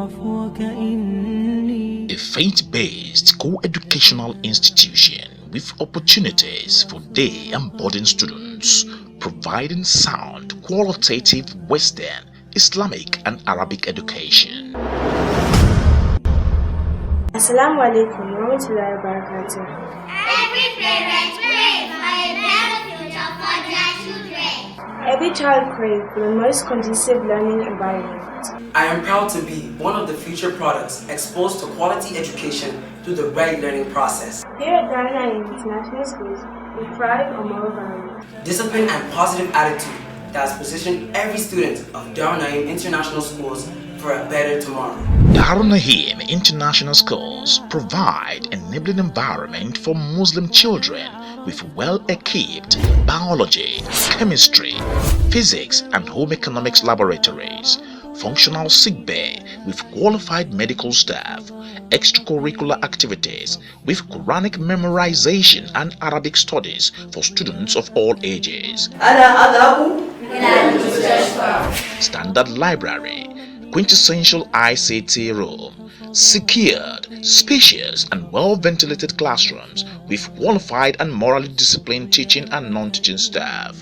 عفوك إني A faith-based co-educational institution with opportunities for day and boarding students, providing sound, qualitative Western, Islamic and Arabic education. Assalamu alaikum warahmatullahi wabarakatuh. Every parent pray for a better future for their children. Every child craves for the most conducive learning environment. I am proud to be one of the future products exposed to quality education through the right learning process. Here at Darul Naim International Schools, we thrive on moral values. Discipline and positive attitude that has positioned every student of Darul Naim International Schools for a better tomorrow. Darul Naim International Schools provide enabling environment for Muslim children with well-equipped biology, chemistry, physics and home economics laboratories, functional sick bay with qualified medical staff, extracurricular activities with Quranic memorization and Arabic studies for students of all ages. أنا أذهب Standard library, quintessential ICT room, secured, spacious and well-ventilated classrooms with qualified and morally disciplined teaching and non-teaching staff,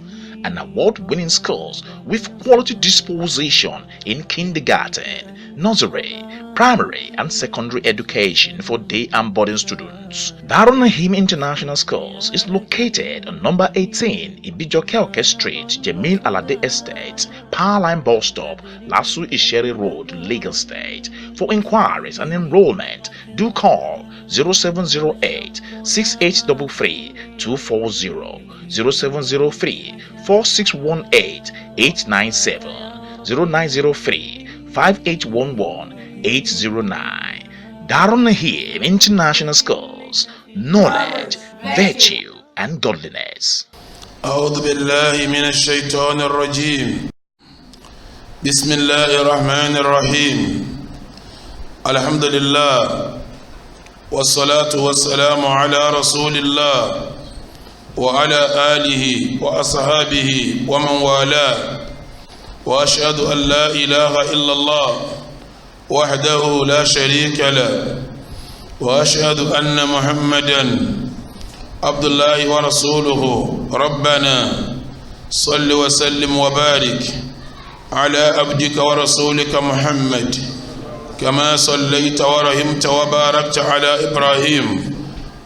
and award-winning schools with quality disposition in kindergarten, nursery, primary and secondary education for day and boarding students. Darul Naim International Schools is located on number 18 Ibijokeoke Street, Jamil Alade Estate, Powerline Bus Stop, Lasu Isheri Road, Lagos State. For inquiries and enrollment, do call 0708 6833 240, 0703 4618 897, 0903 5811 809. Darul Naim International Schools. Knowledge, virtue, and godliness. أعوذ بالله من الشيطان الرجيم. بسم الله الرحمن الرحيم. الحمد لله والصلاة والسلام على رسول الله وعلى آله وأصحابه ومن والاه، وأشهد أن لا إله إلا الله وحده لا شريك له، وأشهد أن محمدا عبد الله ورسوله. ربنا صل وسلم وبارك على عبدك ورسولك محمد كما صليت ورحمت وباركت على إبراهيم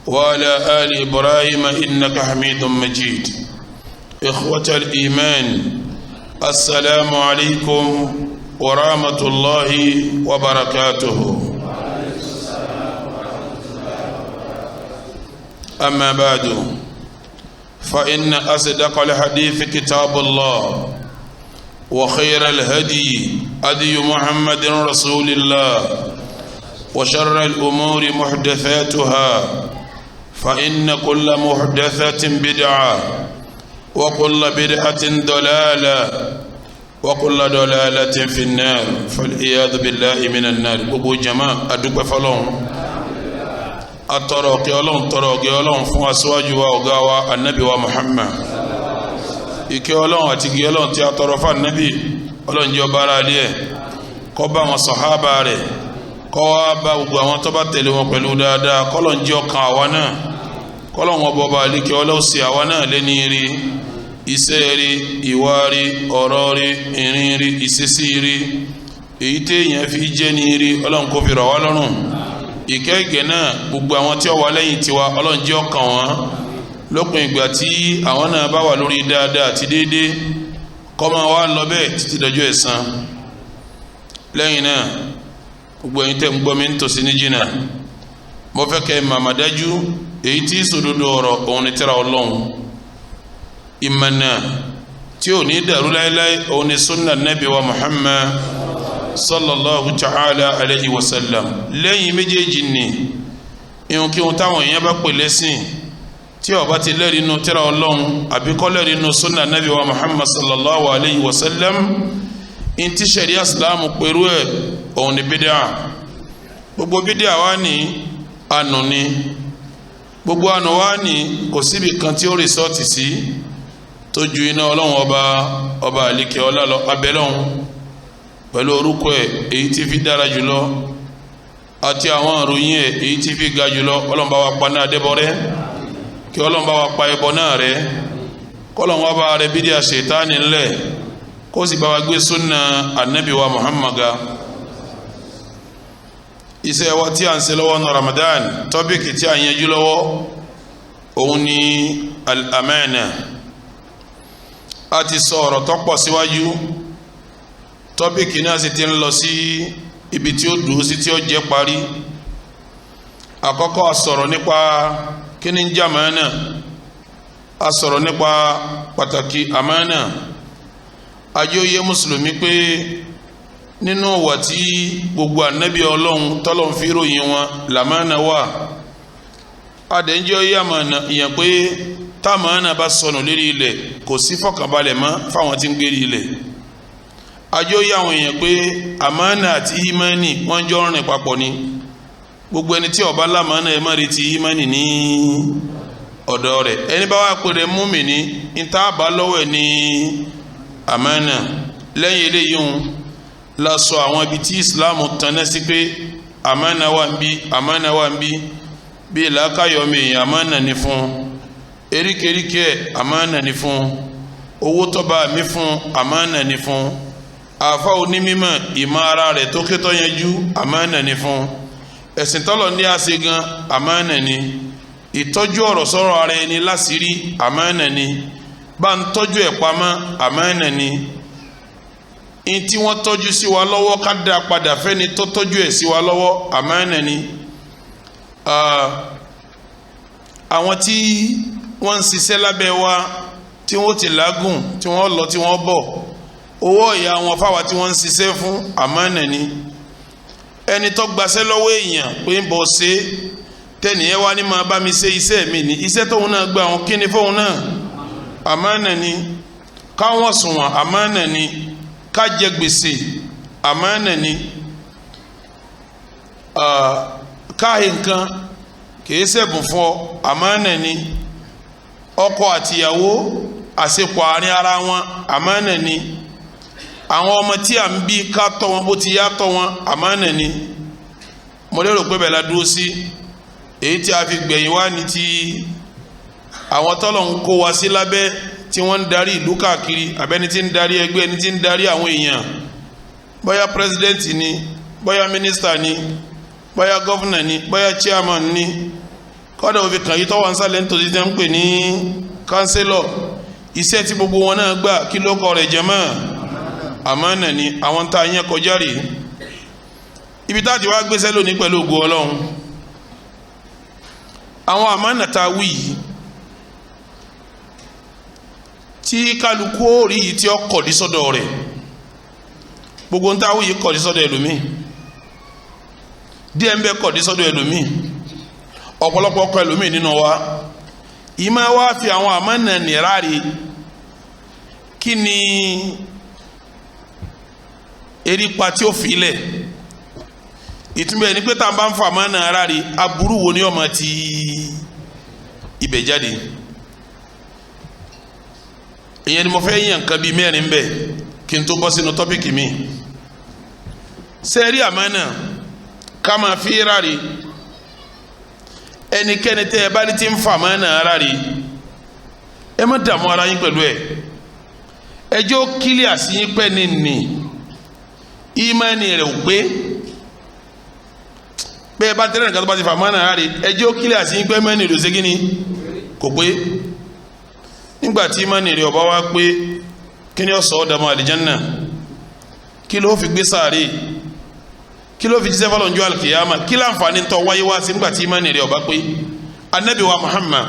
وعلى آل إبراهيم إنك حميد مجيد. إخوة الإيمان، السلام عليكم ورحمة الله وبركاته. أما بعد، فإن أصدق الحديث كتاب الله، وخير الهدي هدي محمد رسول الله، وشر الأمور محدثاتها، فإن كل محدثة بدعة، وكل بدعة ضلالة، وكل ضلالة في النار، فالعياذ بالله من النار. Gbogbo jama, adúpẹ́ fọ́lọ́run, atọrọ kí Ọlọ́run, tọrọ kí Ọlọ́run fún aṣíwájú wa, ọ̀gá wa, anabi wa Muhammad. Ìkẹ́ Ọlọ́run àti ìgẹ̀ Ọlọ́run tí a tọrọ fún anabi, Ọlọ́run jẹ́ ọba ara ilé ẹ̀, kó bá wọn sàhábà rẹ̀, kó wá bá gbogbo àwọn tó bá tẹ̀lé wọn pẹ̀lú dáadáa. Kọ́lọ́run jẹ́ ọkàn àwa náà, kọ́lọ́run ọba ọba àlekẹ́ Ọlọ́run sí àwa náà lẹ́ni rí, iṣẹ́ rí, ìwà rí, ọ̀rọ̀ rí, ìrìn rí, ìṣesí rí, èyí téèyàn fi jẹ́ ní rí, Ọlọ́run kó fi rọ̀ wá lọ́rùn. Ìkẹ́ ìgẹ̀ náà, gbogbo àwọn tí ó wà lẹ́yìn tiwa, Ọlọ́run jẹ́ ọkàn wọn lópin ìgbà tí àwọn náà bá wà lórí dáadáa àti déédéé, kó máa wá lọ bẹ́ẹ̀ títí dọjọ́ ẹ̀san. Lẹ́yìn náà, gbogbo ẹ̀yin tẹ́ ń gbọ́ mi ń tòsí ní jìnnà, mo fẹ́ kẹ́ màmá dájú, èyí tí sòdodo ọ̀rọ̀ òun ni tírà Ọlọ́run, ìmọ̀nà tí ò ní dàrú láéláé òun ni sunna nabi wa Muhammad sallallahu ta'ala alayhi wa sallam. Lẹ́yìn méjèèjì ni ihunkihun táwọn èèyàn bá pè lẹ́sìn tí ó bá ti lẹ́rìí inú tírà Ọlọ́run àbí kó lẹ́rìí inú sunna nabi wa Muhammad sallallahu alayhi wa sallam, ntí sẹ̀ríà Islam pẹ̀lú ẹ̀ òun ni bídíà. Gbogbo bídíà wa ní ànú ni, gbogbo ànú wa ní kò síbi kan tí ó result sí tó ju iná Ọlọ́run ọba ọba àlekè ọlá lọ. Abẹ́lọ́hún Pẹ̀lú orúkọ ẹ̀ èyí tí fi dára jùlọ àti àwọn ìròyìn ẹ̀ èyí tí fi ga jùlọ, Ọlọ́run bá wa pa náà dẹ́bọ rẹ́, kí Ọlọ́run bá wa pa ẹbọ náà rẹ́, kọ́lọ́run wa bá rẹ bídíà ṣètánì ńlẹ̀, kó sì bá wa gbé súnà anabi wa Muhammad ga. Iṣẹ́ wa tí a ń ṣe lọ́wọ́ ní Ramadan, tọ́pìkì tí a ń yanjú lọ́wọ́ òun ni al-amana. A ti sọ ọ̀rọ̀ tó pọ̀ síwájú, tọ́pìkì náà sì ti ń lọ sí ibi tí ó dùn sí tí ó jẹ́ parí. Àkọ́kọ́, a sọ̀rọ̀ nípa kí ni ń jẹ́ àmánà, a sọ̀rọ̀ nípa pàtàkì àmánà. Ajóyé mùsùlùmí pé nínú wà tí gbogbo ànábì Ọlọ́run tọ́lọ́run fi ròyìn wọn làmánà wà. Adẹ́njẹ́ yé àmánà ìyẹn pé támánà bá sọnù lérí ilẹ̀, kò sí fọkànbalẹ̀ mọ́ fáwọn tí ń gbé ilẹ̀. Ajóyé àwọn èèyàn pé àmánà àti ìmánì wọ́n jọ ń rìn papọ̀ ni. Gbogbo ẹni tí ó bá lámánà, ẹ má retí ìmánì ní ọ̀dọ̀ rẹ̀. Ẹni bá wà pé rẹ̀ múmìnì níta bá lọ́wọ́ ẹ̀ ní àmánà. Lẹ́yìn eléyìí ń la sọ àwọn ibi tí Islam tanná sí pé àmánà wà ń bí, àmánà wà ń bí, bí làákàyọ̀mí èèyàn àmánà ní fún, eríkèéríkèé àmánà ní fún, owó tọ́ba mi fún àmánà ní fún, àfa onímọ̀ ìmọ̀ ara rẹ̀ tó kétọ́ yanjú àmánà ní fún, ẹ̀sìn tọ́lọ̀ ní àṣẹ gan àmánà ní, ìtọ́jú ọ̀rọ̀ sọ̀rọ̀ ara ẹni láṣìírí àmánà ní, bá ń tọ́jú ẹ̀ pamọ́ àmánà ní, ní tí wọ́n tọ́jú sí wa lọ́wọ́ ká dá padà fẹ́ni tó tọ́jú ẹ̀ sí wa lọ́wọ́ àmánà ní. Àwọn tí wọ́n ń ṣiṣẹ́ lábẹ́ wa tí wọ́n ti làágùn, tí wọ́n lọ tí wọ́n bọ̀, owó ọ̀yà wọn fáwa tí wọ́n ń ṣiṣẹ́ fún àmánà ní. Ẹni tó gbaṣẹ́ lọ́wọ́ èèyàn pé ń bọ̀ ṣe tẹ́nìyẹn wá ní máa bá mi ṣe iṣẹ́ mi ní iṣẹ́ tóun náà gba àwọn kíni fóun náà àmánà ní. Káwọn sùnwọ̀n àmánà ní, ká jẹ gbèsè àmánà ní, káhì nǹkan kìí ṣẹ̀bùn fún ọ àmánà ní, ọkọ àtìyàwó àṣepọ̀ àárín ara wọn àmánà ní, àwọn ọmọ tí à ń bí ká tọ́ wọn bó ti yá tọ́ wọn àmánà ní. Mo lérò pé bẹ́ẹ̀ la dúró sí. Èyí tí a fi gbẹ̀yìn wá ní ti àwọn tọ́lọ̀ ń kó wa sí lábẹ́ tí wọ́n ń darí ìlú káàkiri, àbẹ́ni tí ń darí ẹgbẹ́, ẹni tí ń darí àwọn èèyàn, bóyá pírẹsidẹ́ǹtì ni, bóyá mínísítà ni, bóyá gọ́fúnà ni, bóyá chairman ni, kọ́dà òfin kàn yí tọ́wọ́ ń sálẹ̀ nítorí tí wọ́n ń pè ní kánsílọ̀. Iṣẹ́ tí gbogbo wọn náà gbà, kí ló kọ rẹ̀ jẹ́mọ́? Àmánà ni. Àwọn tá a yẹn kọjá rèé. Ibi tá a ti wá gbéṣẹ́ lónìí pẹ̀lú ògo Ọlọ́run, àwọn àmánà tá a wí yìí tí kálukú ó rí yìí tí ó kọ̀dí sọ́dọ̀ rẹ̀, gbogbo ń tá a wí yìí kọ̀dí sọ́dọ̀ ẹlòmíì, díẹ̀ ń bẹ kọ̀dí sọ́dọ̀ ẹlòmíì, ọ̀pọ̀lọpọ̀ ọkọ̀ ẹlòmíì nínú wa ìmọ̀ wa fi àwọn àmánà nìráre. Kí ni erípa tí ó fi lẹ̀? Ìtumọ̀ ẹni pé tá a bá ń fa àmánà ráre, aburú wo ni ó máa ti ibẹ̀ jáde? Ìyẹn ni mo fẹ́ yàn nǹkan bíi mẹ́rin bẹ́ẹ̀ kí n tó bọ́ sínú tọ́pìkì mi. Sẹ́ẹ̀rí àmánà ká máa fi ráre, ẹnikẹ́ni tẹ́ ẹ bá ní ti ń fa àmánà ráre, ẹ má dààmú ara yín pẹ̀lú ẹ̀. Ẹjọ́ kílíà sí yín pẹ́ ní ìmánì rẹ̀ ò pé. Bẹ́ẹ̀ bá tẹ́lẹ̀ nǹkan tó bá ti fa àmánà ráre, ẹjọ́ kílíà sí yín pẹ́ mẹ́rin rẹ̀ ò ṣe kí ni kò pé. Nígbà tí ìmánì rẹ̀ ọba wá pé, kí ni ó sọ ọ́ dàmú àlìjánná? Kí ló fi gbé sáré? Kí ló fi jíṣẹ́ fọlọ́njú alkiyama? Kí láǹfààní tó wáyé wá sí nígbà tí ìmánì rẹ̀ ọba pé? Anabi wa Muhammad,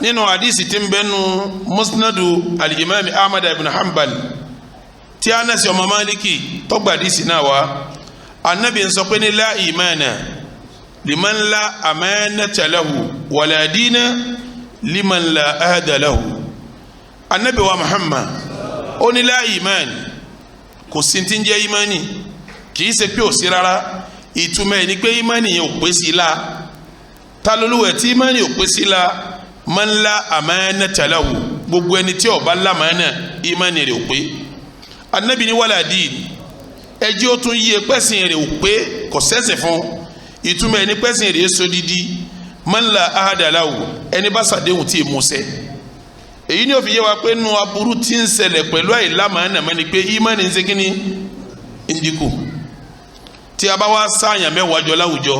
nínú hadisi tí ń bẹnu musnadu alijimami Ahmad ibn Hanbal, tí Anasi ọmọ Maliki tó gba hadisi náà wá, anabi ń sọ pé ní la imana liman la amanata lahu wala dina liman la ahda lahu. Anabi wa Muhammad ó ní la iman, kò sí ti ń jẹ́ imani, kì í ṣe pé ò sí rárá. Ìtumọ̀ ẹ̀ ni pé imani yẹn ò pé sí la. Ta lolúwẹ̀ tí imani ò pé sí la? Man la amanata lahu, gbogbo ẹni tí ó bá lámàánà, imani rẹ̀ ò pé. Anabi ní wala dín, ẹjẹ́ ó tún yí pẹ́sìn rẹ̀ ò pé, kò sẹ́sìn fún. Ìtumọ̀ ẹni pẹ́sìn rẹ̀ so didi, man la ahada lahu, ẹni bá sàdéhùn tí ì musẹ́. Èyí ni ó fi yé wa pé nu aburú tí ń ṣẹlẹ̀ pẹ̀lú àìlámàánà mẹ́ni pé ìmánì ń ṣe kí ni ń dínkù. Tí a bá wá sáàyàn 10 jọ láwùjọ,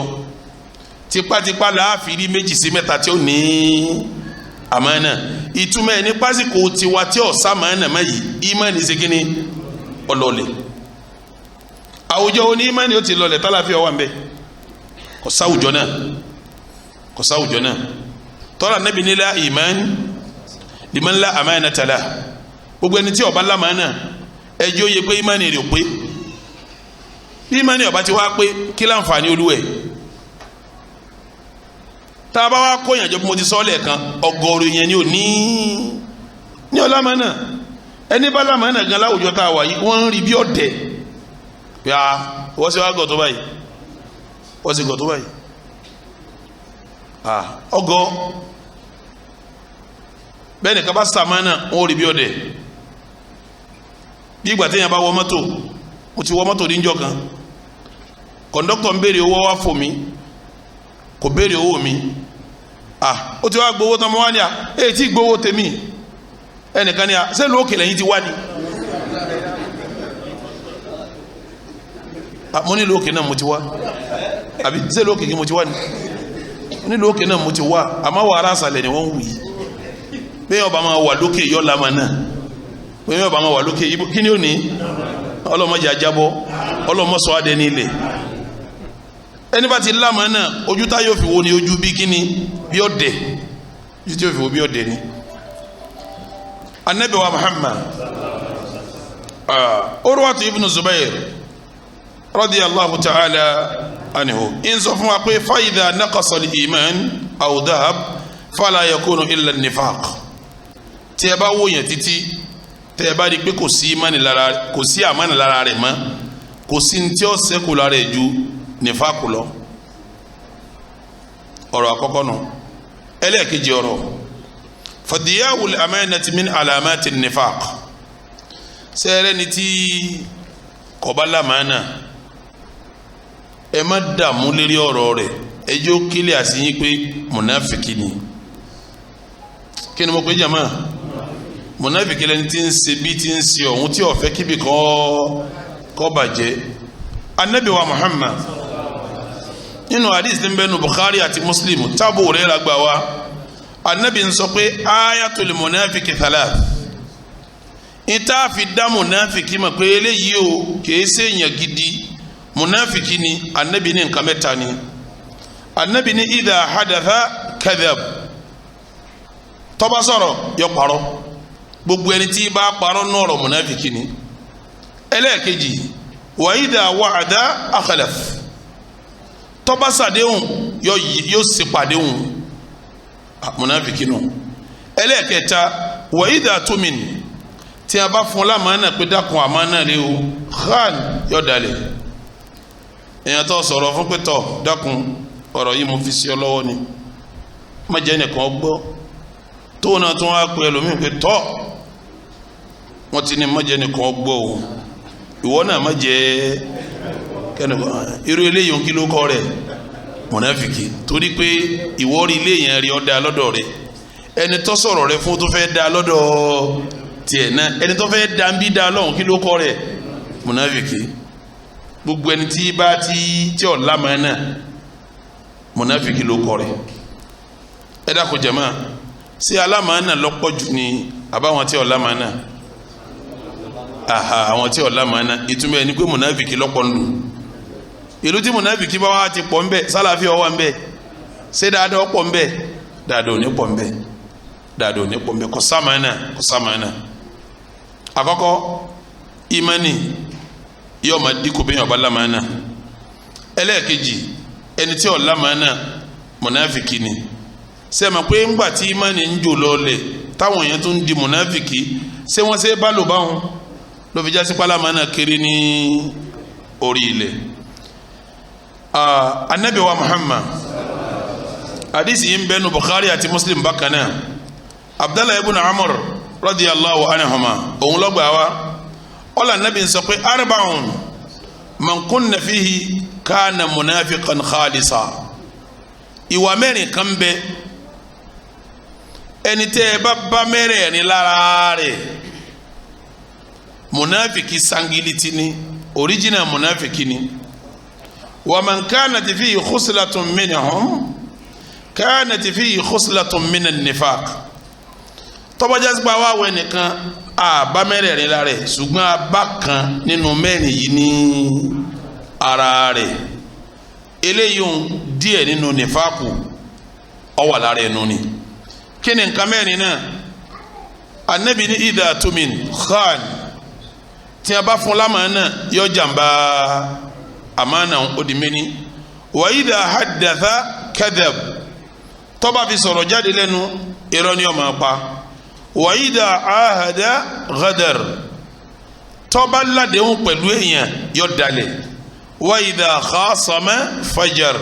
tipátipá láàfin rí 2 sí 3 tí ó ní àmánà. Ìtumọ̀ ẹni pásíkò tiwa tí ò sàmánà mọ́ yìí, ìmánì ṣe kí ni ọlọ́ọ̀lẹ̀. Àwùjọ oní ìmánì ó ti lọlẹ̀ tálàfíà wà ń bẹ, kò sáwùjọ náà, kò sáwùjọ náà. Tọ́lá nẹ́bi nílá ìmánì liman la amanata lah, gbogbo ẹni tí ó bá lámánà, ẹjọ́ yẹ pé ìmánì rẹ̀ ò pé. Bí ìmánì ó bá ti wá pé, kí láǹfààní olúwẹ̀? Tá a bá wá kó ìyànjọ bí mo ti sọ lẹ́ẹ̀kan, ọgọ́rùn yẹn ni ò ní ọlámánà. Ẹni bá lámánà gan láwùjọ tá a wà yìí, wọ́n ń rí bí ọ̀dẹ̀. Yà wọ́n sì wá gọ̀ tó báyìí, wọ́n sì gọ̀ tó báyìí, ọgọ́ bẹ́ẹ̀ nìkan bá sàmánà, wọ́n rí bí ọ̀dẹ̀. Bí ìgbà téèyàn bá wọ mọ́tò, mo ti wọ mọ́tò níjọ́ kan, kọ̀ǹdọ́tọ̀ ń béèrè owó wá fò mí, kò béèrè owó mi. Ó ti wá gbowó tán, mọ́ wá ní à èyí tí gbowó tèmi. Ẹnìkan ní à sẹ́lu òkè lẹ́yìn ti wá ni? Mo nílò òkè náà mo ti wá, àbí sẹ́lu òkè kí mo ti wá ni? Mo nílò òkè náà mo ti wá, àmọ́ wà ara àṣàlẹ̀ ni wọ́n ń wù yìí. Bẹ́ẹ̀ ọba máa wà lókè yọ lamọ náà, bẹ́ẹ̀ ọba máa wà lókè kí ni ó ní? Ọlọ́mọdé ajábọ́, ọlọ́mọsọ adé ní ilẹ̀. Ẹni bá ti lamọ náà, ojú tá yóò fi wo ni ojú bí kíni, bí ọ̀dẹ̀, ojú tí yóò fi wo bí ọ̀dẹ̀ ni. Anabi wa Muhammad, Urwatu ibn Zubair radiyallahu ta'ala anhu, ń sọ fún wa pé fa idha naqasa al-iman aw dhahab fala yakunu illa an-nifaq. Tí ẹ bá wòyàn títí, tẹ ẹ bá rí i pé kò sí ìmánì lára, kò sí àmánì lára rẹ̀ mọ́, kò sí ní tí ó ṣẹ́kù lára ẹ̀ ju nífàkù lọ. Ọ̀rọ̀ àkọ́kọ́ nù. Ẹlẹ́ẹ̀kejì ọ̀rọ̀, fadiyawul amanati min alamati nifaq. Sẹ́rẹ́ ni tí kò bá lámánà, ẹ má dààmú lérí ọ̀rọ̀ rẹ̀, ẹ jẹ́ ó kílẹ̀ àsìyín pé mùnáfìkì ni. Kí ni mo pè jàmá? Mùnáfìkì lẹni tí ń ṣe bí tí ń ṣe ọ̀hún tí ó fẹ́ kíbi kó bàjẹ́. Anabi wa Muhammad nínú hadith tí ń bẹ nu Bukhari àti Muslim, tábù rẹ̀ la gbà wá, anabi ń sọ pé ayatul munafiki thalath. Ìta fi dá munafiki mọ̀ pé eléyìí o kìí ṣe èèyàn gidi, munafiki ni. Anabi ní nǹkan mẹ́ta ni. Anabi ní idha hadatha kadhab, tó bá sọ̀rọ̀ yó parọ́. Gbogbo ẹni tí bá parọ́ nọ̀rọ̀ munafiki ni. Ẹlẹ́ẹ̀kejì, wa idha wa'ada akhlaf, tó bá ṣàdéhùn yóò ṣe pàdéhùn, munafiki nù. Ẹlẹ́ẹ̀kẹta, wa idha tumin, tí a bá fún lámàánà pé dákun àmánà lé o, khan, yóò dalẹ̀. Èèyàn tó sọ̀rọ̀ fún pé tọ̀ dákun ọ̀rọ̀ yìí mo fi sí ọ lọ́wọ́ ni, má jẹ́ nìkan gbọ́. Tó náà tún wá pé ẹlòmíì pé tọ́ wọ́n ti ní má jẹ́ nìkan gbọ́ o, ìwọ náà má jẹ́ kẹ́nìkan. Irú eléyìí kí ló kọ́ rẹ̀? Mùnáfìkì. Torí pé ìwọ rí ilé yẹn rí ọ da lọ́dọ̀ rẹ̀, ẹni tó sọ̀rọ̀ rẹ̀ fún tó fẹ́ da lọ́dọ̀ tiẹ̀ náà, ẹni tó fẹ́ da ń bí da lọ́hùn, kí ló kọ́ rẹ̀? Mùnáfìkì. Gbogbo ẹni tí bá ti tí ọ̀ lámà náà, mùnáfìkì ló kọ́ rẹ̀. Ẹ dákun jàmá, sí alámàánà lọ́pọ̀ jù ní àbáwọn tí ọ̀ lámàánà? Aha, àwọn tí ọ̀ lámàánà. Ìtumọ̀ ẹni pé mùnáfìkì lọ́pọ̀ ń lù. Ìlú tí mùnáfìkì bá wá ti pọ̀ ńbẹ, sálàáfíà wà ńbẹ, ṣé dáadáa pọ̀ ńbẹ? Dáadáa ò ní pọ̀ ńbẹ, dáadáa ò ní pọ̀ ńbẹ. Kò sámàánà, kò sámàánà. Àkọ́kọ́, ìmánì yóò máa dínkù bí yóò bá lámàánà. Ẹlẹ́ẹ̀kejì, ẹni tí ò lámàánà mùnáfìkì ni. Sẹ́mi pé ńgbà tí ìmánì ń jò lọ́lẹ̀ táwọn èèyàn tó ń di mùnáfìkì, ṣé wọ́n ṣe bá lò báwọn ló fi jásí pálámàánà kiri ní orí ilẹ̀. Anabi wa Muhammad, hadisi yìí ń bẹ nu Bukhari àti Muslim bákan náà. Abdallah ibn Amr radiyallahu anhuma, òun ló gbà wá. Ọlọ anabi sọ pé arba'un man kunna fihi kana munafiqan khalisa. Ìwà mẹ́rin kan bẹ, ẹni tẹ́ ẹ bá bá mẹ́rẹ̀ẹ̀rin lára rẹ̀, munafiki sangiliti ni, original munafiki ni. Wa man kanat fihi khuslatun minhum kanat fihi khuslatun minan nifaq. Tọ́bajá sípa wá wẹ nìkan àbá mẹ́rẹ̀ẹ̀rin lára rẹ̀, ṣùgbọ́n abá kan nínú mẹ́rin yìí ní ara rẹ̀, eléyìí ń díẹ̀ nínú nífàkù ó wà lára ẹnu ni. Kí ni nǹkan mẹ́rin náà? Anabi ní idha tumin khan, tí a bá fún lámàánà yọ jàmbá àmàna, ó di méní. Wa idha haddatha kadhab, tó bá fi sọ̀rọ̀ jáde lẹ́nu, irọ́ ni ó máa pa. Wa idha ahada ghadar, tó bá ládéhùn pẹ̀lú èèyàn, yọ dalẹ̀. Wa idha khasama fajar,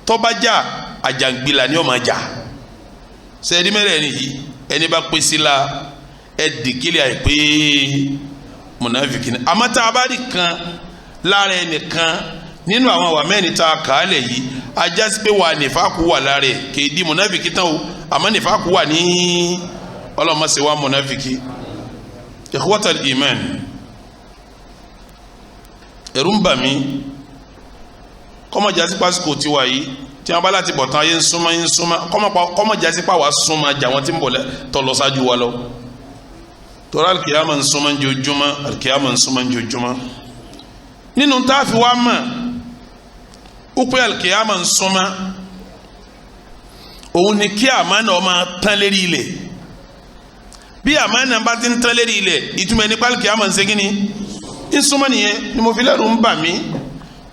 tó bá jà, àjàngbìlà ni ó máa jà. Sẹ́ẹ̀dí mẹ́rẹ̀ẹ̀rin yìí, ẹni bá pè sí la, ẹ dìkílẹ̀ àìpé mùnàfíkì ni. Àmọ́ tá a bá rí kan lára ẹnìkan nínú àwọn àwà mẹ́rin tá a kà á lẹ̀ yìí, ajá sí pé wà nífàkù wà lára ẹ̀. Kì í di mùnàfíkì tán o, àmọ́ nífàkù wà ní. Ọlọ́mọ sì wá mùnàfíkì. Ikhwatal iman, ẹ̀rù ń bà mí kọ́mọ̀já sí pásítọ̀ tiwa yìí tí wọn bá láti bọ̀ tán ayé ń súnmọ́, ń súnmọ́, kọ́mọ̀já sí pàwọ́ súnmọ́ jà wọ́n ti ń bọ̀ tọ́ lọ ṣáájú wa lọ. Torí alikiyama ń súnmọ́ njojúmọ́, alikiyama ń súnmọ́ njojúmọ́. Nínú tá a fi wá mọ̀ ó pé alikiyama ń súnmọ́, òun ni kí àmánà ó máa tán lérí ilẹ̀. Bí àmánà bá ti ń tán lérí ilẹ̀, ìtumọ̀ ẹni pé alikiyama ń segin ni ń súnmọ́ nìyẹn. Ni mo fi lẹ́rù ń bà mí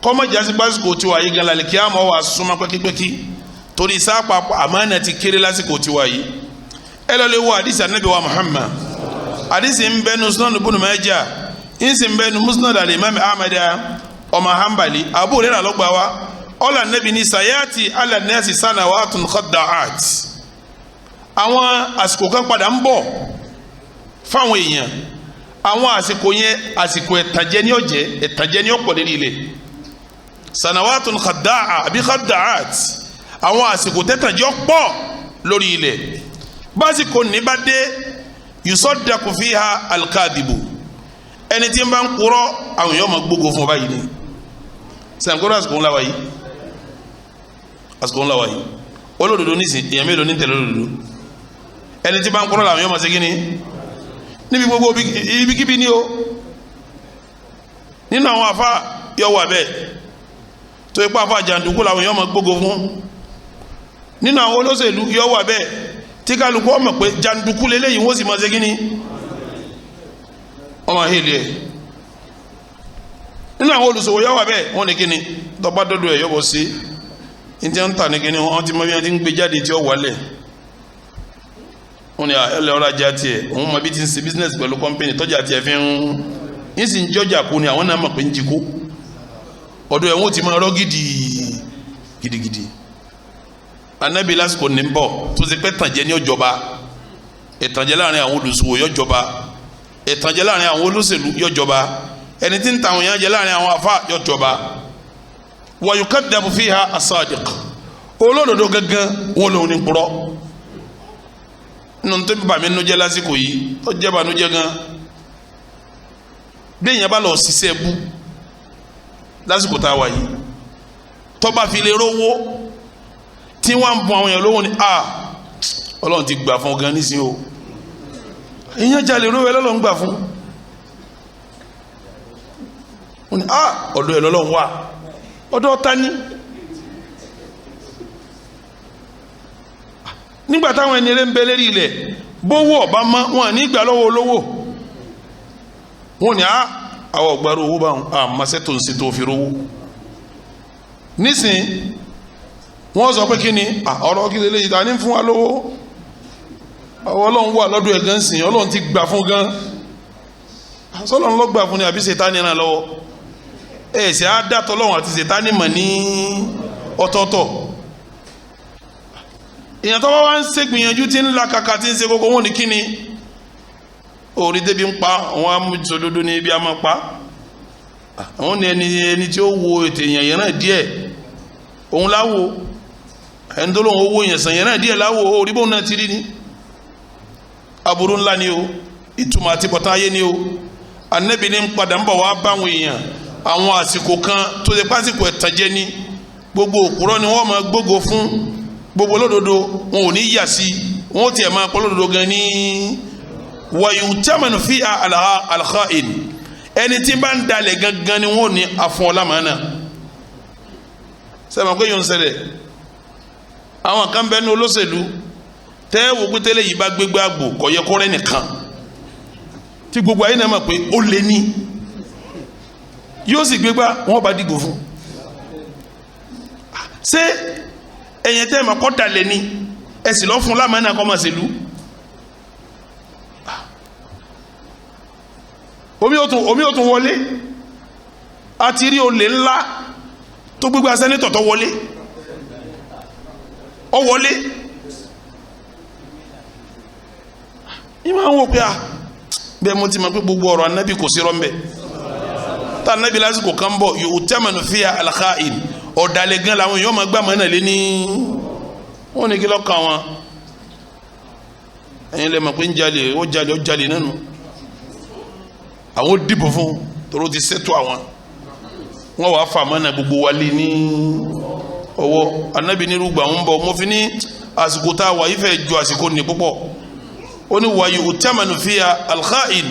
kọ́mọ̀já sí pásítọ̀ tiwa yìí gan alikiyama wà súnmọ́ pẹ́kípẹ́kí, torí sápá àmánà ti kéré lásìkò tiwa yìí. Ẹ lọ lè wo àdìsí Ànábì wa Muhammad. Àdìsí ń bẹnu Sunan Ibn Majah, ń sì ń bẹnu Musnad al-Imam Ahmad ọmọ Hanbali. Abu Hurairah ló gbà wá. Ọlọ Ànábì ní sayati ala nasi sanawatun khadda'at. Àwọn àsìkò kan padà ń bọ̀ fáwọn èèyàn. Àwọn àsìkò yẹn, àsìkò ẹ̀tànjẹ ní ọ̀jẹ̀, ẹ̀tànjẹ ní ọ̀pọ̀ lérí ilẹ̀. Sanawatun khadda'a àbí khadda'at, àwọn àsìkò tẹ̀tànjẹ ọ̀pọ̀ lórí ilẹ̀. Básìkò ní bá dé, yusaddaku fiha alkadibu, ẹni tí ń bá ń kúrọ́, àwọn èèyàn máa gbógo fún ọ báyìí ni. Sànkóró àsìkò ńlá wa yìí, àsìkò ńlá wa yìí, olódodo nísìn, èèyàn mélòó ní tẹ̀lé olódodo? Ẹni tí bá ń kúrọ́ làwọn èèyàn máa ṣe kíni níbi gbogbo ibikíbi ni o. Nínú àwọn afa yọ wà bẹ́ẹ̀, tó ipá afa jàǹdùkú làwọn èèyàn máa gbógo fún. Nínú àwọn olóṣèlú yọ wà bẹ́ẹ̀, tí kálukú ọmọ pé jàǹdùkú lélẹ́yìn, wọ́n sì máa ṣe kíni, wọ́n máa hélì ẹ̀. Nínú àwọn olùsòwò yọ wà bẹ́ẹ̀, wọ́n ní kíni tọ́ba dọ́dọ̀ ẹ̀ yọ̀bọ̀ sí ní tí wọ́n ń tà ní kíni, wọ́n ti mọ bí wọ́n ti ń gbé jáde tí ó wálẹ̀. Wọ́n ní ẹlẹ́ ọ̀rọ̀ ajá tiẹ̀, òun mọ bí ti ń ṣe business pẹ̀lú company tọ́jà tiẹ̀ fi ń sì ń jọjà kú ni. Àwọn náà mọ̀ pé ń jí kó ọ̀dọ̀ ẹ̀, wọ́n ti máa rọ́ gidi gidigidi. Anabi lásìkò ní bọ̀ tó ṣe pé tànjẹ́ ní ọjọba, ìtànjẹ́ láàrin àwọn olùsòwò yọjọba, ìtànjẹ́ láàrin àwọn olóṣèlú yọjọba, ẹni tí ń ta àwọn èèyàn jẹ láàrin àwọn afa yọjọba. Wa yukaddabu fiha as-sadiq, olódodo gangan wọn lòun ní kúrọ́. Nínú tó bí bàmí nínú jẹ́ lásìkò yìí, tó jẹ́ bànújẹ́ gan, bí èèyàn bá lọ ṣiṣẹ́ bú lásìkò tá a wà yìí, tó bá fi lè rówó tí wọ́n ń bun àwọn èèyàn lówó ni, a Ọlọ́run ti gbà fún gan nísìnyí o. Èèyàn jalè rówó ẹ, lọ́lọ́run gbà fún wọn ni, a ọ̀dọ̀ ẹ lọ́lọ́run wà. Ọ̀dọ̀ ta ni? Nígbà táwọn ẹni rẹ ń bẹ lérí ilẹ̀, bówó ọba mọ́ wọn ní gbà lọ́wọ́ olówó. Wọn ni a àwọn ọ̀gbárò owó bá wọn àmọ́sẹ́ tó ń ṣe tó fi rówó nísìnyí. Wọ́n sọ pé kí ni ọ̀rọ̀ kí lè léyìí, ta ní fún wa lówó? Ọlọ́run wà lọ́dọ̀ ẹ̀ gan sìn, Ọlọ́run ti gbà fún gan. Sọlọ́run ló gbà fún ni àbí Sàtánì ràn lọ́wọ́? Ẹ̀ ṣe á dàtọ̀ Ọlọ́run àti Sàtánì mọ̀ ní ọ̀tọ̀ọ̀tọ̀. Èèyàn tó bá wá ń ṣe gbìyànjú, tí ń la kàkà, tí ń ṣe gbogbo, wọn ní kí ni Orí débi ń pa àwọn amúsododo ní ibi a máa pa. Àwọn ní ẹni tí ó wo ètò èèyàn yẹn náà díẹ̀ òun láwo. Ẹni tó lóun owó yẹn sàn yẹn náà díẹ̀ láwo. Orí bóun náà ti rí ni. Aburú ńlá ni o, ìtumọ̀ àti bọ̀tán ayé ni o. Anabi ní padà ń bọ̀ wá báwọn èèyàn àwọn àsìkò kan tó ṣe pásìkò ẹ̀tànjẹ ni. Gbogbo òkúrọ́ ni wọ́n máa gbógo fún, gbogbo olódodo wọn ò ní yà sí, wọn ò tiẹ̀ máa pọ̀ olódodo gan ní. Wàyù tẹ́mẹ̀nù fi al-kha'in, ẹni tí bá ń dalẹ̀ gangan ni wọn ò ní afún ọlámàánà. Sẹ́mi pé yóò ń ṣẹlẹ̀? Àwọn kan bẹ́ẹ̀ ní olóṣèlú tẹ́ wò pé tẹ́lẹ̀ yìí bá gbégbá àgbò kò yẹ kó rẹ́ nìkan tí gbogbo ayé náà mọ̀ pé ó lé ní, yóò sì gbégbá, wọn bá dìgbò fún. Ṣé ẹ̀yẹ tẹ́ ẹ̀ máa kọ́ dalẹ̀ ni ẹ sì lọ́ fún lámàánà kọ́ máa ṣèlú? Omi ò tún wọlé. A ti rí olè ńlá tó gbégbá sẹ́nitọ̀ tó wọlé, ọ wọlé. Yìí máa ń wò pé a bẹ́ẹ̀ mo ti mọ̀ pé gbogbo ọ̀rọ̀ anabi kò sí rọ́ńbẹ́. Tá anabi lásìkò kan bọ̀ yóò tẹ́mọ̀nù fíya al-kha'in, ọ̀dàlẹ̀ gan làwọn èèyàn máa gbà mọ́ náà lé ní. Wọ́n ní kí lọ́ọ́ kàn wọ́n? Ẹ̀yin lè mọ̀ pé ń jalè, ó jalè, ó jalè nánu. Àwọn ó dìbò fún tóró ti sẹ́tọ̀ àwọn. Wọ́n wàá fà mọ́nà gbogbo wa lé ní ọwọ́. Anabi nírúgbà ń bọ̀. Mo fi ní àsìkò tá a wà yìí fẹ́ ju àsìkò ní púpọ̀. Ó ní wàyí òtẹ́mọ̀nù fíya al-kha'in,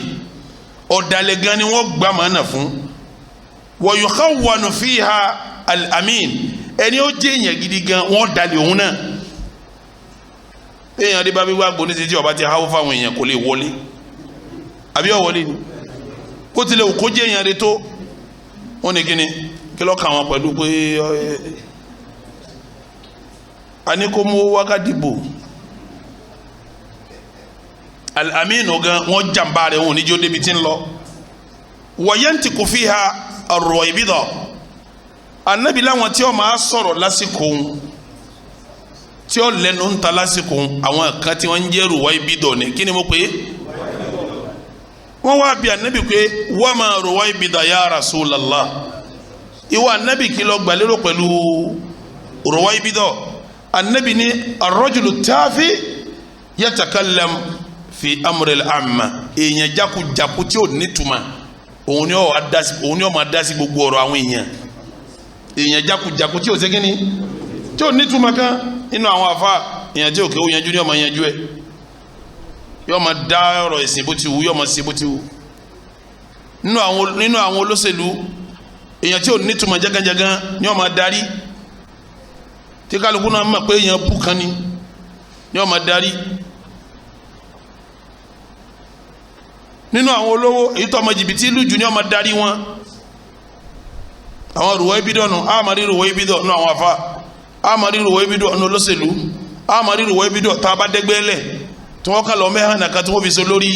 ọ̀dàlẹ̀ gan ni wọ́n gbà mọ́nà fún. Wọ̀yùkáwọ̀nù fíha al-amin, ẹni ó jẹ́ èèyàn gidi gan wọ́n dalẹ̀ òun náà. Èèyàn dé bá bí wá gbóni títí ọba ti háwó fáwọn èèyàn kò lè wọlé, àbí ó wọlé ni? Kó tilẹ̀ kó jẹ́ èèyàn rẹ tó, wọ́n ní kíni kí ló kà wọ́n pẹ̀lú pé a ní kó mú wákàtí bò. Al-amin gan wọ́n jàǹbá rẹ̀, wọn ò ní jó débi tí ń lọ. Wọ̀yẹ́ntì kò fi ha ọ̀rọ̀ ìbídọ̀, anabi láwọn tí ó máa sọ̀rọ̀ lásìkò òun, tí ó lẹ́nu ń ta lásìkò òun, àwọn kan tí wọ́n ń jẹ́ rùwá ìbídọ̀ ni. Kí ni mo pè é? Wọ́n wá bi anabi pé wọ́n máa rùwá ìbídọ̀ ya Rasulallah. Ìwọ anabi kí ló gbàlérò pẹ̀lú rùwá ìbídọ̀? Anabi ní ar-rajulu tafi yatakallam fi amril amma, èèyàn jákujáku tí ò ní tuma, òun ni ó máa dá sí gbogbo ọ̀rọ̀ àwọn èèyàn. Èèyàn jákujáku tí ò ṣe kíni, tí ò ní tuma kan nínú àwọn afa, èèyàn tí ò kéwò yanjú ni ó máa yanjú ẹ, yóò máa dá ọ̀rọ̀ ẹ̀sìn bó ti wù, yóò máa ṣe bó ti wù. Nínú àwọn olóṣèlú, èèyàn tí ò ní tuma jágánjágán ni ó máa darí, tí kálukú náà mọ̀ pé èèyàn bù kan ni ó máa darí. Nínú àwọn olówó, èyí tó ọmọ jìbìtì lùjù ni ó máa darí wọn. Àwọn rùwọ́ ibi dọ̀nù, a máa rí rùwọ́ ibi dọ̀ nù àwọn afa, a máa rí rùwọ́ ibi dọ̀ nù olóṣèlú, a máa rí rùwọ́ ibi dọ̀ tá a bá dẹ́gbẹ́ lẹ̀ tí wọ́n kà lọ mẹ́hàn nàka tí wọ́n fi so lórí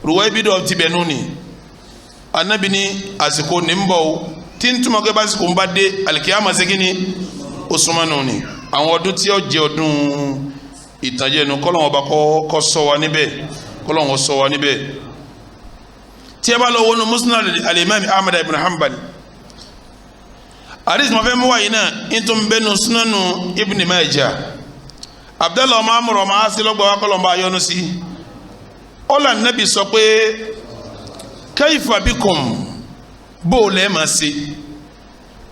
rùwọ́ ibi dọ̀ tibẹ̀ nù ni. Anabi ní àsìkò ní ń bọ̀ o, tí ń túmọ̀ pé básìkò ń bá dé alikiyama ṣe kí ni ó súnmọ́ nù ni. Àwọn ọdún tí ó jẹ́ ọdún ìtànjẹ nu, kọ́lọ́wọ́n bá kọ́ sọ wa níbẹ̀, kọ́lọ́wọ́n sọ wa níbẹ̀. Tí a bá lọ wọnú Musnad al-Imam Ahmad ibn Hanbal, àdìsí ma fẹ́ mú wáyé náà ntún bẹ́nu Sunanu Ibn Majah, Abdallah ọmọ amúrò ọmọ asilọ́gbà wa kọ́lọ́mbà ayọ́nu sí. Ọ̀là nàbì sọ pé kayfa bikum, bó o lẹ́ẹ̀ máa ṣe,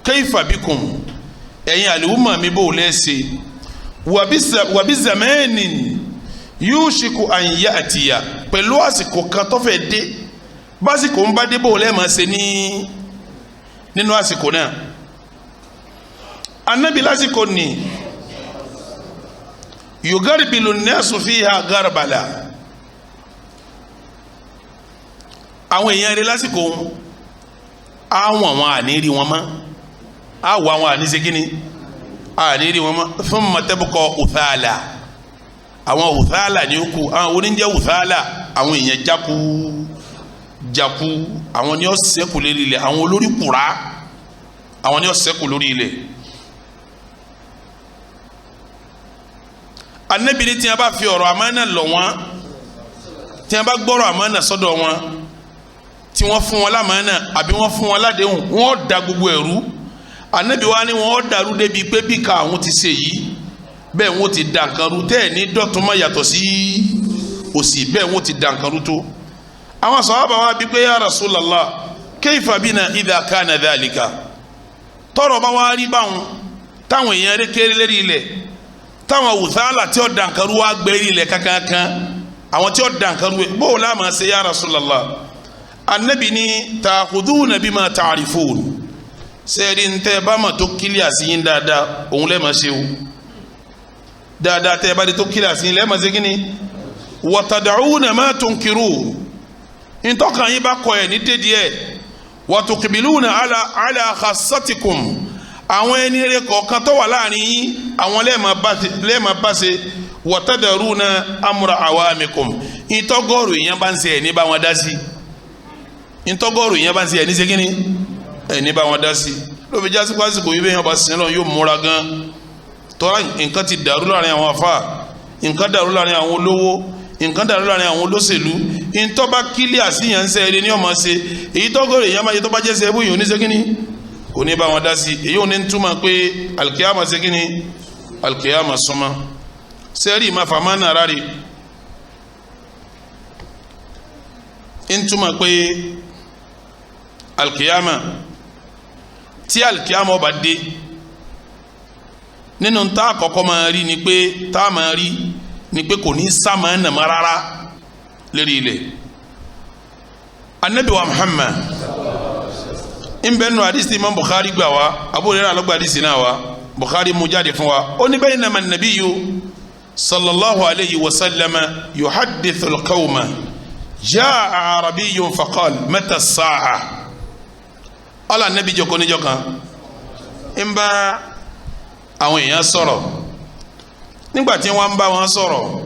kayfa bikum, ẹ̀yin àlùmọ̀ mi bó o lẹ́ẹ̀ ṣe, wàbí zamanin yushiku an ya'tiya, pẹ̀lú àsìkò kan tó fẹ́ dé, básìkò ń bá dé bó o lẹ́ẹ̀ máa ṣe ní nínú àsìkò náà. Anabi lásìkò ní yugaribilu nẹ́ẹ̀sù fiha garbala, àwọn èèyàn rẹ̀ lásìkò àwọn àwọn àníri wọn mọ́, àwọ̀ àwọn àníṣe kíni àníri wọn mọ́. Thumma tabqa uthala, àwọn uthala ní ó kù. Àwọn oníjẹ́ uthala, àwọn èèyàn jáku jáku, àwọn ni ó ṣẹ́kù lórí ilẹ̀, àwọn olórí kùrá, àwọn ni ó ṣẹ́kù lórí ilẹ̀. Anabi ní tí a bá fi ọ̀rọ̀ àmánà lọ̀ wọ́n, Tí wọ́n bá gbọ́rọ̀ àmánà sọ́dọ̀ wọn, tí wọ́n fún wọn lámánà àbí wọ́n fún wọn ládéhùn, wọ́n da gbogbo ẹ̀rú. Anabi wa ni wọ́n dàrú débi pé bí ká àwọn ti ṣe yìí bẹ́ẹ̀ wọ́n ti da nǹkan rú, tẹ́ ẹ̀ ní dọ̀tún má yàtọ̀ sí òsì, bẹ́ẹ̀ wọ́n ti da nǹkan rú tó. Àwọn sàhábà wa bí pé ya Rasulallah, kayfa bina idha kana dhalika. Tọrọ bá wá rí báwọn, táwọn èèyàn rẹ kéré lérí ilẹ̀, táwọn wùsàlà tí ó da nǹkan rú wá gbé ilẹ̀ kankan, àwọn tí ó da nǹkan rú bó o láàmà ṣe ya Rasulallah. Anabi ni ta'khuduna bima ta'rifun. Sẹ́ẹ̀rí ntẹ́ bá mà tó kílíà sí yín dáadáa, òun lẹ́ẹ̀ máa ṣe o. Dáadáa tẹ́ bá di tó kílíà sí yín lẹ́ẹ̀ máa ṣe kíni. Wa tad'una ma tunkirun. Ntọ́kàn yín bá kọ ẹ̀ ní dédìí ẹ̀. Wa tuqbiluna ala khassatikum. Àwọn ẹni rẹ kọ̀ọ̀kan tó wà láàrin yín, àwọn lẹ́ẹ̀ máa bá ṣe. Wa tadaruna amra awamikum. Ntọ́gọ́rù yẹn bá ń ṣe ẹ̀ ní bá wọn dá sí. Ntọ́gọ́rù yẹn bá ń ṣe ẹ̀ ní ṣe kíni, ẹni bá wọn dá sí. Ló fi jásí pásìkò yìí, bẹ́ẹ̀ yẹn bá sin lọ yóò múra gan. Tọ́lá nǹkan ti dàrú láàrin àwọn afa, nǹkan dàrú láàrin àwọn olówó, nǹkan dàrú láàrin àwọn olóṣèlú. Ntọ́ba kílíà sí yẹn ń sẹ́ ẹni ní ọmọ ṣe èyí tọ́gọ̀rọ̀ èyàn máa yẹ tó bá jẹ́ sẹ́ ẹbú yìí oníṣẹ́ kínní kò ní bá wọn dá sí. Èyí ò ní túmọ̀ pé alikiyama ṣe kínní, alikiyama súnmọ́. Sẹ́ẹ̀rì máa fà máa nàrà rè ń túmọ̀ pé alikiyama, tí alikiyama ọba dé, nínú tá àkọ́kọ́ máa rí ni pé tá a máa rí ni pé kò ní sá máa nà má rárá lérí ilẹ̀. Anabi wa Muhammad nbẹ nù hadisi Imam Bukhari gbà wá, Abu Hurairah ló gba hadisi náà wá, Bukhari mú jáde fún wa. Ó ní baynama nabiyyu sallallahu alayhi wa sallama yuhaddithu al-qawma jaa arabiyyun faqal mata as-sa'a. Ala nabi jókòó níjọ́ kan, ń bá àwọn èèyàn sọ̀rọ̀. Nígbà tí wọ́n ń bá wọn sọ̀rọ̀,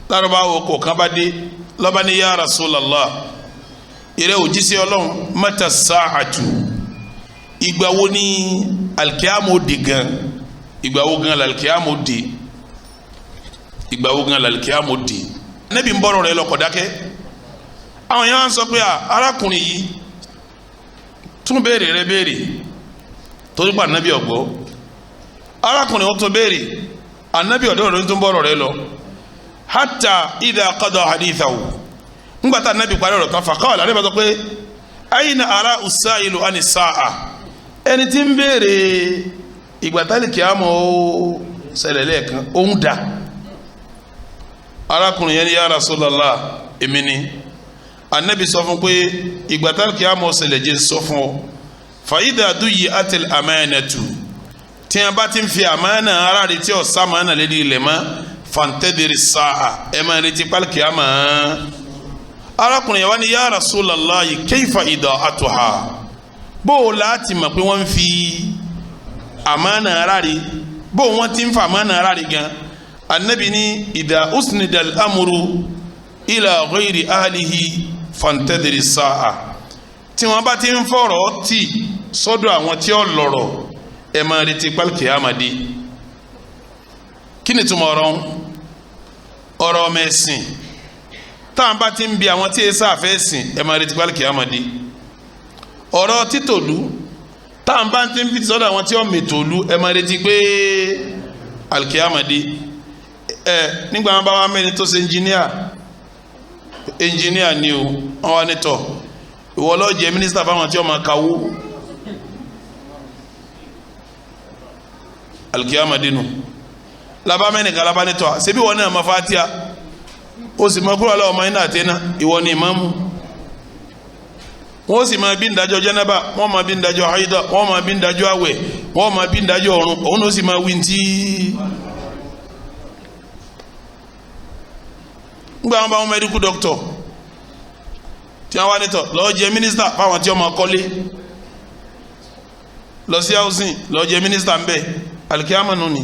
lárúbáwò kò kán bá dé lọ́ba ní ya Rasulallah, ìrẹ́ òjíṣẹ́ Ọlọ́run, mata sa'atu, ìgbà wo ni alikiamu di gan? Ìgbà wo gan alikiamu di? Ìgbà wo gan alikiamu di? Nẹ́bí ń bọ̀rọ̀ rẹ lọ, kò dákẹ́. Àwọn èèyàn wá ń sọ pé arákùnrin yìí tún béèrè rẹ béèrè, torí pa ànábì ọ̀gbọ́. Arákùnrin ó tún béèrè, ànábì ọ̀dọ́ rẹ tún bọ̀rọ̀ rẹ lọ, hatta idha qada hadithahu. Ńgbà tá ànábì parí ọ̀rọ̀ tán, faqala, ànábì sọ pé ayna ara usailu ani sa'a. Ẹni tí ń béèrè ìgbà tálíkì àmọ́ ó ṣẹlẹ̀ lẹ́ẹ̀kan, òun dà? Arákùnrin yẹn ní ya Rasulallah, èmi ni. Anabi sọ fún pé ìgbà tálíkì àmọ́ ṣẹlẹ̀, jẹ́ sọ fún ọ. Fa idha duyi'atil amanatu, tí a bá ti ń fi àmánà ara rẹ̀, tí ọ̀sá àmánà lédi ilẹ̀ mọ́, fantadiri sa'a, ẹ máa retí pálíkì àmọ́. Arákùnrin yẹn wá ní ya Rasulallah, kayfa ida'atuha? Bó o láti mọ̀ pé wọ́n ń fi àmánà ara rẹ̀, bó wọ́n ti ń fa àmánà ara rẹ̀ gan? Anabi ní idha usnidal amru ila ghayri ahlihi fantadiri sa'a. Tí wọ́n bá ti ń fọ̀rọ̀ tì sọ́dọ̀ àwọn tí ó lọ́rọ̀, ẹ máa retí pálíkì àmàdé. Kí ni túmọ̀ ọ̀rọ̀ ọ̀rọ̀ ọmọ ẹ̀sìn? Táwọn bá ti ń bi àwọn tí èsà fẹ́ sìn, ẹ máa retí pálíkì àmàdé. Ọ̀rọ̀ títòlú, táwọn bá ti ń fi sọ́dọ̀ àwọn tí ó mètòlú, ẹ máa retí pé alikiyamade. Ẹ nígbà wọn bá wà mẹ́ni tó ṣe ẹnjìníà, ẹnjìníà ni o, wọn wá nítọ̀, ìwọ ló jẹ́ mínísítà fáwọn tí ó máa kawó. Alikiyamade nù. Labamẹ́ni kan labanitọ́, ṣebí wọn náà ma fatia, o sì ma kúrò aláwọ̀ máa ń náà tẹ́ná, ìwọ ni ìmáàmù. Wọ́n sì máa bí ń dájọ́ jẹ́nẹ́bà, wọ́n máa bí ń dájọ́ haidọ̀, wọ́n máa bí ń dájọ́ àwẹ̀, wọ́n máa bí ń dájọ́ ọ̀run, òun ló sì máa wí ntí. Ngbà wọn bá wọn medical doctor tí wọn wá nítọ̀, lọ́ọ́ jẹ́ mínísítà fáwọn tí wọ́n máa kọ́lé, lọ sí housing, lọ́ọ́ jẹ́ mínísítà ń bẹ̀. Alikiyama nù ni.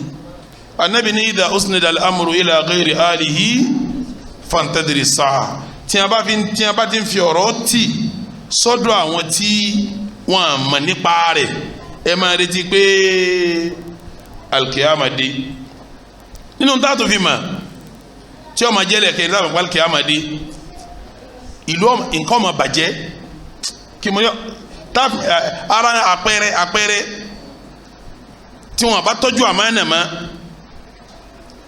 Anabi ní idha usnida al-amru ila ghayri alihi fantadiri sa'a. Tí a bá ti ń fi ọ̀rọ̀ tì sọ́dọ̀ àwọn tí wọ́n mọ̀ nípa rẹ̀, ẹ máa retí pé alikiyama dé. Nínú táàtò fi mà tí ọmọ jẹ́lẹ̀ kẹ́ ní alikiyama dé, Ìlú nǹkan ọmọ bàjẹ́. Kí mo yọ tá ara àpẹẹrẹ tí wọn bá tọ́jú àmánà mọ́,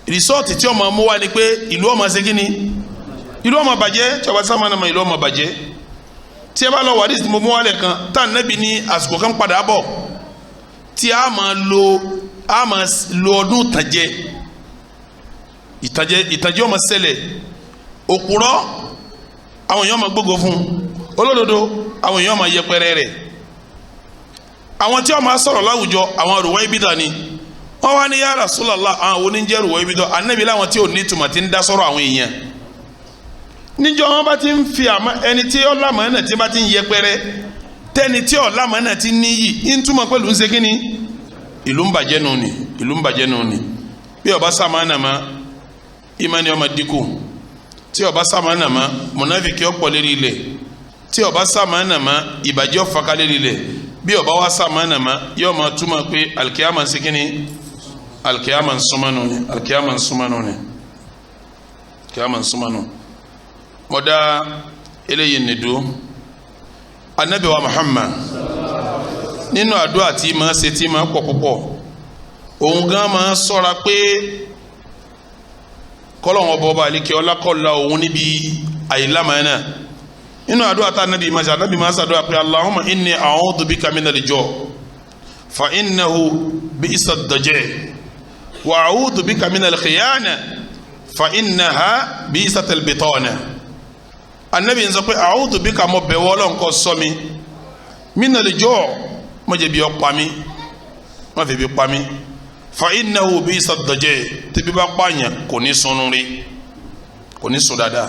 rìsọ́ọ̀tì tí ọmọ mú wá ni pé ìlú ọmọ ṣe kíni, ìlú ọmọ bàjẹ́. Tí ọba sàmánà mọ́, ìlú ọmọ bàjẹ́. Tí ẹ bá lọ wàdí tí mo mú wálẹ̀ kan tá à nẹ́bi ní àsìkò kan padà bọ̀ tí a máa lo ọdún ìtànjẹ ìtànjẹ ọmọ ṣẹlẹ̀. Òpùrọ́ àwọn èèyàn máa gbógo fún, olódodo àwọn èèyàn máa yẹpẹrẹ rẹ̀. Àwọn tí wọ́n máa sọ̀rọ̀ láwùjọ àwọn rùwọ́ ibidà ni wọ́n wá ní ya Rasulullah, àwọn oníjẹ́ rùwọ́ ibidà Ànábì láwọn tí ò ní tùmọ̀ tí ń dá sọ̀rọ̀ àwọn èèyàn. Níjọ́ wọn bá ti ń fi àmọ́ ẹni tí ọlámọ̀ náà ti bá ti ń yẹpẹrẹ, tẹni tí ọlámọ̀ náà ti níyì ń túmọ̀ pẹ̀lú ń ṣe kínní, ìlú ń bàjẹ́ nù ni, ìlú ń bàjẹ́ nù ni. Bí ọba sàmánà mọ́, ìmánì ọmọ dínkù. Tí ọba sàmánà mọ́, mùnáfíkì ọ̀pọ̀ lérí ilẹ̀. Tí ọba sàmánà mọ́, ìbàjẹ́ ọ̀fàkà lérí ilẹ̀. Bí ọba wa sàmánà mọ́, yóò máa túmọ̀ pé alikiyama ń ṣe kínní, alikiyama ń súnmọ́ nù ni, alikiyama ń súnmọ́ nù ni, alikiyama ń súnmọ́ nù. Mo dá eléyìí nìdó. Anabi wa Muhammad nínú àdúrà tí máa ṣe tí máa pọ̀ púpọ̀, òun gan máa ṣọ́ra pé kọ́lọ́hún ọba ọba àlekè ọlákọ́lá òun níbi àìlámàánà. Nínú àdúrà tá anabi máa ṣe, anabi máa ṣàdúrà pé Allahumma inni a'udhu bika minal ju' fa innahu bi'sa ad-daji' wa a'udhu bika minal khiyana fa innaha bi'sat al-bitana. Anabi ń sọ pé a'udhu bika, mo bẹ̀ wọ́ Ọlọ́run kó ṣọ́ mi, minal ju' mo jẹ́ bí ó pa mí, má fi bí pa mí, fa innahu bi'sa ad-daji', tẹ́bí bá pààyàn kò ní sunu rí, kò ní sun dáadáa.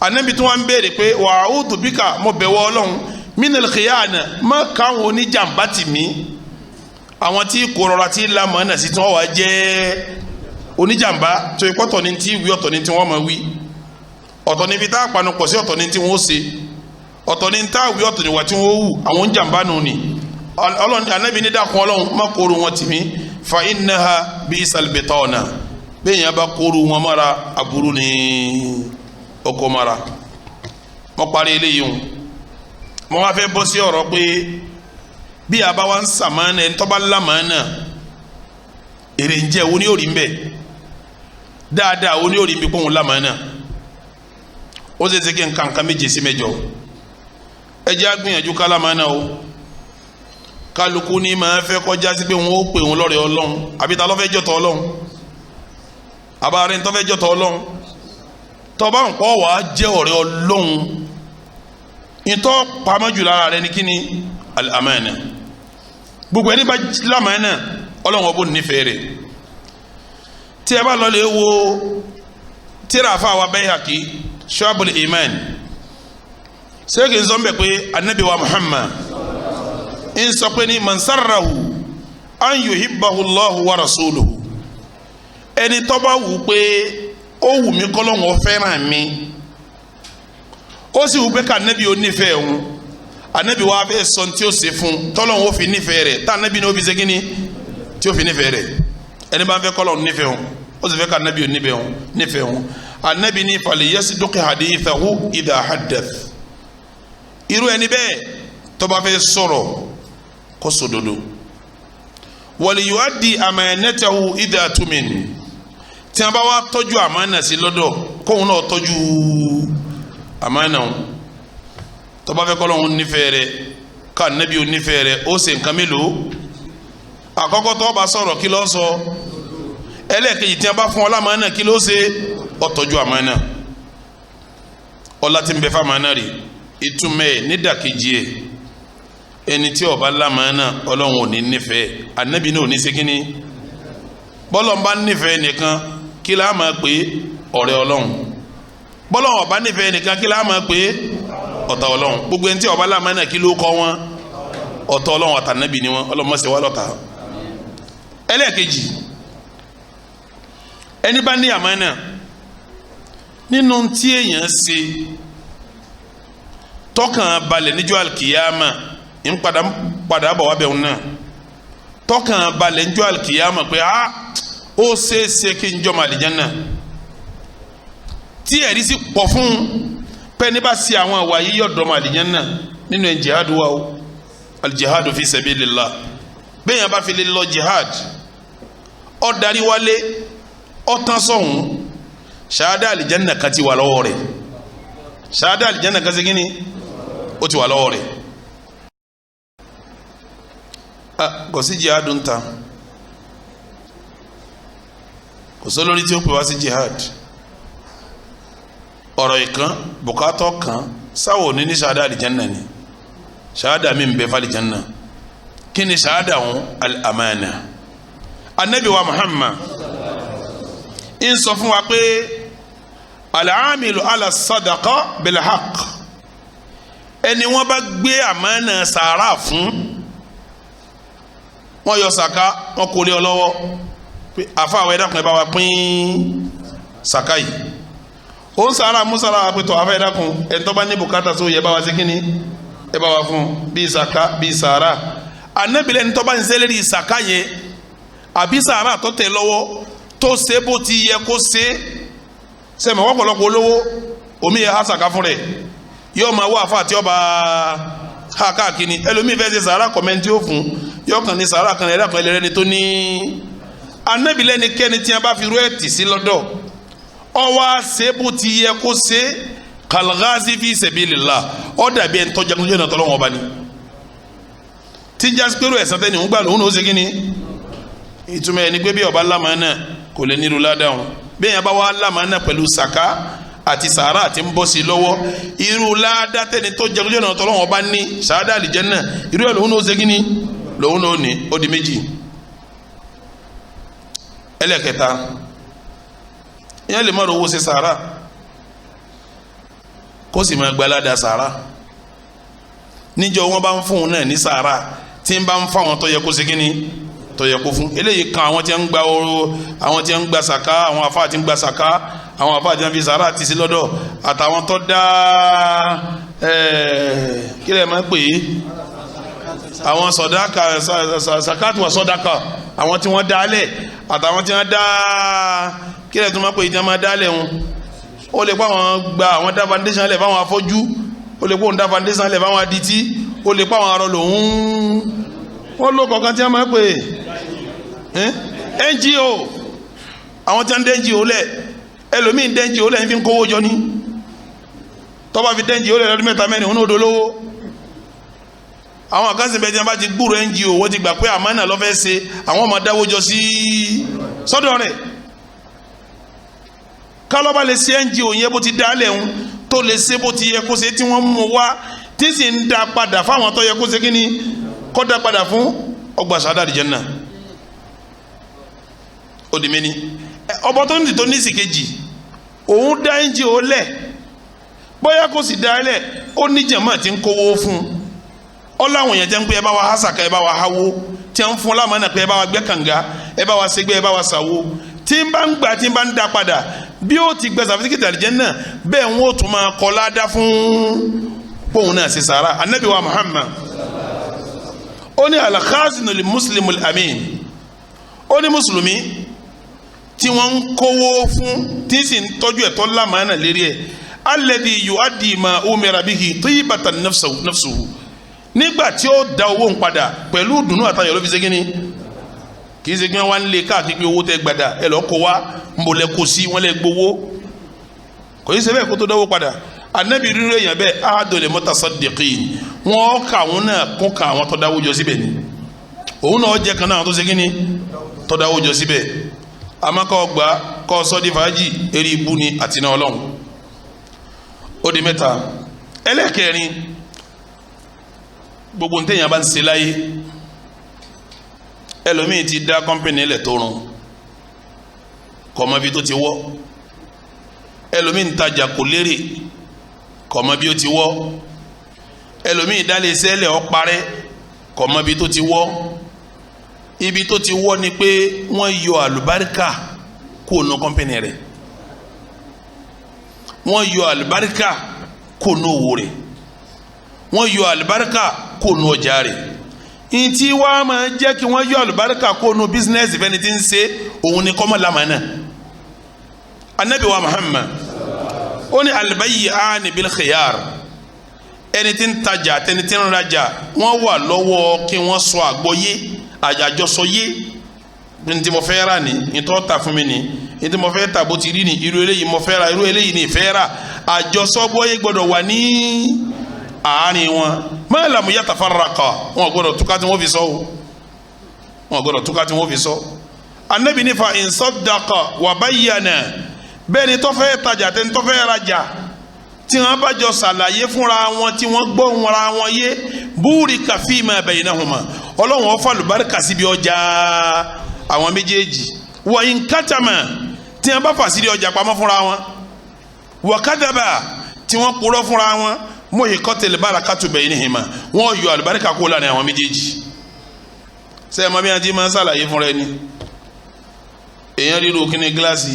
Anabi tí wọ́n ń béèrè pé wa a'udhu bika, mo bẹ̀ wọ́ Ọlọ́run, minal khiyana, má káwọn oníjàmbá tì mí, àwọn tí kò rọra tí lamọ̀ náà sí tí wọ́n wá jẹ́ oníjàmbá, tó ikú ọ̀tọ̀ ní tí wí, ọ̀tọ̀ ní tí wọ́n máa wí, ọ̀tọ̀ níbi tá a panu pọ̀ sí, ọ̀tọ̀ ní tí wọ́n ṣe, ọ̀tọ̀ ní tá a wí, ọ̀tọ̀ níwà tí wọ́n wù, àwọn oníjàmbá nù ni. Ọlọ́run anabi ní dákun Ọlọ́run má kóru wọn tì mí, fa innaha bi'sal bitana, bẹ́ẹ̀ yẹn bá kóru wọn mọ́ra aburú ní ọkọ mọ́ra. Mo parí eléyìí o, mo wá fẹ́ bọ́ sí ọ̀rọ̀ pé bí a bá wá ń sàmánà, ẹni tó bá lámánà, èrè ń jẹ́ wo ni yóò rí ń bẹ̀, dáadáa wo ni yóò rí ń bí kóhun lámánà. Ó ṣe é ṣe kí n ka nǹkan méje sí mẹ́jọ. Ẹ jẹ́ á gbìyànjú ká lámánà o. Kálukú ní máa fẹ́ kọjá sí pé wọn ó pè wọn lọ́rẹ̀ Ọlọ́run, àbí ta ló fẹ́ jọ̀tọ̀ Ọlọ́run, àbára ẹni tó fẹ́ jọ̀tọ̀ Ọlọ́run. Tọba nǹkan wà á jẹ́ ọ̀rẹ́ Ọlọ́run, ìtọ́ pamọ́ jù lára rẹ ní kíni, al-amana. Gbogbo ẹni bá lámàánà, Ọlọ́run ọbọ̀ nífẹ̀ẹ́ rẹ̀. Tí ẹ bá lọ lè wo tíra àfa wa Bayhaqi, Shu'abul Iman, sẹ́kì ń sọ mbẹ́ pé anabi wa Muhammad ń sọ pé ní man sarrahu an yuhibbahu Allahu wa rasuluhu, ẹni tó bá wù pé ó wù mí kọ́lọ́hún ó fẹ́ràn mi, ó sì wù pé ká anabi ó nífẹ̀ẹ́ òun, anabi wa fẹ́ sọ tí ó ṣe fún tọ́lọ́hún ó fi nífẹ̀ẹ́ rẹ̀, tá anabi ní ó fi ṣe kíni tí ó fi nífẹ̀ẹ́ rẹ̀. Ẹni bá ń fẹ́ kọ́lọ́hún nífẹ̀ẹ́ òun, ó sì fẹ́ ká anabi ó nífẹ̀ẹ́ òun, anabi ní falyasduq hadithahu idha haddath, irú ẹni bẹ́ẹ̀ tó bá fẹ́ sọ̀rọ̀ kó sòdodo, waliyuaddi amanatahu idha tumin, tí a bá wá tọ́jú àmánà sí lọ́dọ̀, kóun náà tọ́jú àmánà òun. Tó bá fẹ́ kọ́lọ́hún nífẹ̀ẹ́ rẹ̀, ká nẹ́bí ó nífẹ̀ẹ́ rẹ̀, ó ṣe nǹkan mélòó? Àkọ́kọ́ tó bá sọ̀rọ̀ kí ló sọ? Ẹlẹ́ẹ̀kejì tí a bá fún ọ lámánà kí ló ṣe? Ó tọ́jú àmánà. Ọlá tí ń bẹ fámánà rè, ìtumọ̀ ẹ̀ nídàkejì ẹ̀, ẹni tí ó bá lámánà Ọlọ́run ò ní nífẹ̀ẹ́, ànábì náà ò ní ṣe kínní. Bọ́lọ̀ ń bá nífẹ̀ẹ́ nìkan kí la máa pè ọ̀rẹ́ Ọlọ́run, bọ́lọ̀ ó bá nífẹ̀ẹ́ nìkan kí la máa pè ọ̀tá Ọlọ́run. Gbogbo ẹni tí ó bá lámánà kí ló kọ́ wọn? Ọ̀tá Ọlọ́run àtànábì ni wọn. Ọlọ́run má ṣe wá lọ́tá. Ẹlẹ́ẹ̀kejì, ẹni bá ní àmánà nínú tí èèyàn ṣe tọkàn balẹ̀ níjọ́ alikiyama, ń padà bọ̀ wá bẹ̀rù náà, tọkàn balẹ̀ níjọ́ alikiyama pé a ó ṣeéṣe kí n jọmọ àlìjánnà, tí ẹ̀rí sì pọ̀ fún Pẹ́ẹ́ni bá ṣe àwọn àwà yìí, yọ̀ dọ́mọ àlìjánnà. Nínú ẹ̀, jihad wa o, aljihadu fi sabilillah. Bẹ́ẹ̀ yẹn bá fi lè lọ jihad, ó darí wálé, ó tán sọ̀hún, ṣáádà àlìjánnà kan ti wà lọ́wọ́ rẹ̀. Ṣáádà àlìjánnà kan ṣe kí ni? Ó ti wà lọ́wọ́ rẹ̀. Kò sí jihad ń ta, kò sólórí tí ó pè wá sí jihad. Ọ̀rọ̀ ìkan bùkátọ̀ kan sáwọ̀ ní ṣáádà àlìjánnà ni. Ṣáádà mi ń bẹ fàlìjánnà. Kí ni ṣáádà wọn? Al-amana. Anabi wa Muhammad ń sọ fún wa pé al-amilu ala sadaqa bil-haqq, ẹni wọ́n bá gbé àmánà sàárà fún, wọ́n yọ sàká, wọ́n kò lé ọ lọ́wọ́ pé àfa àwọn ẹ̀dá kan, ẹ bá wa pín sàká yìí. Ó ń sàárà mú sàárà wa pé tọ́ àfa, ẹ̀dá kan, ẹni tó bá ní bùkátà sóò yẹ, bá wa sí kínní, ẹ bá wa fún bíi sàká, bíi sàárà. Anabilẹ̀ ní tó bá ń sẹ́lẹ̀rì sàká yẹn àbí sàárà tó tẹ̀ lọ́wọ́, tó ṣe bó ti yẹ kó ṣe sẹ́mi, wọ́pọ̀lọpọ̀ olówó omi yẹ ha sàká fún rẹ̀, yóò máa wá àfa àti ọba ha káàkiri. Ẹlòmíì fẹ́ ṣe sàárà, kọ̀mẹ́ntì ó fún yóò kàn ní sàárà kan, ẹ̀dá kan ẹlẹ́rẹ́ni tó ní. Anabilẹ̀ ní kẹ́ni tí a bá fi rú ẹ̀ tì sí lọ́dọ̀, ọwọ́ ṣe bó ti yẹ kó ṣe, kal-ghazi fi sabilillah, ó dàbí ẹni tọ́jà kúnjẹ́ náà tọ́lọ́wọ́n ọba ni tí jásípérò ẹ̀sán tẹ́ni ń gbà lòun ní ó ṣe kí ni. Ìtumọ̀ ẹni pé bí ọba lámàánà kò lè nílùú ládàá. Bí èèyàn bá wà lámàánà pẹ̀lú sàká àti sàárà àti ń bọ́ sí i lọ́wọ́, irú ládàá tẹ́ni tó jẹ́ kúnjẹ́ náà tọ́lọ́wọ́n ọba ní sàádà àlìjánnà, irú ẹ̀ lòun ní ó ṣe kí ni, lòun ní ó ní. Ó di méjì. Ẹlẹ́kẹta, ìyẹn lè má rówó ṣe sàárà, kó sì máa gba ládàá sàárà. Níjọ́ wọn bá ń fún un náà ní sàárà, tí ń bá ń fáwọn tó yẹ kó ṣe kí ni, tó yẹ kó fún. Eléyìí kan àwọn tí ń gba oró, àwọn tí ń gba sàká, àwọn afáà tí ń gba sàká, àwọn afáà tí ń fi sàárà ti sí lọ́dọ̀, àtàwọn tó dá kí lè máa pè é, àwọn sọdáka, sàkátù wà sọdáka, àwọn tí wọ́n dálẹ̀, àtàwọn tí wọ́n dá, kí lè tún máa pè é, tí wọ́n máa dálẹ̀ wọn. Ó lè pa àwọn gba àwọn dá foundation lẹ̀ fáwọn afọ́jú, ó lè kó ń dá foundation lẹ̀ fáwọn adití, ó lè pa àwọn arọ lòún. Wọ́n ló kọ̀ọ̀kan tí wọ́n máa pè é NGO, àwọn tí wọ́n ń dé NGO lẹ̀. Ẹlòmíín dé NGO lẹ̀ ń fi kówó jọ ní. Tọ́ba fi dé NGO lẹ̀ lọ́dún 3, 4, òun náà dolówó. Àwọn àkànṣe bẹ́ẹ̀ tí wọ́n bá ti gbúrò NGO, wọ́n ti gbà pé àmánà lọ́fẹ́ ṣe, àwọn ọmọ dáwó jọ sí sọ́dọ̀ rẹ̀. Kálọ́ba lè ṣe NGO yẹn bó ti dá lẹ̀ ń tó lè ṣe bó ti yẹ kó ṣe, tí wọ́n mú wá, tí sì ń da padà fáwọn tó yẹ kó ṣe kí ni, kó dá padà fún, ọgbà sàdá àlìjánnà. Ó di méní. Ọba tó ní tó ní ìsìkejì, òun dá NGO lẹ̀, bóyá kò sì dá lẹ̀, ó ní jàmáà tí ń kówó fún un. Ó láwọn èèyàn jẹ́ ń pé ẹ bá wa hásàkà, ẹ bá wa háwó, tí ń fún lámàánà pé ẹ bá wa gbẹ́ kànga, ẹ bá wa ṣègbè, ẹ bá wa ṣàwó, tí ń bá ń gbà, tí ń bá ń dá padà, bí ó ti gbẹ sàfisikìtì àlìjánnà, bẹ́ẹ̀ ń wò tún máa kọ́ ládá fún póun náà ṣe sàrà. Anabi wa Muhammad ó ní al-khazinu li muslim al-amin, ó ní mùsùlùmí tí wọ́n ń kówó fún, tí sì ń tọ́jú ẹ̀tọ́ lámàánà lérí ẹ̀, alladhi yuaddi ma umira bihi tibatan nafsuhu, nígbà tí ó da owó ń padà pẹ̀lú ìdùnnú àtayọ̀ ló fi ṣe kíni. Kì í ṣe kí wọ́n wá ń lé káàkiri pé owó tẹ gbàdà, ẹ lọ́ọ́ kó wá, ń bò lẹ kó sí, wọ́n lẹ gbowó. Kò í ṣe bẹ́ẹ̀ kó tó dáwó padà. Anabi rírọ èèyàn bẹ́ẹ̀, ahadul mutasaddiqin, wọ́n kà àwọn náà kún ká àwọn tó dáwó jọ síbẹ̀ ni. Òun náà jẹ́ kan náà tó ṣe kíni, tó dáwó jọ síbẹ̀. Àmọ́ kọ́ gbà kọ́ sọ́ di fàájì, eré ibú ni àti náà ọlọ́run. Ó di mẹ́ta. Ẹlẹ́kẹrin, gbogbo ntẹ̀yìn bá ń ṣe láyé, ẹlòmíì ti dá kọ́mpìnì ilẹ̀ tó run, kò mọ ibi tó ti wọ́. Ẹlòmíì ń tajà, kò lérè, kò mọ bí ó ti wọ́. Ẹlòmíì dálé sẹ́lẹ̀, ó parẹ́, kò mọ ibi tó ti wọ́. Ibi tó ti wọ́ ni pé wọ́n yọ àlùbáríkà kó nu kọ́mpìnì rẹ̀, wọ́n yọ àlùbáríkà kó nu owó rẹ̀, wọ́n yọ àlùbáríkà kó nu ọjà rẹ̀. Ntí wàá máa jẹ́ kí wọ́n yọ àlùbáríkà kó nu bísínẹ́sì fẹ́ni tí ń ṣe, òun ni kọ́mọ́ lamánà. Anabi wa Muhammad Ó ní albayyani bil khiyar, ẹni tí ń tajà àtẹni tí ń rajà wọ́n wà lọ́wọ́ kí wọ́n sọ àgbọ́yé àjọsọyé. Ní tí mo fẹ́ rà ní, ní tó ta fún mi ní, ní tí mo fẹ́ ta bó ti rí ní, irú eléyìí mo fẹ́ rà, irú eléyìí ní ìfẹ́ rà. Àjọsọgbọ́yé gbọ́dọ̀ wà ní àárín wọn. Ma lam yatafarraqa, wọn gbọ́dọ̀ túká tí wọ́n fi sọ o, wọn gbọ́dọ̀ túká tí wọ́n fi sọ. Anabi ní fa in saddaqa wa bayyana, bẹ́ẹ̀ ni tó fẹ́ tajà tẹ́ni tó fẹ́ rajà tí wọ́n bá jọ ṣàlàyé fúnra wọn tí wọ́n gbọ́ wọn wọn yé, burika fima baynahuma, Ọlọ́run ó fàlùbáríkà síbi ọjà àwọn méjèèjì. Wa in katama, tí wọ́n bá fà síbi ọjà pamọ́ fúnra wọn, wa kadaba, tí wọ́n purọ́ fúnra wọn, muhiqatil barakatu baynahuma, wọ́n yọ àlùbáríkà kó láàrin àwọn méjèèjì. Sẹ́yìn mọ́ bí wọ́n ti máa ń ṣàlàyé fúnra ẹni? Èèyàn ríro kíní gíláàsì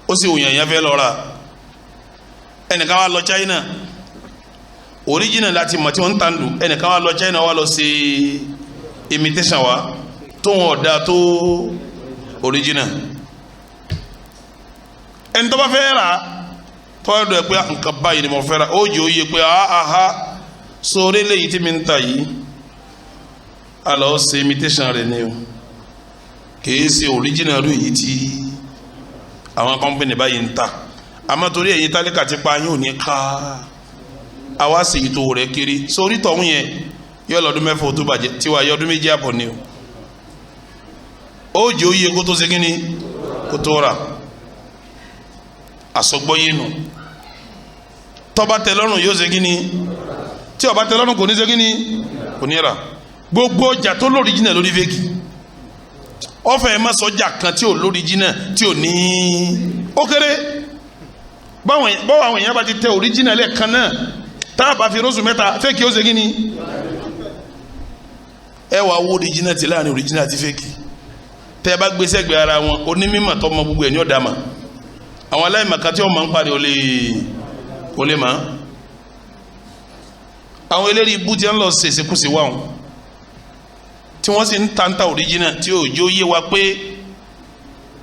ó sì wùyàn yẹn fẹ́ lọ ra. Ẹnìkan wá lọ China, original láti mọ̀ tí wọ́n ń tàn lù. Ẹnìkan wá lọ China wá lọ ṣe imitation wa tó wọn ọ̀dà tó original. Ẹni tó bá fẹ́ rà tó bá dọ̀ ẹ́ pé nǹkan báyìí ni mo fẹ́ rà, ó jẹ́ òye pé aha sórí eléyìí tí mi ń ta yìí, a lọ ṣe imitation rẹ̀ ni o, kìí ṣe original rẹ̀ yìí tí àwọn kọ́mpìnì báyìí ń ta. Àmọ́ torí ẹ̀yin tálíkà ti pa yín ò ní ká àwa sì yìí tó rẹ̀ kiri sórí tọ̀hún yẹn yọ lọ́dún 6 tó bàjẹ́ tiwa yọ ọdún 2 àbọ̀ ni o. Ó jẹ́ òye kó tó ṣe kíni kó tó rà. Àsọgbọ́yé nù. Tó bá tẹ́ lọ́rùn yóò ṣe kíni, tí ó bá tẹ́ lọ́rùn kò ní ṣe kíni, kò ní rà. Gbogbo ọjà tó lórí jìnnà lórí fẹ́ẹ̀kì, ọfẹ má sọjà kan tí ò lórí jìnnà tí ò ní ó kéré. Báwọn àwọn èèyàn bá ti tẹ òríjìnà lẹ́ẹ̀kan náà, tá a bá fi rósù 3 fẹ́ẹ̀kì ó ṣe kíni. Ẹ wàá wó òríjìnà tí láàrin òríjìnà àti fẹ́ẹ̀kì, tẹ́ ẹ bá gbé sẹ́gbẹ̀ẹ́ ara wọn, onímọ̀ tó mọ gbogbo ẹ̀ ní ọ̀dà mà. Àwọn aláìmọ̀kan tí wọ́n máa ń parí ò lè mọ̀. Àwọn eléré ibú tí wọ́n lọ ṣèṣekúṣe wà wọn, tí wọ́n sì ń ta ń ta original, tí òjò yé wa pé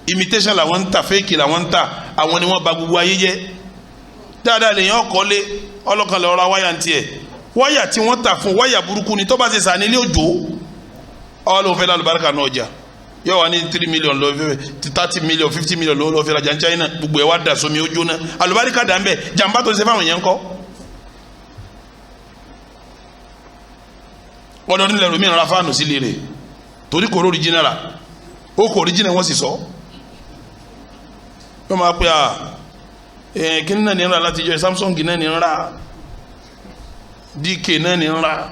imitation làwọn ń ta, fake làwọn ń ta, àwọn ni wọ́n bà gbogbo ayé jẹ́. Dáadáa lèyàn kọ́lé ọlọ́kan lọ́ọ́ ra wáyà ń tiẹ̀, wáyà tí wọ́n ta fún wáyà burúkú ni, tó bá ṣe sàn nílé òjò ọlọ́run fẹ́ lálùbáríkà náà ọjà yóò wá ní 3 million lọ 30 million 50 million lọ́ọ́ fẹ́ rajà ní China, gbogbo ẹ̀ wá dà sómi ó jóná, àlùbáríkà dà ń bẹ̀, jàǹbá tó ṣe fáwọn èèyàn kọ́. Ọdọọdún lẹ́rù mí ra fáànù sílé rẹ̀ torí kò rórí jìnnà rà, ó kò rí jìnnà wọ́n sì sọ. Yóò máa pe à kíní náà ní ń ra láti jọ, Samsung náà ní ń ra, DK náà ní ń ra,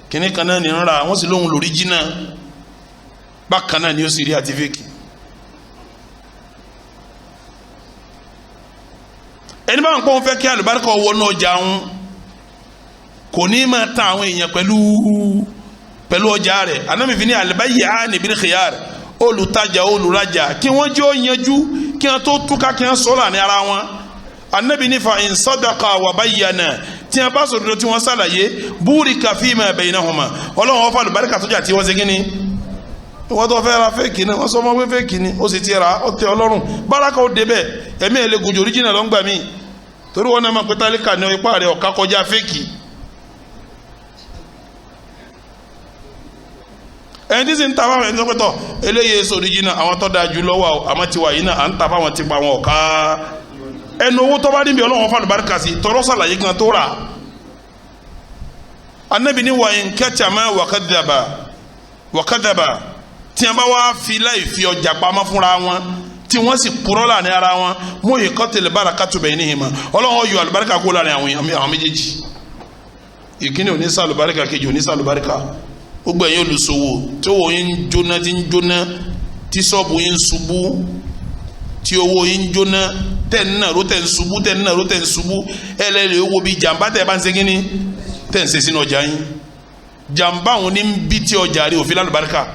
kíní kan náà ní ń ra, wọ́n sì lóhun lórí jìnnà. Bákan náà ni ó sì rí àti fèkì. Ẹni bá ń pọ́n fẹ́ kí àlùbáríkà wọnú ọjà ń kò ní máa ta àwọn èèyàn pẹ̀lú ọjà rẹ̀. Ànábì fi ní albayyani bil khiyar, olùtajà olùrajà kí wọ́n jẹ́ ó yanjú, kí wọ́n tó túká, kí wọ́n sọ̀rọ̀ ní ara wọn. Ànábì ní fa in sadaqa wa bayyana, tí wọ́n bá sòdodo tí wọ́n sàlàyé, burika fima baynahuma, Ọlọ́run ó fà àlùbáríkà sọ́jà tí wọ́n ṣe kí ni. Wọ́n tó fẹ́ ra fẹ́ẹ̀kì náà, wọ́n sọ fún pé fẹ́ẹ̀kì ni, ó sì ti ra ó tẹ́ Ọlọ́run, báraka ó débẹ̀, ẹ̀mí ẹ̀ lè gùn jù original lọ́ngbà míì, torí wọn náà máa pẹ́ tálíkà ní ipá rẹ̀ ọ̀ká kọjá fẹ́ẹ̀kì. Ẹni tí sì ń ta fáwọn ẹni tó pẹ́tọ̀ eléyìí èso original, àwọn tó dáa jù lọ́wọ́ àmọ́ tiwa yìí náà à ń ta fáwọn ti pa àwọn ọ̀ká. Ẹnu owó tó bá níbi Ọlọ́run fún àlùbáríkà sí tọrọ sàlàyé gan tó rà. Ànábì ní wa in katama wa kadhaba, tí wọ́n bá wá fi láì fi ọjà pamọ́ fúnra wọn, tí wọ́n sì purọ́ láàrin ara wọn, muhiqatil barakatu baynihima, Ọlọ́run yọ àlùbáríkà kó láàrin àwọn méjèèjì. Ìkíni ò ní sàlùbáríkà, kejì ò ní sàlùbáríkà. Gbogbo ẹ̀yin olùsòwò tí owó yín ń jóná, tí ń jóná, tí ṣọ́ọ̀bù yín ń ṣubú, tí owó yín ń jóná, tẹ̀ ń nàró tẹ̀ ń ṣubú, tẹ̀ ń nàró tẹ̀ ń ṣubú, ẹlẹ́rìí owó bíi jàǹbá tẹ̀ bá ń ṣe kínní tẹ̀ ń ṣe sínú ọjà yín. Jàǹbá òun ní ń bí tí ọjà rí òfin lálùbáríkà.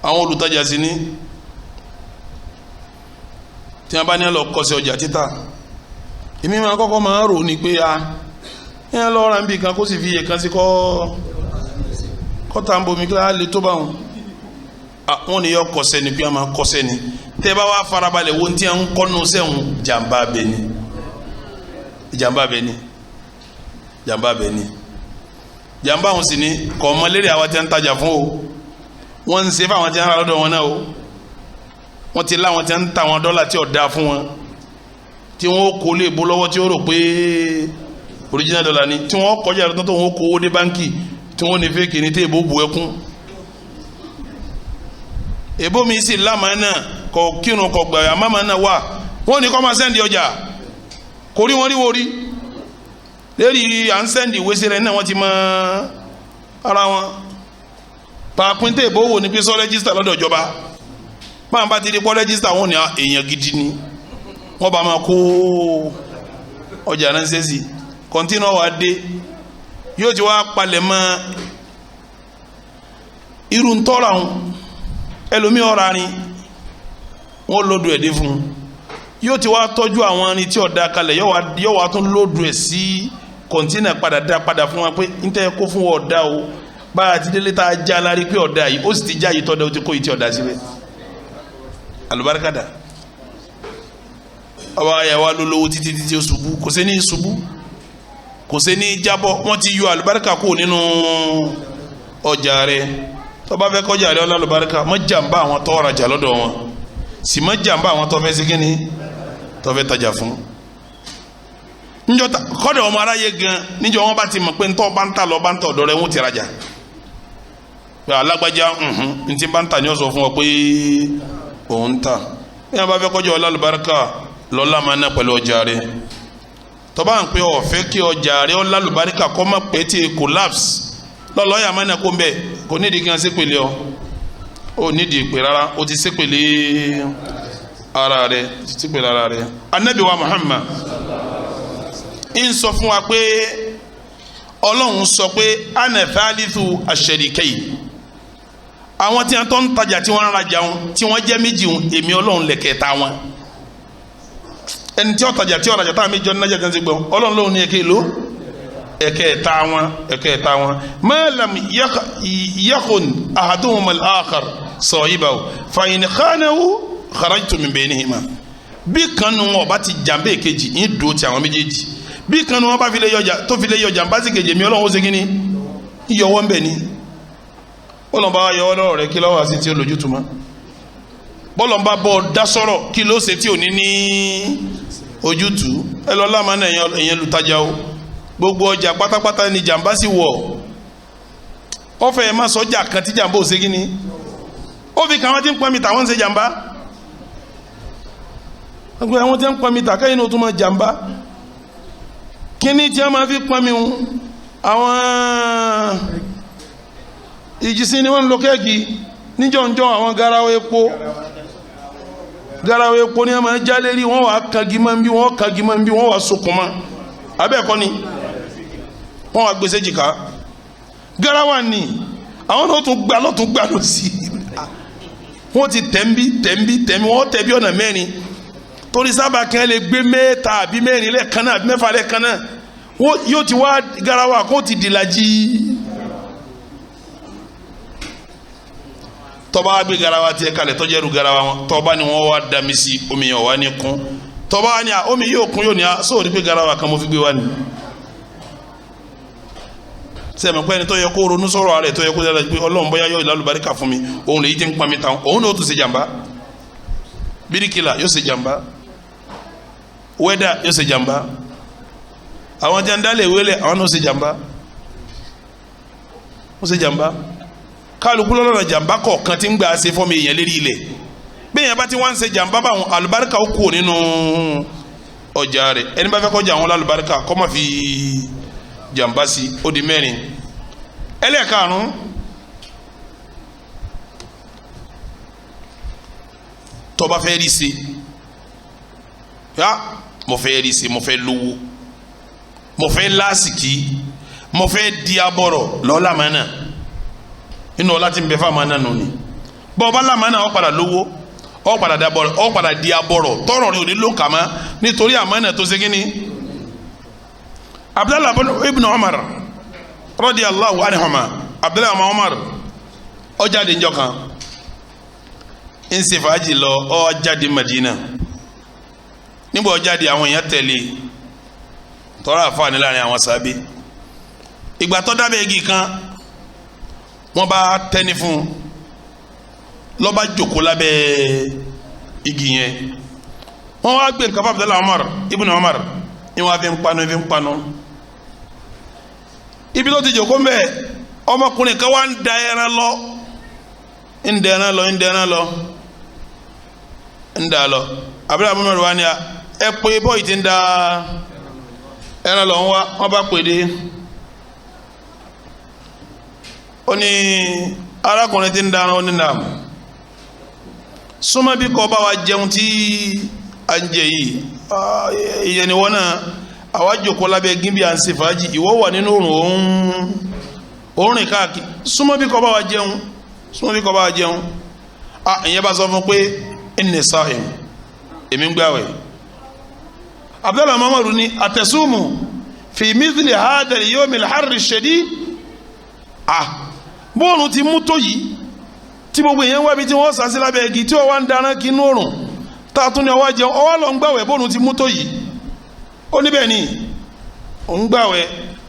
Àwọn olùtajà sí ní tí wọ́n bá ní lọ kọsẹ̀ ọjà títà, èmi máa kọ́kọ́ máa rò ní pé a ẹ lọ ra nbì kan kó sì fi iye kan sí kọ́ kọ́ta ń bomi kí á lè tó bá wọn. Wọ́n ní yọ kọsẹ́ ni, bí wọ́n máa kọsẹ́ ni. Tẹ́ bá wà farabalẹ̀ wo ti ń kọ́nu sẹ́wọ̀n, jàmbá bẹ ni, jàmbá bẹ ni, jàmbá bẹ ni. Jàmbá wọn sì ni kọ́ ọmọlérí àwọn tí ń tajà fún o. Wọ́n ń ṣe fáwọn tí ń ra lọ́dọ̀ wọn náà o. Wọ́n ti láwọn tí ń ta àwọn dọ́là tí ò da fún wọn, tí wọ́n kó lè bó lọ́wọ́, tí ó rò pé original dollar ni, tí wọ́n kọjá lọ́tọ́ tó wọ́n kó owó dé báńkì, tí wọ́n ní fake ní tí èbó bu ẹkún. Èbó mi sì lámàánà kò kírun kò gbàgbé, àmàmà wà. Wọ́n ní kọ́ máa sẹ́ndì ọjà, kò rí wọn rí wọ́n rí lérí à ń sẹ́ndì ìwé sí rẹ̀ náà, wọ́n ti mọ ara wọn. Pàápín tẹ̀ èbó wò ní pé sọ rẹ́gísítà lọ́dọ̀ ìjọba. Báwọn bá ti di pọ́ rẹ́gísítà, wọn ní èèyàn gidi ni, wọ́n bá máa kó ọjà ránṣẹ́ sí kọ́ńtínà wa dé, yóò ti wá palẹ̀ mọ́ irú ntọ́ra wọn. Ẹlòmíì ọ̀ra ni wọ́n lòdù ẹ̀ dé fún un, yóò ti wá tọ́jú àwọn ẹni tí ọ̀dà kalẹ̀, yóò wá tún lòdù ẹ̀ sí kọ́ńtínà padà dá padà fún wa pé n tẹ́ kó fún wọn ọ̀dà o, bá a ti délé tá a já lárí pé ọ̀dà yìí, ó sì ti já yìí tọ́da, ó ti kó yìí tí ọ̀dà síbẹ̀. Àlùbáríkà dà. Ọba ayà wa lólówó títí títí, ó ṣubú. Kò sí ní ṣubú, kò sí ní jábọ́. Wọ́n ti yọ àlùbáríkà kúrò nínú ọjà rẹ̀. Tó bá fẹ́ kọjá rẹ̀ ọlá àlùbáríkà, má jàǹbá àwọn tó rajà lọ́dọ̀ wọn, sì má jàǹbá àwọn tó fẹ́ sí kínní, tó fẹ́ tajà fún. Níjọ́ kọ́dọ̀ ọmọ aráyé gan, níjọ́ wọn bá ti mọ̀ pé ntọ́ bá ń tà lọ bá ń tà ọ̀dọ̀ rẹ̀, wọ́n ti rajà. Alágbájá ntí bá ń tà ní ọ̀sọ̀ fún ọ pé òun tà. Bí wọn bá fẹ́ kọjá ọlá àlùbáríkà, lọ́la máa ná pẹ̀lú ọjà rẹ̀. Tọ́ba ń pẹ́ ọ̀fẹ́ kí ọjà rẹ̀ ọlá àlùbáríkà kọ́ má pẹ́ tí collapse, lọ́lọ́yà máa ná kó ń bẹ̀. Kò nídìí kí wọ́n ṣépèlé ọ, ó nídìí ìpè rárá, ó ti ṣépèlé ara rẹ̀, ti ṣépèlé ara rẹ̀. Anabi wa Muhammad ń sọ fún wa pé Ọlọ́run sọ pé ana thalithu ash-sharikayn, àwọn tí wọ́n tó ń tajà, tí wọ́n ń rajà wọn, tí wọ́n jẹ́ méjì wọn, èmi Ọlọ́run lẹ̀kẹta wọn. Ẹni tí ó tajà, tí ó rajà, táwọn méjì ọ̀nà jẹ́ ti gbọ́, Ọlọ́run lóhun ní ẹ̀kẹ́ ìlú ẹ̀kẹta wọn, ẹ̀kẹta wọn. Ma lam yakun ahaduhuma al-akhar sahibahu fa in khanahu kharajtu min baynihima. Bí kanu wọn bá ti jàmbé kejì, ń dùn ti àwọn méjèèjì. Bí kanu wọn bá fi lè yọjà, tó fi lè yọjà ń bá sì kejì, mi Ọlọ́run ó segin ní iyọwọ́ ń bẹ̀ ni. Bọ́lọ̀ bá yọ ọlọ́rọ̀ rẹ, kí lọ́wọ́ àti tí ó lójútùmọ́? Bọ́lọ̀ bá bọ́ dá sọ̀rọ̀, kí ló ṣe tí ò ní ní ojútùú? Ẹ lọ lámà náà, ẹ̀yẹn lùtajà o. Gbogbo ọjà pátápátá ni jàmbá sì wọ̀. Ọ̀fẹ́ ẹ̀ má sọ́jà kan tí jàmbá ò segin ni. Ó fi kàn wọ́n ti ń pọn mi tà, wọ́n ń ṣe jàmbá. Àwọn tí ń pọn mi tà kẹ́yìn náà tún máa jàmbá. Kíní tí wọ́n máa fi pọn mi hùn, àwọn ìjìsín ni wọ́n ń lo kẹ́ẹ̀kì níjọ́njọ́. Àwọn garawa epo, garawa epo ni wọ́n máa já lérí. Wọ́n wà kagi máa ń bí, wọ́n kagi máa ń bí, wọ́n wà sokùn mọ́ abẹ́ẹ̀kọ́ ni wọ́n wà gbèsè jìkà garawa ni. Àwọn náà tún gbà lọ́tún gbà lọ sí, wọ́n ti tẹ̀ ń bí, tẹ̀ ń bí, tẹ̀ ń bí, wọ́n tẹ̀ bí ọ̀nà mẹ́rin, torí sábà kan lè gbé mẹ́ta àbí mẹ́rin lẹ́ẹ̀kan náà, àbí mẹ́fà lẹ́ẹ̀kan náà. Wọ́n yóò ti wá garawa kó ti dìlàjì. Tọba gbé garawa tiẹ̀ kalẹ̀, tọ́jú ẹrù garawa wọn, tọba ni wọ́n wá dami sí, omi yẹn wà ní kún. Tọba ni a omi yóò kún, yóò ní a sóò ní pé garawa kan mo fi gbé wa ni. Sẹ́mi pé ẹni tó yẹ kó ronú sọ̀rọ̀ rẹ̀, tó yẹ kó dára pé Ọlọ́run bóyá yóò lálùbáríkà fún mi, òun lè yí ti ń pa mi tán, òun náà ó tún ṣe jàmbá. Bíríkìlà yóò ṣe jàmbá, wẹ́dà yóò ṣe jàmbá, àwọn tí a ń dálé wẹ́lẹ̀, àwọn náà ó ṣe jàmbá, ó ṣe jàmbá. Kálukú lọ́nà jàmbá kọ̀ọ̀kan tí ń gbà ṣe fọ́mi èèyàn lérí ilẹ̀. Bẹ́ẹ̀ yẹn bá ti wá ń ṣe jàmbá báwọn, àlùbáríkà ó kúrò nínú ọjà rẹ̀. Ẹni bá fẹ́ kọjá àwọn lálùbáríkà, kó má fi jàmbá sí. Ó di mẹ́rin. Ẹlẹ́ẹ̀karùn-ún, tó bá fẹ́ rí ṣe, yá mo fẹ́ rí ṣe, mo fẹ́ lówó, mo fẹ́ lásìkí, mo fẹ́ di abọ́rọ̀, lọ́ọ́ mọ́nà inú ọlá tí ń bẹ fáwọn náà nù ni. Bọ́ọ̀bá làmánà, ó padà lówó, ó padà dabọ̀rọ̀, ó padà di abọ̀rọ̀, tọrọ rẹ ò ní ló kà má nítorí àmánà tó ṣe kí ni. Abdallah ibn Umar radiyallahu anhuma, Abdallah ibn Umar, ó jáde níjọ́ kan. Ń ṣe fàájì lọ, ó jáde Madina. Nígbà ó jáde, àwọn èèyàn tẹ̀lé tọ́ra àfààní láàrin àwọn sábẹ́. Ìgbà tó dábẹ́ igi kan, wọ́n bá tẹ́ni fún un, ló bá jókòó lábẹ́ igi yẹn. Wọ́n wá gbé nǹkan fún Abdullahi Umar ibn Umar ní wọ́n fi ń panu, fi ń panu. Ibi tó ti jókòó mbẹ́, ọmọkùnrin kan wá ń da ẹran lọ, ń da ẹran lọ, ń da ẹran lọ, ń da lọ. Abdullahi Umar wá ní ẹ pé bọ́ọ̀yì ti ń da ẹran lọ ń wá. Wọ́n bá pè dé. Ó ní arákùnrin tí ń dáná, ó ní nàám, súnmọ́ bí kò bá wa jẹun tí à ń jẹ yìí. Ìyẹn ni wọ́n náà àwa jòkó lábẹ́ gíbi à ń ṣe fàájì, ìwọ wà nínú òrùn òun rìn káàkiri. Súnmọ́ bí kò bá wa jẹun, súnmọ́ bí kò bá wa jẹun. Ìyẹn bá sọ fún pé inni sa'im, èmi ń gbàwẹ̀. Abdullahi Muhammadu ni àtẹ̀sùmù fi mithli hadha al-yawm al-harr ash-shadid. Bóòrùn ti mú tó yìí tí gbogbo èèyàn wábi tí wọ́n sá sí lábẹ́ igi tí wọ́n wá ń dáná kí inú òrùn tá a tún ní ọwọ́ jẹun, ọwọ́ lọ ń gbàwẹ̀. Bóòrùn ti mú tó yìí, ó níbẹ̀ ni ò ń gbàwẹ̀,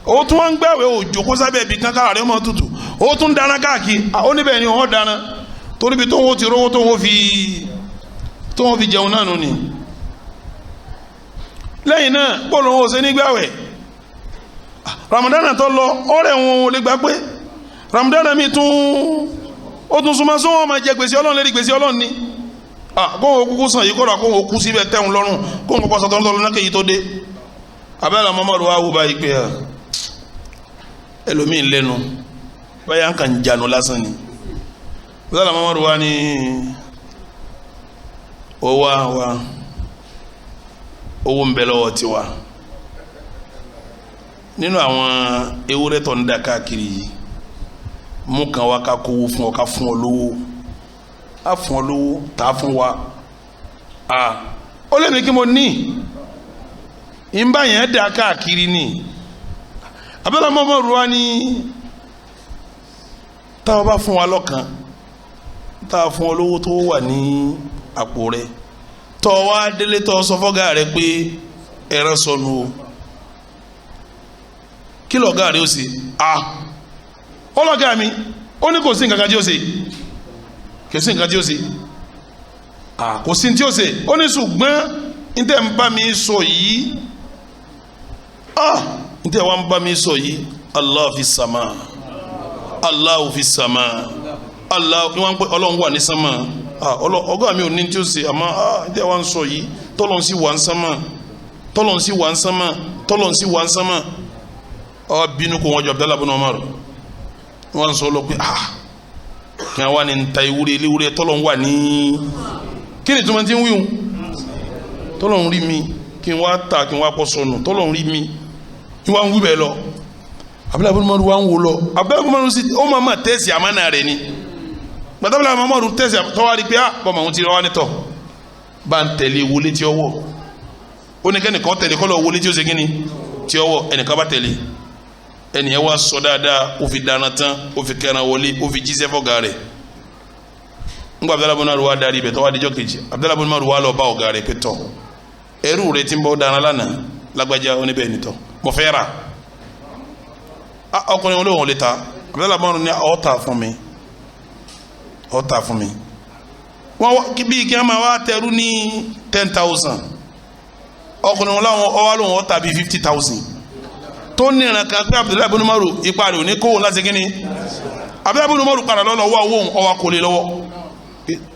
ó tún wá ń gbàwẹ̀, ò jókòó sábẹ́ ibi kan kára rẹ̀ mọ́ tutù, ó tún dáná káàkiri. Ó níbẹ̀ ni wọ́n dáná torí ibi tó ń wo ti rówó tó ń fi jẹun náà nù ni. Lẹ́yìn náà bóòrùn ó ṣe ní gbàwẹ̀. Ramadana tó lọ ọ̀rẹ́ wọn ò lè gbà pé Ramadana mi tún ó tún súnmọ́ sún wọn máa jẹ gbèsè Ọlọ́run lérí gbèsè Ọlọ́run ni. Kóhun kúkú sàn yìí kódà kóhun kú síbẹ̀ tẹ̀hún lọ́rùn, kóhun kọ́kọ́ sọtọ́ lọ́rùn náà kéyìí tó dé. Abẹ́rẹ́ Muhammadu wa wò báyìí pé ẹlòmíín lẹ́nu báyà ń kàn jánu lásán ni. Abẹ́rẹ́ Muhammadu wa ní owó wa owó ń bẹ lọ́wọ́ tiwa nínú àwọn ewúrẹ́ tó ń da káàkiri yìí, mú kan wá ká kówó fún ọ, ká fún ọ lówó, á fún ọ lówó, tá a fún wa. Ó lè ní kí mo ní ìbá yẹn da káàkiri ni. Abẹ́lẹ́ mọ́mọ́ ruwa ni táwa bá fún wa lọ́kàn, táwa fún ọ lówó tó wà ní àpò rẹ, tọ́ wa délé tọ́ sọ fọ́gà rẹ pé ẹran sọnù o, kí lọ́gà rẹ ó sì? Ọlọ́gá mi ó ní kò sí nǹkan kan tí ó ṣe, kò sí nǹkan tí ó ṣe, kò sí tí ó ṣe. Ó ní ṣùgbọ́n n tẹ́ ń bá mi sọ yìí, n tẹ́ wá ń bá mi sọ yìí, Allah fi sama, Allah fi sama, Allah ní wọ́n ń pẹ́ Ọlọ́run wà ní sánmà. Ọgá mi ò ní tí ó ṣe, àmọ́ n tẹ́ wá ń sọ yìí, tọ́lọ́run sì wà ń sánmà, tọ́lọ́run sì wà ń sánmà, tọ́lọ́run sì wà ń sánmà. Ọ bínú kó wọn jọ Abdallah ibn Umar, wọ́n sọ lọ pé kí wọ́n wá ní ta ewúrẹ́ eléwúrẹ́ tọ́lọ̀ ń wà ní kí ni túmọ̀ tí ń wíwùn tọ́lọ̀ ń rí mi kí n wá ta kí n wá kọ́ sọnù tọ́lọ̀ ń rí mi kí wọ́n wí bẹ́ẹ̀ lọ. Abdullahi ibn Umar wá ń wò lọ. Abdullahi ibn Umar sì ó máa ma tẹ́sí àmánà rẹ̀ ni. Gbàtàbílà Muhammadu tẹ́sí tọ́wá rí pé bọ́mọ̀ ohun ti rọ́ wá nítọ̀ bá ń tẹ̀lé wọlé tí ó wọ̀. Ó ní kẹ́nìkan tẹ̀lé kọ́ lọ wọlé tí ó ṣe kíni tí ó wọ̀, ẹnìkan bá tẹ̀lé. Ẹnìyẹn wá sọ dáadáa, ó fi dáná tán, ó fi kẹran wọlé, ó fi jíṣẹ́ fọ́gà rẹ̀. Ńgbà Abdullahi ibn Umar wá darí ibẹ̀ tó wá dijọ́ kejì, Abdullahi ibn Umar wá lọ bá ọ̀gá rẹ̀ pé tọ̀, ẹrú rẹ̀ ti ń bọ́ dáná lánàá lágbájá oníbẹ̀ nìtọ̀ mo fẹ́ rà. Ọkùnrin olóhùn lè ta. Abdullahi ibn Umar ní ó tà fún mi, ó tà fún mi. Wọ́n bí kí wọ́n máa wá tẹrú ní 10,000, ọkùnrin wọn láwọn ọwọ́ lóhùn ó tà bí 50,000. Tó níran kan pé Abdullahi ibn Umar ipa rẹ̀ ò ní kóhùn láti kíni. Abdullahi ibn Umar padà lọ́lọ́ wá owó ọwọ́ kò lè lọ́wọ́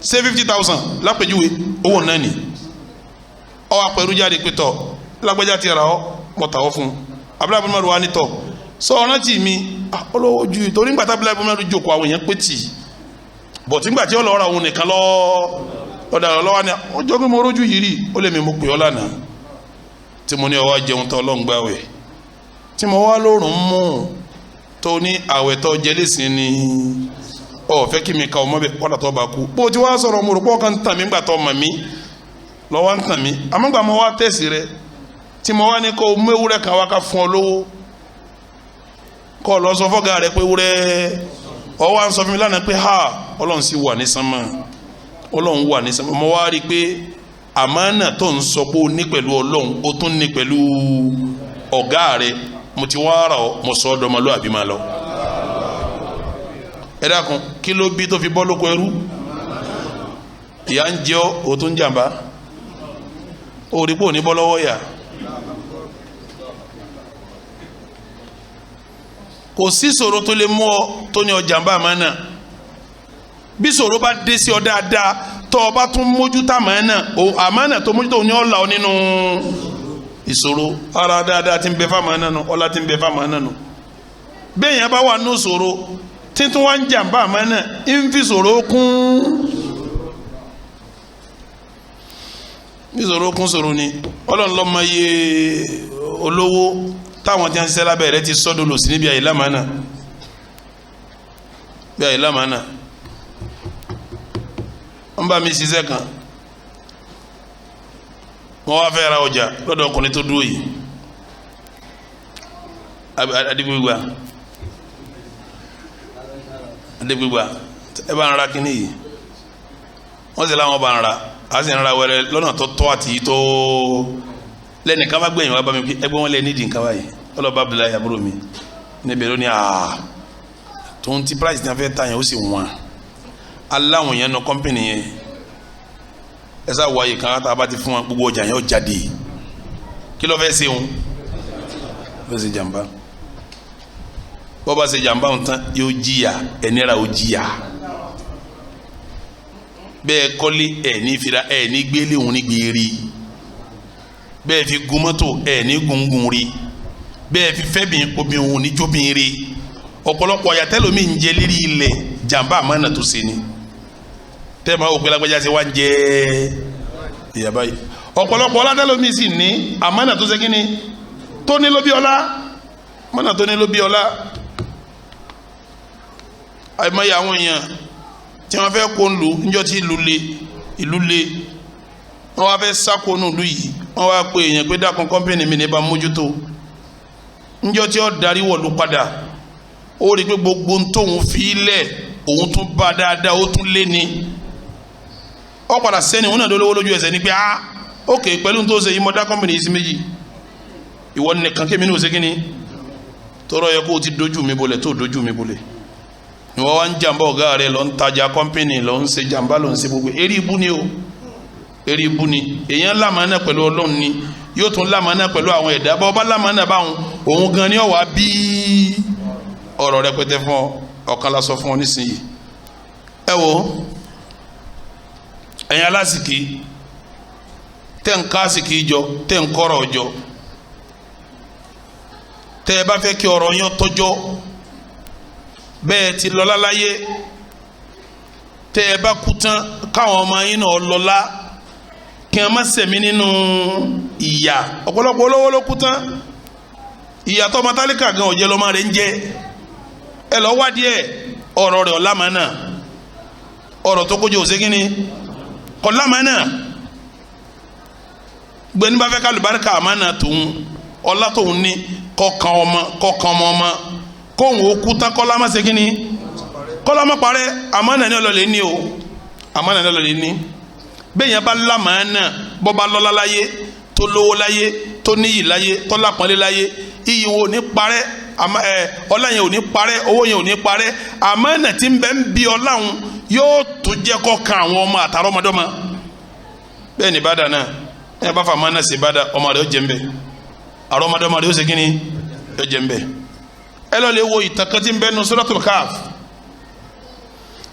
ṣé 50,000 lápèjúwe owó náà ni. Ọwọ́ apẹ̀rú jáde pé tọ̀ lágbájá ti rà ọ́ mọ̀ tà ọ́ fún un. Abdullahi ibn Umar wà ní tọ̀ sọ ọ̀rántì mi olówó ju torí ńgbà tá Abdullahi ibn Umar jókòó àwọn èèyàn pé tì bọ̀ tí ńgbà tí ó lọ ra òun nìkan lọ́ọ́ ọ̀dà lọ́wọ́ ni ọjọ́ pé mo rójú yìí rí ó lè mi mo pè ọ́ lánàá tí mo ní ọwọ́ jẹun tán Ọlọ́run gbàwẹ̀ tí mo wá lórùn mú tó ní àwẹ̀ tó jẹ lẹ́sìn ni ọ fẹ́ kí mi ka ọmọ bẹ kọ́dà tó bá kú bó ti wá sọ̀rọ̀ mo rò pé ọkàn ń tàn mí ńgbà tó mọ̀ mí lọ́wọ́ ń tàn mí àmọ́ ńgbà mo wá tẹ̀sí rẹ tí mo wá ní kó o mú ewúrẹ́ kan wá ká fún ọ lówó kó o lọ sọ fọ́gà rẹ pé ewúrẹ́ ọ wá ń sọ fún mi lánàá pé ha Ọlọ́run sì wà ní sánmà Ọlọ́run wà ní sánmà. Mo wá rí i pé àmánà tó ń sọ pé ó ní pẹ̀lú Ọlọ́run, ó tún ní pẹ̀lú ọ̀gá rẹ. Mo ti wá rà ọ́, mo sọ ọ́ dọmọlúwàbí máa lọ. Ẹ dákun, kí ló bí tó fi bọ́ lóko ẹrú? Ìyá ń jẹ ọ́, ó tún jàǹbá. Ó rí pé ò ní bọ́ lọ́wọ́ yà. Kò sí ṣòro tó lè mú ọ tó ní ọjàǹbá àmánà. Bí ṣòro bá dé sí ọ dáadáa, tó o bá tún mójútó àmánà, àmánà tó mójútó ní ọ̀la ọ nínú ìṣòro. Ara dáadáa ti ń bẹ fámánà nù, ọlá ti ń bẹ fámánà nù. Bẹ́ẹ̀ yẹn bá wà nínú ṣòro títún wá ń jàǹbá àmánà, ń fi ṣòro kún. Ìṣòro kún ṣòro ni. Ọlọ́run ló mọ iye olówó táwọn tí wọ́n ń ṣiṣẹ́ lábẹ́ rẹ̀ ti sọ́dọ̀ lò sí níbi àyè lámàánà, bí àyè lámàánà. Wọ́n bá mi ṣiṣẹ́ kan, wọ́n wá fẹ́ ra ọjà lọ́dọ̀ ọkùnrin tó dúró yìí, Adigbigba, Adigbigba, ẹ bá ń ra kínní yìí. Wọ́n sì láwọn bá ń ra, a sì ń ra wẹrẹ lọ́nà tó tọ́ àti tó lẹ́nìkan bá gbẹ̀yìn wá bá mi pé ẹgbẹ́ wọn lẹ nídìí nǹkan báyìí. Ọlọ́ba Abdullahi àbúrò mi níbẹ̀ ló ní tòun ti price ní a fẹ́ ta yẹn ó sì wọ́n aláwọn yẹn nọ kọ́mpìnì yẹn. Ẹ sá wáyé kan tá a bá ti fún wa gbogbo ọjà yẹn ó jáde. Kí ló fẹ́ ṣe òun? Fẹ́ ṣe jàmbá. Bọ́ bá ṣe jàmbá òun tán yóò jìyà, ẹnira ó jìyà. Bẹ́ẹ̀ kọ́lé ẹ̀ ní fira ẹ̀ ní gbélé òun ní gbèrè. Bẹ́ẹ̀ fi gun mọ́tò ẹ̀ ní gungun rí. Bẹ́ẹ̀ fi fẹ́bìn obìnrin òun ní jóbìn rí. Ọ̀pọ̀lọpọ̀ àyàtẹ́lómi ń jẹ lérí ilẹ̀ jàmbá àmánà tó ṣe ni. Tẹ́ máa wò pé lágbájá ṣe wá ń jẹ ìyá báyìí. Ọ̀pọ̀lọpọ̀ ọlátẹ́lómi sì ní àmánà tó ṣe kí ni tó ní ló bí ọlá, àmánà tó ní ló bí ọlá. Àìmọye àwọn èèyàn tí wọ́n fẹ́ kó lu níjọ́ tí ìlú le, ìlú le, wọ́n wá fẹ́ sáko nù ìlú yìí. Wọ́n wá pe èèyàn pé dákun kọ́mpìnì mi ní bá mójútó. Níjọ́ tí ó darí wọ̀lú padà, ó rí i pé gbogbo tóun fi lẹ̀ òun tún bá dáadáa, ó tún lé ní. Ó padà sẹ́ni òun náà lólówó lójú ẹsẹ̀ ni pé ah ok, pẹ̀lú tó ṣe yìí mo dá kọ́mpìnì yìí sí méjì, ìwọ nìkan kémi ní òsèkínní tọrọ yẹ kó o ti dojú mi bolẹ̀ tó dojú mi bolẹ̀. Ìwọ wá ń jàǹbá ọ̀gá rẹ, lọ ń tajà kọ́mpìnì, lọ ń ṣe jàǹbá, lọ ń ṣe gbogbo eré ibú ni o, eré ibú ni. Èèyàn lámàánà pẹ̀lú Ọlọ́run ni, yóò tún lámàánà pẹ̀lú àwọn ẹ̀dá. Bọ́ ọba lámàánà báwọn, òun gan ni ọ̀wá bí ọ̀rọ̀ rẹpẹtẹ fún ọ. Ọ̀kan la sọ fún ọ nísìnyí. Ẹ wo ẹ̀yin alásìkí tẹ́ ń ká àsìkí jọ, tẹ́ ń kọ́rọ̀ jọ, tẹ́ ẹ bá fẹ́ kí ọ̀rọ̀ yẹn tọ́jọ́ bẹ́ẹ̀ ti lọ́lá láyé, tẹ́ ẹ bá kú tán káwọn ọmọ yín náà lọ́lá, kí wọ́n má sẹ̀mí nínú ìyà. Ọ̀pọ̀lọpọ̀ olówó ló kú tán, ìyà tó ọmọ tálíkà gan ọ̀jẹ̀ lọ́mọ rẹ̀ ń jẹ. Ẹ lọ wádìí ẹ̀, ọ̀rọ̀ rẹ̀ ọ̀làmánà, ọ̀rọ̀ tó kójú òsèkínní ọ̀làmánà. Gbẹ̀ni bá fẹ́ ká lùbáríkà àmánà tòun, ọlá tóun ní kọ̀ọ̀kan ọmọ kọ̀ọ̀kan ọmọ ọmọ kóhun ó kú tán kọ́lá má ṣe kínní kọ́lá má parẹ́. Àmánà ní ọlọ́lẹ̀ ní o, àmánà ní ọlọ́lẹ̀ ní. Bẹ́ẹ̀ yẹn bá lámàánà, bọ́ bá lọ́lá láyé, tó lówó láyé, tó níyì láyé, tó lápọ́nlé láyé, iyì wo ní parẹ́, ọlá yẹn ò ní parẹ́, owó yẹn ò ní parẹ́. Àmánà tí ń bẹ ń bi ọlá òun yóò tún jẹ́ kó kan àwọn ọmọ àtàrọ́mọdọ́mọ. Bẹ́ẹ̀ ni bàdà náà, ẹ bá fa àmánà sí bàdà, ọmọ rẹ̀ ó jẹ́ ń bẹ, àrọ́mọdọ́mọ rẹ̀ ó ṣe kínní ó jẹ́ ń bẹ. Ẹ lọ lè wo ìtàn kan tí ń bẹ nu Suratul Kahf.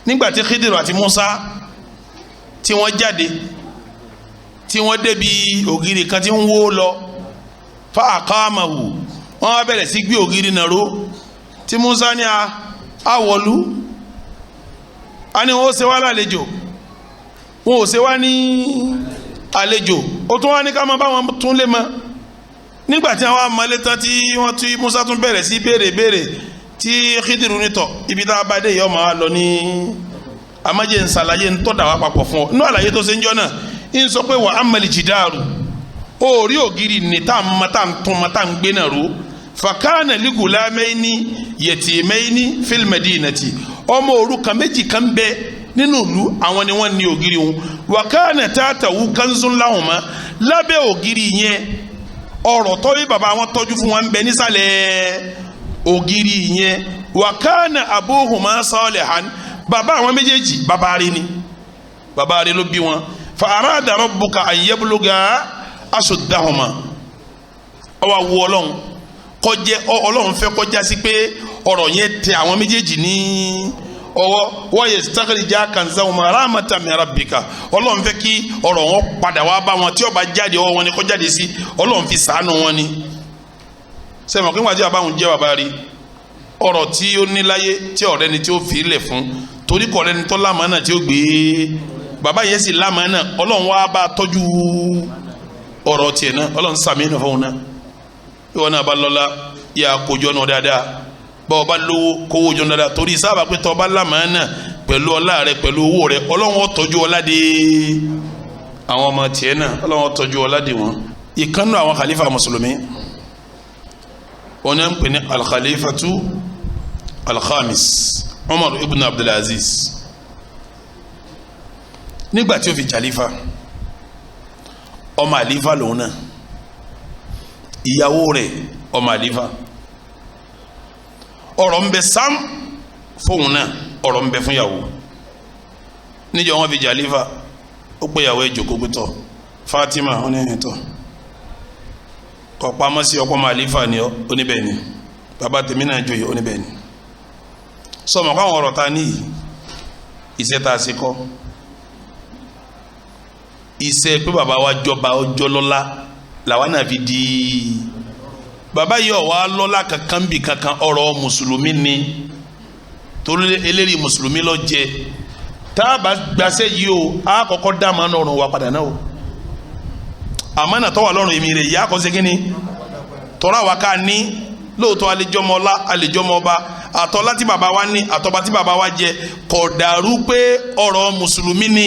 Nígbà tí Khidiru àti Musa tí wọ́n jáde, tí wọ́n débi ògiri kan tí ń wó lọ, fa aqamahu, wọ́n wá bẹ̀rẹ̀ sí gbé ògiri náà ró. Tí Musa ní àwọ̀lú, a ní wọ́n ó ṣe wá lálejò, wọn ò ṣe wá ní àlejò, ó tún wá ní ká máa bá wọn tún lé mọ́. Nígbà tí àwọn amalé tán, tí wọ́n tí Musa tún bẹ̀rẹ̀ sí béèrè béèrè, tí Khidiru nítọ̀ ibi tá a bá dé yìí ọmọ wa lọ ní amájẹ́ nsàlàyé ntọ́da wa papọ̀ fún ọ. Inú àlàyé tó ṣe ń jọ náà ń sọ pé wà á mẹ́lì jìdáàrú, orí ògiri ní tá a ma tá a tún ma tá a gbé náà ró. Fàkànà ligùlámẹ́ni yẹtìmẹ́ni fil madinati, ọmọ òrukàn méjì kan bẹ Nínú ìlú, àwọn ni wọ́n ní ògiri wọn. Wa kana tahtahu kanzun lahuma, lábẹ́ ògiri yẹn, ọ̀rọ̀ tọ́jú bàbá wọn tọ́jú fún wọn ń bẹ nísàlẹ̀ ògiri yẹn. Wa kana abuhuma salihan, bàbá àwọn méjèèjì, bàbá rẹ̀ ni, bàbá rẹ̀ ló bí wọn. Fa arada rabbuka an yabluga ashuddahuma, ọwọ́ awo Ọlọ́run kọjẹ, Ọlọ́run fẹ́ kọjá sí pé ọ̀rọ̀ yẹn tẹ àwọn méjèèjì ní ọwọ́. Wa yastakhrija kanzahuma rahmatan min rabbika, Ọlọ́run fẹ́ kí ọ̀rọ̀ wọn padà wá bá wọn, tí ó bá jáde, ọwọ́ wọn ni kó jáde sí. Ọlọ́run fi sàánú wọn ni. Sẹ́mi kí wọ́n àti bàbá òun jẹ́ bàbá rí, ọ̀rọ̀ tí ó ní láyé tí ọ̀rẹ́ ni tí ó fi lẹ̀ fún, torí kọ̀ ọ̀rẹ́ ni tó lámàánà tí ó gbé. Bàbá yẹn sì lámàánà, Ọlọ́run wá bá tọ́jú ọ̀rọ̀ tiẹ̀ náà. Ọlọ́run sàmì náà fún un náà. Ìwọ náà bá lọ́lá, yà kójọ́ náà dáadáa. Bọ́ọ̀ bá lówó, kówó jọ dáadáa, torí sábà pé tọ́ bá lámàánà pẹ̀lú ọlá rẹ, pẹ̀lú owó rẹ, Ọlọ́run ó tọ́jú ọlá dé àwọn ọmọ tiẹ̀ náà. Ọlọ́run ó tọ́jú ọlá dé wọn. Ìkànnì àwọn khalifa mùsùlùmí, wọn ní ń pè ní alkhalifatu alkhamis, Umar ibn Abdulaziz. Nígbà tí ó fi jàlífà, ọmọ àlífà lòun náà, ìyàwó rẹ̀ ọmọ àlífà. Ọ̀rọ̀ ń bẹ sam fóun náà, ọ̀rọ̀ ń bẹ fún ìyàwó. Níjọ́ wọn fi jàlífà, ó pé ìyàwó ẹ̀ jókòó pé, "Fatima," ó ní, "ẹ̀yìn tọ́ kọ̀ pamọ́ sí ọkọ ọmọ àlífà ni ọ́." Oníbẹ̀ ni bàbá tèmi náà joyè. Oníbẹ̀ ni sọmọ káwọn ọ̀rọ̀ ta níyì, iṣẹ́ tá a ṣe kọ́, iṣẹ́ pé bàbá wa jọba, ọjọ́ lọ́lá làwa náà fi di bàbá yìí. Ọ̀wá lọ́lá kankan bì kankan, ọ̀rọ̀ mùsùlùmí ni, torí eléyìí mùsùlùmí lọ jẹ. Tá a bá gbaṣẹ́ yìí o, a kọ́kọ́ dá àmánà ọ̀run wa padà náà o. Àmánà tó wà lọ́rùn èmi rẹ̀ yìí, a kọ́ ṣe kí ni tọ́ra wa ká ní. Lóòótọ́, alẹ́jọ́mọ ọlá, alẹ́jọ́mọ ọba, àtọ́lá tí bàbá wa ní, àtọ́ba tí bàbá wa jẹ, kò dàrú pé ọ̀rọ̀ mùsùlùmí ni.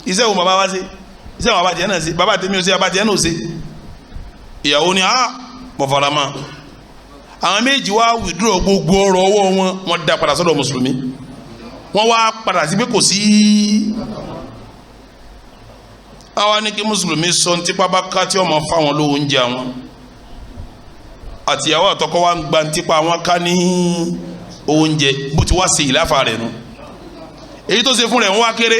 Iṣẹ́ wo bàbá wa ṣe? Iṣẹ́ wo bàbá tiẹ̀ náà ṣe? Bàbá tèmi ò ṣe, bàbá tiẹ̀ náà ò ṣe. Ìyàwó ni a mọ̀ farama. Àwọn méjì wá withdraw gbogbo ọ̀rọ̀ ọwọ́ wọn, wọ́n dá padà sọ́dọ̀ mùsùlùmí. Wọ́n wá padà sí pé kò sí. Àwa ní kí mùsùlùmí sọ ní tipa bá ká tí ọmọ fáwọn lówó oúnjẹ. Àwọn àtìyàwó àtọkọ wa ń gba tipa wọn ká ní oúnjẹ. Bó ti wá ṣe ìláfa rẹ̀ nu, èyí tó ṣe fún rẹ̀ ń wá kéré.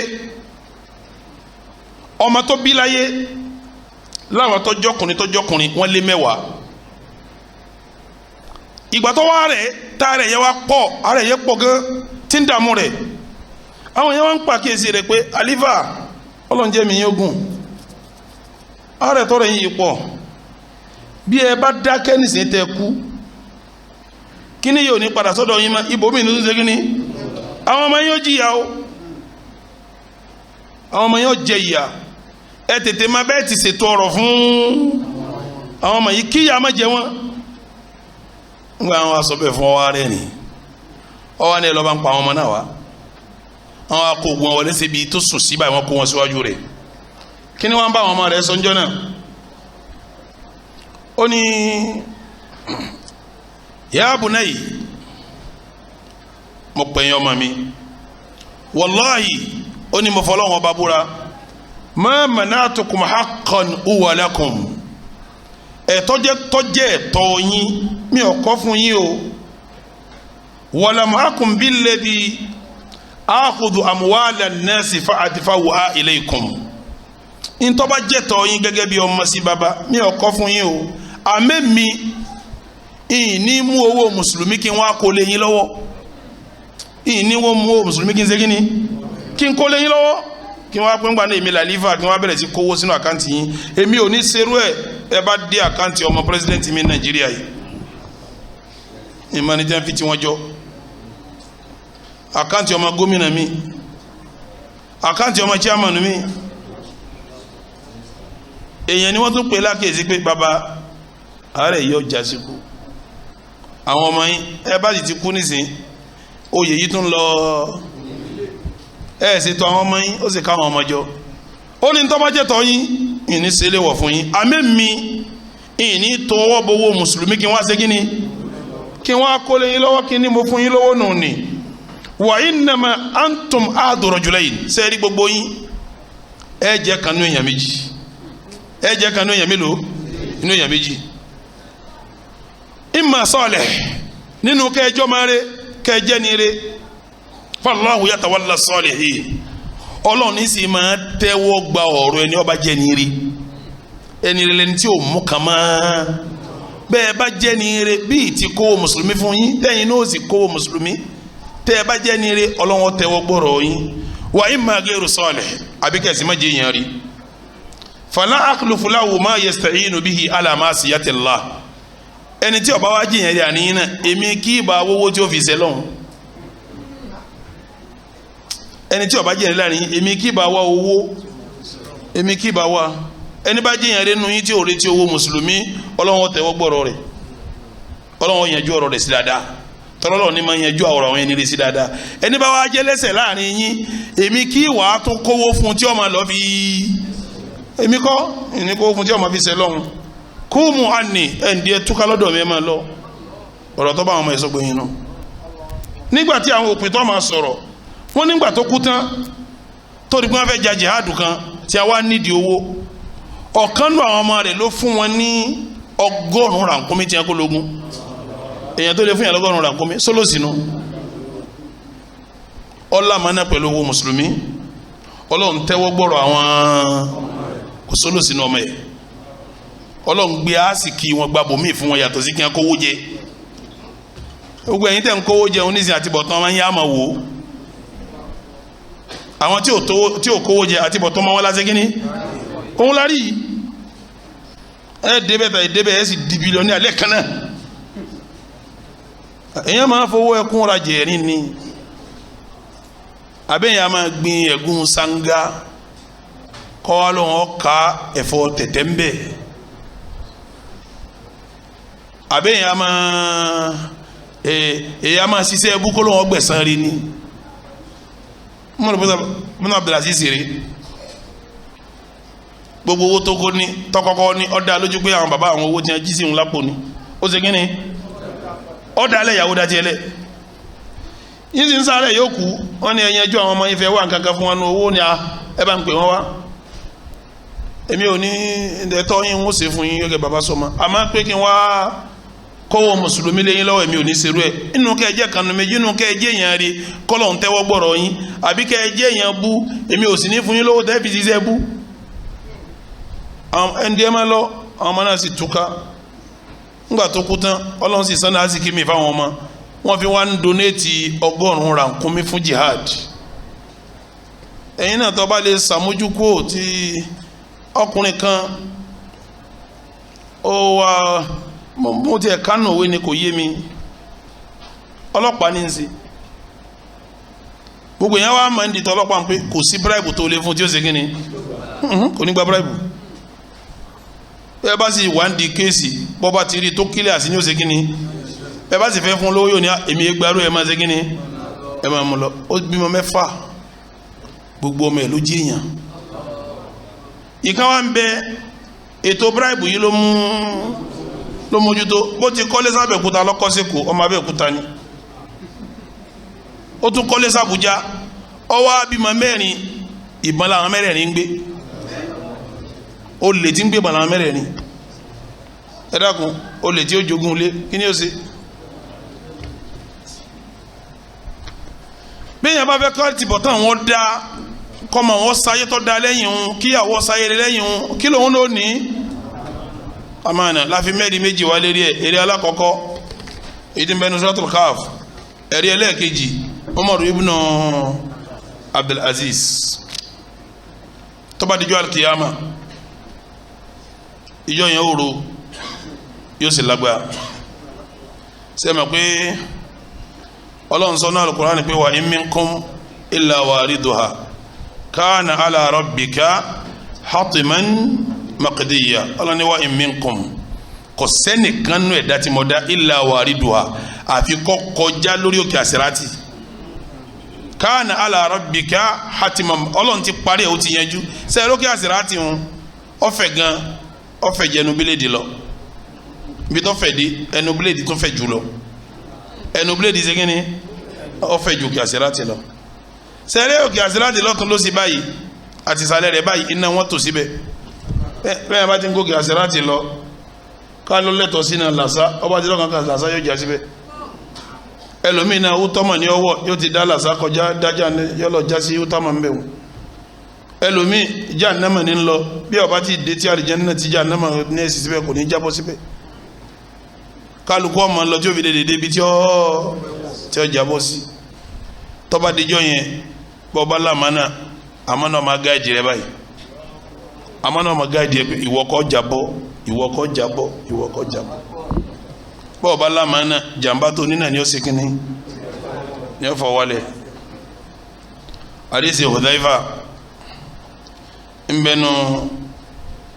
Ọmọ tó bí láyé láwọn tọjọkùnrin tọjọkùnrin, wọ́n lé 10. Ìgbà tó wá rẹ̀ tá rẹ̀ yẹ wá pọ̀, ara yẹ pọ̀ gan tí ń dààmú rẹ̀. Àwọn yẹn wọ́n ń pàkíyèsí rẹ̀ pé, "Àlífà, ọlọ́njẹ́ mi yín ogun, ara ẹ̀ tọrọ yín pọ̀. Bí ẹ bá dákẹ́ nísìnyí tẹ́ kú, kíní yóò ní padà sọ́dọ̀ yín mọ́ ibòmí ní tó ṣe kíní. Àwọn ọmọ yín ó jìyà o, àwọn ọmọ yín ó jẹ ìyà. Ẹ tètè máa bẹ́ẹ̀ ti ṣètò ọ̀rọ̀ fún àwọn ọmọ yìí, kíyà má jẹ wọ́n." Ńgbà àwọn aṣọ bẹ́ẹ̀ fún ọwọ́ rẹ̀ ni ọwọ́ ni ẹ lọ́ọ́ bá ń pa àwọn ọmọ náà wá. Àwọn akó ogun wọlé síbi tó sùn sí báyìí, wọ́n kó wọn síwájú rẹ̀. Kí ni wọ́n bá àwọn ọmọ rẹ̀ sọ ńjọ́ náà? Ó ní, "Ya bunayya, mo pè yín, ọmọ mi, wàláhì," ó ní, "mo fọlọ́wọn ọba búra, ma mana'tukum haqqan huwa lakum, ẹ̀tọ́ jẹ́ tọ́jẹ́ ẹ̀tọ́ yín, mi ò kọ́ fún yín o. Walam akun billadhi akhudhu amwala an-nasi fa'adfa'uha ilaykum, ntọ́ba jẹ́tọ̀ yín gẹ́gẹ́ bí ọmọ sí baba, mi ò kọ́ fún yín o. Àmẹ́ mi ìní mú owó mùsùlùmí kí n wá kó lé yín lọ́wọ́. Ìní wọ́n mú owó mùsùlùmí kí n ṣe kí ni, kí n kó lé yín lọ́wọ́, kí n wá pín gbà ní èmi làlífà, kí n wá bẹ̀rẹ̀ sí kówó sínú account yín. Èmi ò ní serú ẹ̀. Ẹ bá dé account ọmọ president mi Nàìjíríà yìí, ìmọ̀ ní jẹ́ fi tí wọ́n jọ account ọmọ gómìnà mi, account ọmọ chairman mi." Èèyàn ni wọ́n tún pè lákèsí pé, "Bàbá, àárẹ̀ yóò jásíkú àwọn ọmọ yín. Ẹ bá sì ti kú nísìn, oyè yìí tún lọ. Ẹ ṣètò àwọn ọmọ yín." Ó sì ká àwọn ọmọ jọ. Ó ní, "Tọ́bajẹ́tọ̀ yín, ìní ṣe lè wọ̀ fún yín. Àmì mi ìní tọwọ́ bowó mùsùlùmí kí wọ́n á ṣe kí ni, kí wọ́n á kólé yín lọ́wọ́, kí ni mo fún yín lọ́wọ́ nù ni." Wa innama antum ahadu rajulayn. Sẹ́ẹ̀rí gbogbo yín, ẹ jẹ́ kanú èèyàn méjì. Ẹ jẹ́ kanú èèyàn mélòó? Inú èèyàn méjì. Imma salih, nínú kẹjọ máa re, kẹjẹ ni re. Fallahu yatawalla salihin, Ọlọ́run ní sì máa tẹ́wọ́ gba ọ̀rọ̀ ẹni ọba jẹ́ ni re. Ẹni rẹ lẹni tí ò mú kàn máa. Bẹ́ẹ̀ bá jẹ́ ni re, bíi ti kówó mùsùlùmí fún yín, tẹ́yìn náà sì kówó mùsùlùmí. Tẹ́ ẹ bá jẹ́ ni re, Ọlọ́run tẹ́wọ́ gbọ́rọ̀ yín. Wa imma ghayru salih, àbí kẹ̀sì má jẹ́ yẹn rí. Fala akhlufu lahu ma yasta'inu bihi ala ma'siyatillah. Ẹni tí ó bá wá jẹ́ yẹn rí àníyàn náà, èmi kí ibà wọ́wọ́ tí ó fi sẹ́lọ̀hún. Ẹni tí ó bá jẹ́ yẹn rí láàrin, èmi kí ibà wá owó, èmi kí ibà wá. Ẹni bá jẹ́ yẹn rí nu yín tí ò retí owó mùsùlùmí, Ọlọ́run tẹ́wọ́ gbọ́rọ̀ rẹ̀, Ọlọ́run yanjú ọ̀rọ̀ rẹ̀ sí dáadáa. Tọ́lọ́lọ́ ni máa yanjú ọ̀rọ̀ àwọn ẹni rẹ̀ sí dáadáa. Ẹni bá wá jẹ́ lẹ́sẹ̀ láàrin yín, èmi kí wàá tún kówó fún tí ó máa lọ fi, èmi kọ́ ẹni kówó fún tí ó máa fi ṣe lọ́hùn. Kúùmù àní ẹ̀ǹdí ẹ túká lọ́dọ̀ mi, ẹ máa lọ. Ọ̀rọ̀ tó bá àwọn ọmọ ẹ̀ sọ gbẹ̀yìn náà. Nígbà tí àwọn òpin tó máa sọ̀rọ̀, wọ́n nígbà tó kú tán, tó di pé wọ́n fẹ́ ja jihad kan tí a wá nídìí owó, ọ̀kan nù àwọn ọmọ rẹ̀ ló fún wọn ní 100 rànkúnmí tí wọ́n kó lógún. Èèyàn tó lè fún yàn lọ́gọ́rùn rànkúnmí sólòsínú ọlámánà pẹ̀lú owó mùsùlùmí. Ọlọ́run tẹ́wọ́ gbọ́rọ̀ àwọn kò sólòsínú ọmọ yẹ. Ọlọ́run gbé àásìkí wọn gba bòmíì fún wọn yàtọ̀ sí kí wọn kówó jẹ. Gbogbo ẹ̀yin tẹ̀ ń kówó jẹ oníṣẹ́ àtibọ̀tán máa ń yá máa wò ó. Àwọn tí ò kówó jẹ àtibọ̀tán máa wọ́n lásẹ̀ kínní òun la rí yìí. Ẹ débẹ̀ tàbí débẹ̀ ẹ sì di bílíọ̀nù alẹ́ kan náà. Èèyàn máa fowó ẹkún ra jẹ̀rín ni, àbẹ́yẹn a máa gbin ẹ̀gún sanga kọ́ wa lóun ọ̀ka ẹ̀fọ́ tẹ̀tẹ̀ ń bẹ̀. Àbẹ́yẹn a máa èèyàn máa ṣiṣẹ́ ẹbú kó lóun ọgbẹ̀sán rí ni. Mọ́nà Abdulaziz rí gbogbo owó tó kó ní tọkọkọ ní ọ̀dà lójú pé àwọn bàbá àwọn owó tí wọ́n jí sí òun lápò ni. Ó ṣe kí ni ọ̀dà alẹ́ ìyàwó dá tiẹ̀ lẹ̀ yín sì ń sáré yóò kú. Wọ́n ní ẹ̀yìn ẹjọ́ àwọn ọmọ yín fẹ́ wá nǹkan kan fún wọn ní owó ni ẹ bá ń pè wọ́n wá. Èmi ò ní ẹ̀tọ́ yín ń ṣe fún yín gẹ́gẹ́ bàbá sọmọ, àmọ́ pé kí n wá kọ́wọ́ mùsùlùmí lẹ́yìn lọ́wọ́, èmi ò ní ṣerú ẹ̀. Inú kẹ́ ẹ jẹ́ kanu méjì, inú kẹ́ ẹ jẹ́ èèyàn rí kọ́lọ̀ ń tẹ́wọ́ gbọ́rọ̀ yín, àbí kẹ́ ẹ jẹ́ èèyàn bú, èmi ò sì ní fún yín lówó tẹ́ fi ṣiṣẹ́ bú. Ẹni díẹ̀ máa lọ, àwọn ọmọ náà sì túká. Ńgbà tó kú tán, Ọlọ́run sì sanni àsìkí mi fáwọn ọmọ wọn fi wá ń donate 100 rànkúnmí fún jihad. Ẹ̀yin náà tó bá lè ṣàmójúkúrò tí ọkùnrin kan ó wá mo tiẹ̀ kánò òwe ni kò yé mi, ọlọ́pàá ní í ṣe. Gbogbo yẹn wá máa ń dìtọ̀ ọlọ́pàá pé kò sí bíráìbù tó lé fún tí ó ṣe kí ni, kò ní gba bíráìbù. Bẹ́ẹ̀ bá sì wá ń di kéèsì, bọ́ bá ti rí tó kílẹ̀ àti ní ó ṣe kí ni, bẹ́ẹ̀ bá sì fẹ́ fún lówó yóò ní èmi egbarú ẹ̀ máa ṣe kí ni, ẹ̀ máa mú lọ. Ó bímọ 6, gbogbo ọmọ ẹ̀ ló jí èèyàn. Ìkan wá ń bẹ ètò bíráìbù yìí ló mú ló mójútó. Bó ti kọ́lé sábẹ̀kúta lọ́kọ́ sí kù, ọmọ Abẹ́òkúta ni. Ó tún kọ́lé sàbújá, ó wá bímọ 4, ìbọn làwọn mẹ́rẹ̀ẹ̀rin ń gbé. Olè tí ń gbé ìbọn làwọn mẹ́rẹ̀ẹ̀rin. Ẹ dákun, olè tí ó jogún ilé, kí ni ó ṣe? Bẹ́ẹ̀ yẹn bá fẹ́ kọ́ tìbọ̀tán wọn dá, kọ́mọ wọn sáyé tó da lẹ́yìn òun, kíyàwó sáyé lẹ́yìn òun, kí lòun ló ní? Amana láfi mẹ́rin méjì wá lérí ẹ̀. Eré alákọ̀ọ́kọ́ èyí tí ń bẹnu Suratul Kahf, ẹ̀rí ẹlẹ́ẹ̀kejì Umar ibn Abdul Aziz. Tó bá dijọ́ alikiyama, ìjọ yẹn ó ro yóò sì lágbára. Sẹ́mi pé Ọlọ́run sọ náà Al-Qur'an pé wa in minkum illa wariduha kana ala rabbika hatiman maqdiya. Ọlọ́ni wa in minkum, kò sẹ́nìkan nù ẹ̀dá tí mo dá illa wariduha, àfi kó kọjá lórí òkè àsìrátì. Kana ala rabbika hatiman, Ọlọ́run ti parí ẹ̀, ó ti yanjú. Sẹ́yìn lókè àsìrátì ń ọ̀fẹ́ gan, ọ̀fẹ́ jẹ́ ẹnu bíléèdì lọ. Ibi tó fẹ̀ dé, ẹnu bíléèdì tó fẹ̀ jù lọ. Ẹnu bíléèdì ṣe kíni? Ó fẹ̀ ju òkè àsìrátì lọ. Sẹ́rẹ́ òkè àsìrátì lọ́tún ló sì báyìí àti ìsàlẹ̀ rẹ̀ báyìí, iná wọn tò síbẹ̀. Bẹ́ẹ̀ bá ti ń gòkè àsìrátì lọ, ká ló lẹ́tọ̀ọ́ sínú làṣà, ọba tí lọ́kàn kan làṣà yóò já síbẹ̀. Ẹlòmíì náà wútọ́mọ̀ ní ọwọ́ yóò ti dá làṣà kọjá dájà yóò lọ já sí wútọ́mọ̀ ń bẹ̀ wọ́n. Ẹlòmíì jahannama ní lọ, bí ọba ti dé tí àlìjánnà ti jahannama ní èsì síbẹ̀, kò ní jábọ́ síbẹ̀. Kálukú ọmọ lọ tí ó fi dé dédé ibi tí ó jábọ́ sí. Tọ́ba díjọ́ yẹn, bọ́ba lamana àmọ́nà ọmọ gáàdì rẹ báyìí, àmọ́nà ọmọ gáàdì rẹ, ìwọ kó jábọ́, ìwọ kó jábọ́, ìwọ kó jábọ́. Bọ́ọ̀bá lamana, jàmbá tó nínà ni ó ṣe kínní ni ó fọ wálẹ̀. Àdìsí Hudhaifa nbẹnu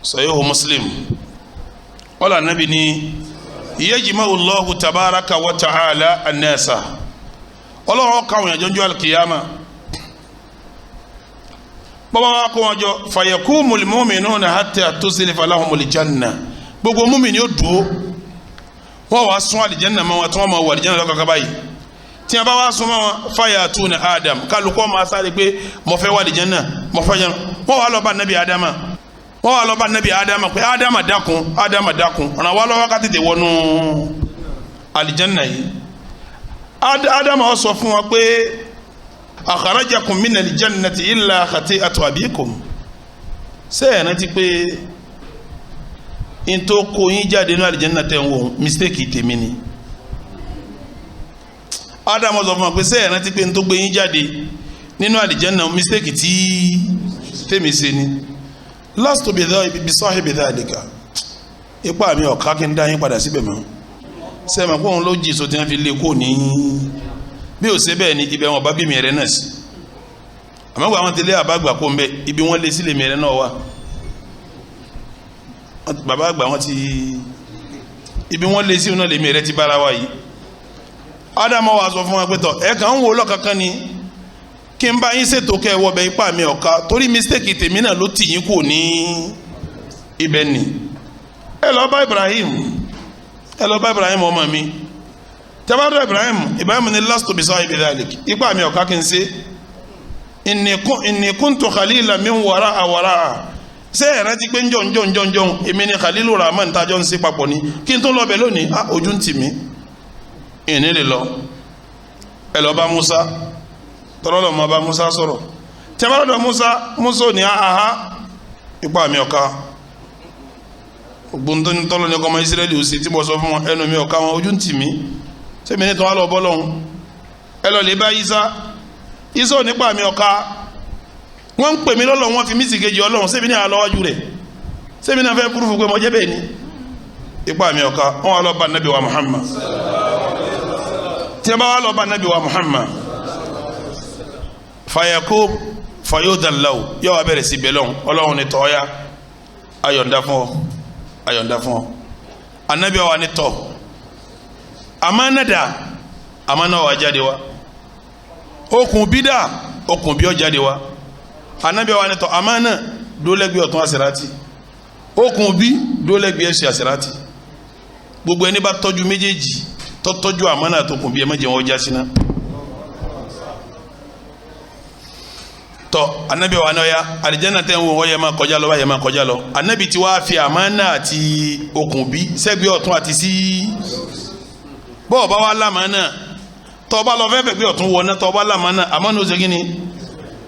Sahihu Muslim, wala nabi ni yajma'u Allahu tabaraka wa ta'ala an-nasa, Ọlọ́run káwọn yànjọ́ njọ́ alikiyama. Bọ́bá wa kó wọn jọ, fayakumul mu'minuna hatta tuzlifa lahumul janna, gbogbo múmi ni ó dúró, wọ́n wàá sún àlìjẹ́nà mọ́ wọn, tí wọ́n mọ̀ wọ àlìjẹ́nà lọ́kọ̀ọ́kọ́ báyìí. Tí a bá wá sún mọ́ wọn, fayatuna Adam, kálukọ́ máa sáré pé mo fẹ́ wọ àlìjẹ́nà, mo fẹ́ jẹun. Wọ́n wàá lọ bá nabi Adama, wọ́n wàá lọ bá nabi Adama pé Adama dákun, Adama dákun, ọ̀nà wa lọ́wọ́ ká tètè wọnú àlìjẹ́nà yìí. Adama ó sọ fún wa pé akharajakum minal jannati illa khati'atu abikum, sẹ́yìn rántí pé n tó kó yín jáde ní àlìjẹ́nà tẹ̀ ń wò, mistake tèmi ni. Ádámù sọ fún wa pé sẹ́yìn rántí pé n tó gbé yín jáde nínú àlìjẹ́nà, mistake tí tèmi ṣe ni. Lastu bi sahibi dhalika, ipá mi ọ̀ká kí n dá yín padà síbẹ̀ mọ́. Sẹ́yìn mọ̀ pé òun ló jì so tí wọ́n fi lé kó ní bí ó ṣe bẹ́ẹ̀ ni ibẹ̀ wọn bá bí mi rẹ̀ náà sí. Àmọ́ gba àwọn tẹ́lẹ̀ àbágbà kó ń bẹ ibi wọ́n lé sílẹ̀ mi rẹ̀ náà wà. Bàbá àgbà wọn ti ibi wọ́n lé sí náà lèmi rẹ̀ ti bára wa yìí. Ádámù wa sọ fún wa pé tọ̀ ẹ kàn ń wò lọ́kankan ni kí n bá yín ṣètò kẹ́ ẹ wọbẹ̀, ipá mi ọ̀ka torí mistake tèmi náà ló tì yín kù ní ibẹ̀ ni. Ẹ lọ bá Ibrahim, ẹ lọ bá Ibrahim ọmọ mi. Tẹ́bàdọ̀ Ibrahim, Ibrahim ní lastu bi sahibi dhalik, ipá mi ọ̀ka kí n ṣe. Inni kuntu khalila min wara'a wara'a, ṣé ẹ rántí pé njọ́ njọ́ njọ́ njọ́ èmi ni Khalilu Rahman tájọ́ ń ṣe papọ̀ ni, kí n tó lọ bẹ̀ lónìí, á ojú ń tì mí, ìní lè lọ. Ẹ lọ bá Musa, tọ́lọ́ lọ́mọ bá Musa sọ̀rọ̀. Tẹ́bàdọ̀ Musa, Musa ò ní aha, ipá mi ọ̀ka gbóntó tọ́lọ́ ní ọkọ̀ ọmọ Israẹli ò sí tí mo sọ fún wọn, ẹnu mi ọ̀ka wọn, ojú ń tì mí, sẹ́mi ní tí wọ́n á lọ bọ́ lọ́hùn. Ẹ lọ lè bá Isa, Isa ò nípa mi ọ̀ka, wọ́n ń pè mí lọ́lọ́, wọ́n fi mí sì kejì Ọlọ́run, sẹ́mi ní àlọ́wájú rẹ̀, sẹ́mi náà fẹ́ púrúfù pé mo jẹ́ bẹ́ẹ̀ ni, ipa mi ọ̀ka. Wọ́n wá lọ bá nabi wa Muhammad. Tí wọ́n bá wá lọ bá nabi wa Muhammad, fayakub fayodalaw, yóò wá bẹ̀rẹ̀ sí bẹ́lọ̀n, Ọlọ́run ní tọ́ya ayọ̀ǹda fún ọ, ayọ̀ǹda fún ọ. Anabi wa ni tọ́ amánádà, amánà wà jáde wa, okùn bídà, okùn bí ọ jáde wa. Anabi wa ni tọ́ amánà dólẹ́gbẹ́ ọ̀tún àsìrátì, okùn bí dólẹ́gbẹ́ ẹ̀sìn àsìrátì. Gbogbo ẹni bá tọ́jú méjèèjì, tọ́tọ́jú amánà tó kùn bí, ẹ má jẹ́ wọn já síná. Tọ́ anabi wa ni ọya àlìjáná tẹ̀ ń wò, wọ́n yẹ máa kọjá lọ, wọ́n yẹ máa kọjá lọ. Anabi ti wá fi amánà àti okùn bí sẹ́gbẹ́ ọ̀tún àti sí. Bọ́ọ̀ bá wá lámánà, tọ́ bá lọ fẹ́fẹ́ gbé ọ̀tún wọná, tọ́ bá lámánà, àmánà ó ṣe kí ni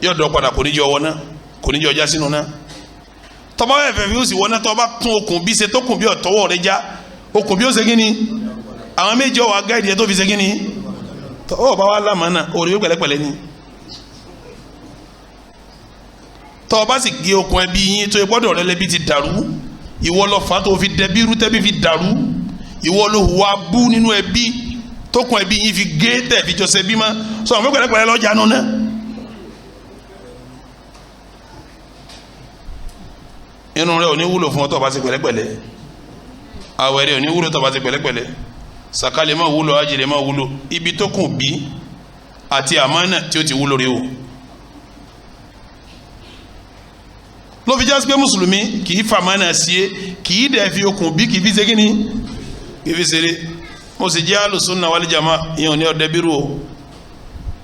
yóò dọ̀ padà, kò ní jọ wọná, kò ní jọ já sínú ná. Tọ́ bá fẹ́fẹ́ fi ó sì wọná, tọ́ bá tún okùn bí ṣe tó kùn bí ọ̀tọ́wọ́ rẹ já, okùn bí ó ṣe kí ni àwọn méjì ọ̀wà gáìdì ẹ̀ tó fi ṣe kí ni. Tọ́ bá wá lámánà, òrè pẹ̀lẹ́pẹ̀lẹ́ ni. Tọ́ bá sì gé okùn ẹbí yín tó gbọ́dọ̀ rẹ lẹ́bí ti dàrú, ìwọ lọ fà tó fi dẹbí rú, tẹ́bí fi dàrú, ìwọ ló hùwà bú nínú ẹbí tókùn ẹbí yín fi gé tẹ̀ fi jọsẹ̀ bí mọ́, sọ àwọn pẹ̀lẹ́pẹ̀lẹ́ lọ́jà nù náà. Inú rẹ ò ní wúlò fún ọ tó bá ti pẹ̀lẹ́pẹ̀lẹ́, àwẹ̀ rẹ ò ní wúlò tó bá ti pẹ̀lẹ́pẹ̀lẹ́, sàkálẹ̀ má wúlò, àjèrè má wúlò, ibi tókùn bí àti àmánà tí ó ti wúlò rẹ o. Ló fi jásí pé mùsùlùmí kì í fàmánà sí é, kì í dẹ̀ fi okùn bí, kì í fi ṣe kíni, kì í fi ṣeré. Mo sì jẹ́ alùsùnà wal jamaa, ìyẹn ò ní ọ̀dẹ bírú o.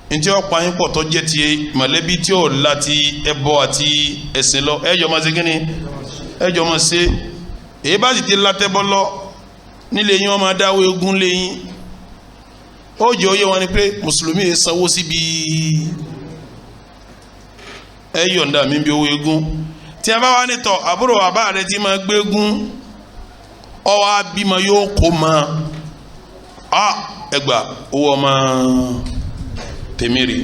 Ntí ó pa yín pọ̀ tó jẹ́ ti mọ̀lẹ́bí tí ó láti ẹbọ àti ẹ̀sìn lọ, ẹjọ́ máa ṣe kí ni? Ẹjọ́ máa ṣe. Èyí bá sì ti látẹ́bọ́ lọ nílé yín, wọ́n máa dáwọ́ eégún lé yín. Ó jẹ́ oyé wọn ni pé mùsùlùmí yẹn sanwó síbi ẹ yọ̀ǹda mi bí owó eégún. Tí a bá wá nítọ̀ àbúrò bàbá rẹ ti máa gbégún, ọwọ́ abímọ yóò kó ma a ẹgbà owó ọmọ tèmi rè.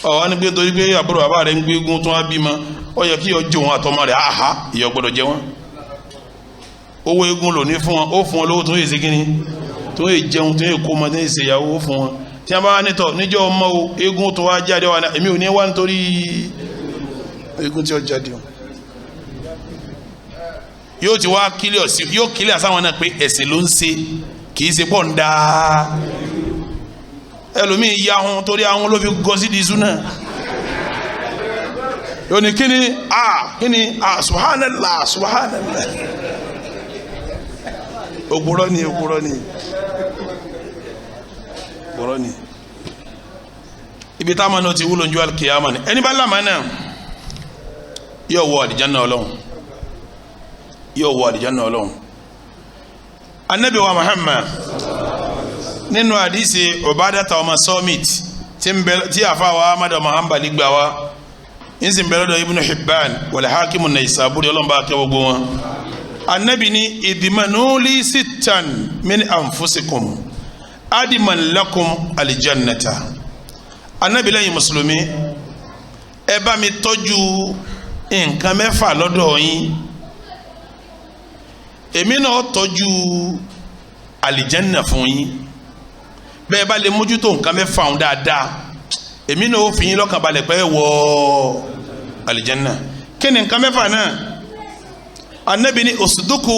Ọwọ́ ni pé torí pé àbúrò bàbá rẹ ń gbégún tó wá bímọ, ó yẹ kí ọjọ́ òun àtọmọ rẹ àhá ìyọ gbọ́dọ̀ jẹ wọn. Owó eégún lò ní fún wọn, ó fún wọn lówó tó yẹ ṣe kínní, tó yẹ jẹun, tó yẹ kó ma, tó yẹ ṣèyàwó, ó fún wọn. Tí a bá wá nítọ̀ níjọ́ ọmọ o eégún tó wá jáde wà ní èmi ò ní wá nítorí eégún tí ó jáde o. Yóò ti wá kílíọ̀ sí, yóò kílíọ̀ sáwọn náà pé ẹ̀sìn ló ń ṣe, kì í ṣe pọ̀ ń da. Ẹlòmíì ya ahun torí ahun ló fi gọ sí di iṣu náà. Yóò ní kíni a kíni a subhanallah subhanallah. Òpùrọ́ ni, òpùrọ́ ni, òpùrọ́ ni. Ibi táwọn náà ti wúlò ń ju alikiyama ni ẹni bá lámà náà yóò wọ àlìjáná Ọlọ́run, yóò wọ àlìjáná Ọlọ́run. Anabi wa Muhammad nínú àdìsí Ubadata ọmọ Samit tí ń bẹ tí àfa wa Ahmad ọmọ Hanbali gbà wá, ń sì ń bẹ lọ́dọ̀ Ibn Hibban wal Hakim an-Naisaburi, Ọlọ́run bá kẹ́ gbogbo wọn. Anabi ní idmanu li sittan min anfusikum adiman lakum alijannata. Anabi lẹ́yìn mùsùlùmí, ẹ bá mi tọ́jú nǹkan mẹ́fà lọ́dọ̀ yín, èmi náà tọ́jú àlìjánná fún yín. Bẹ́ẹ̀ bá lè mójútó nǹkan mẹ́fà ọ̀hún dáadáa, èmi náà ó fi yín lọ́kàn balẹ̀ pé wọ àlìjánná. Kí ni nǹkan mẹ́fà náà? Anabi ní òsùdúkú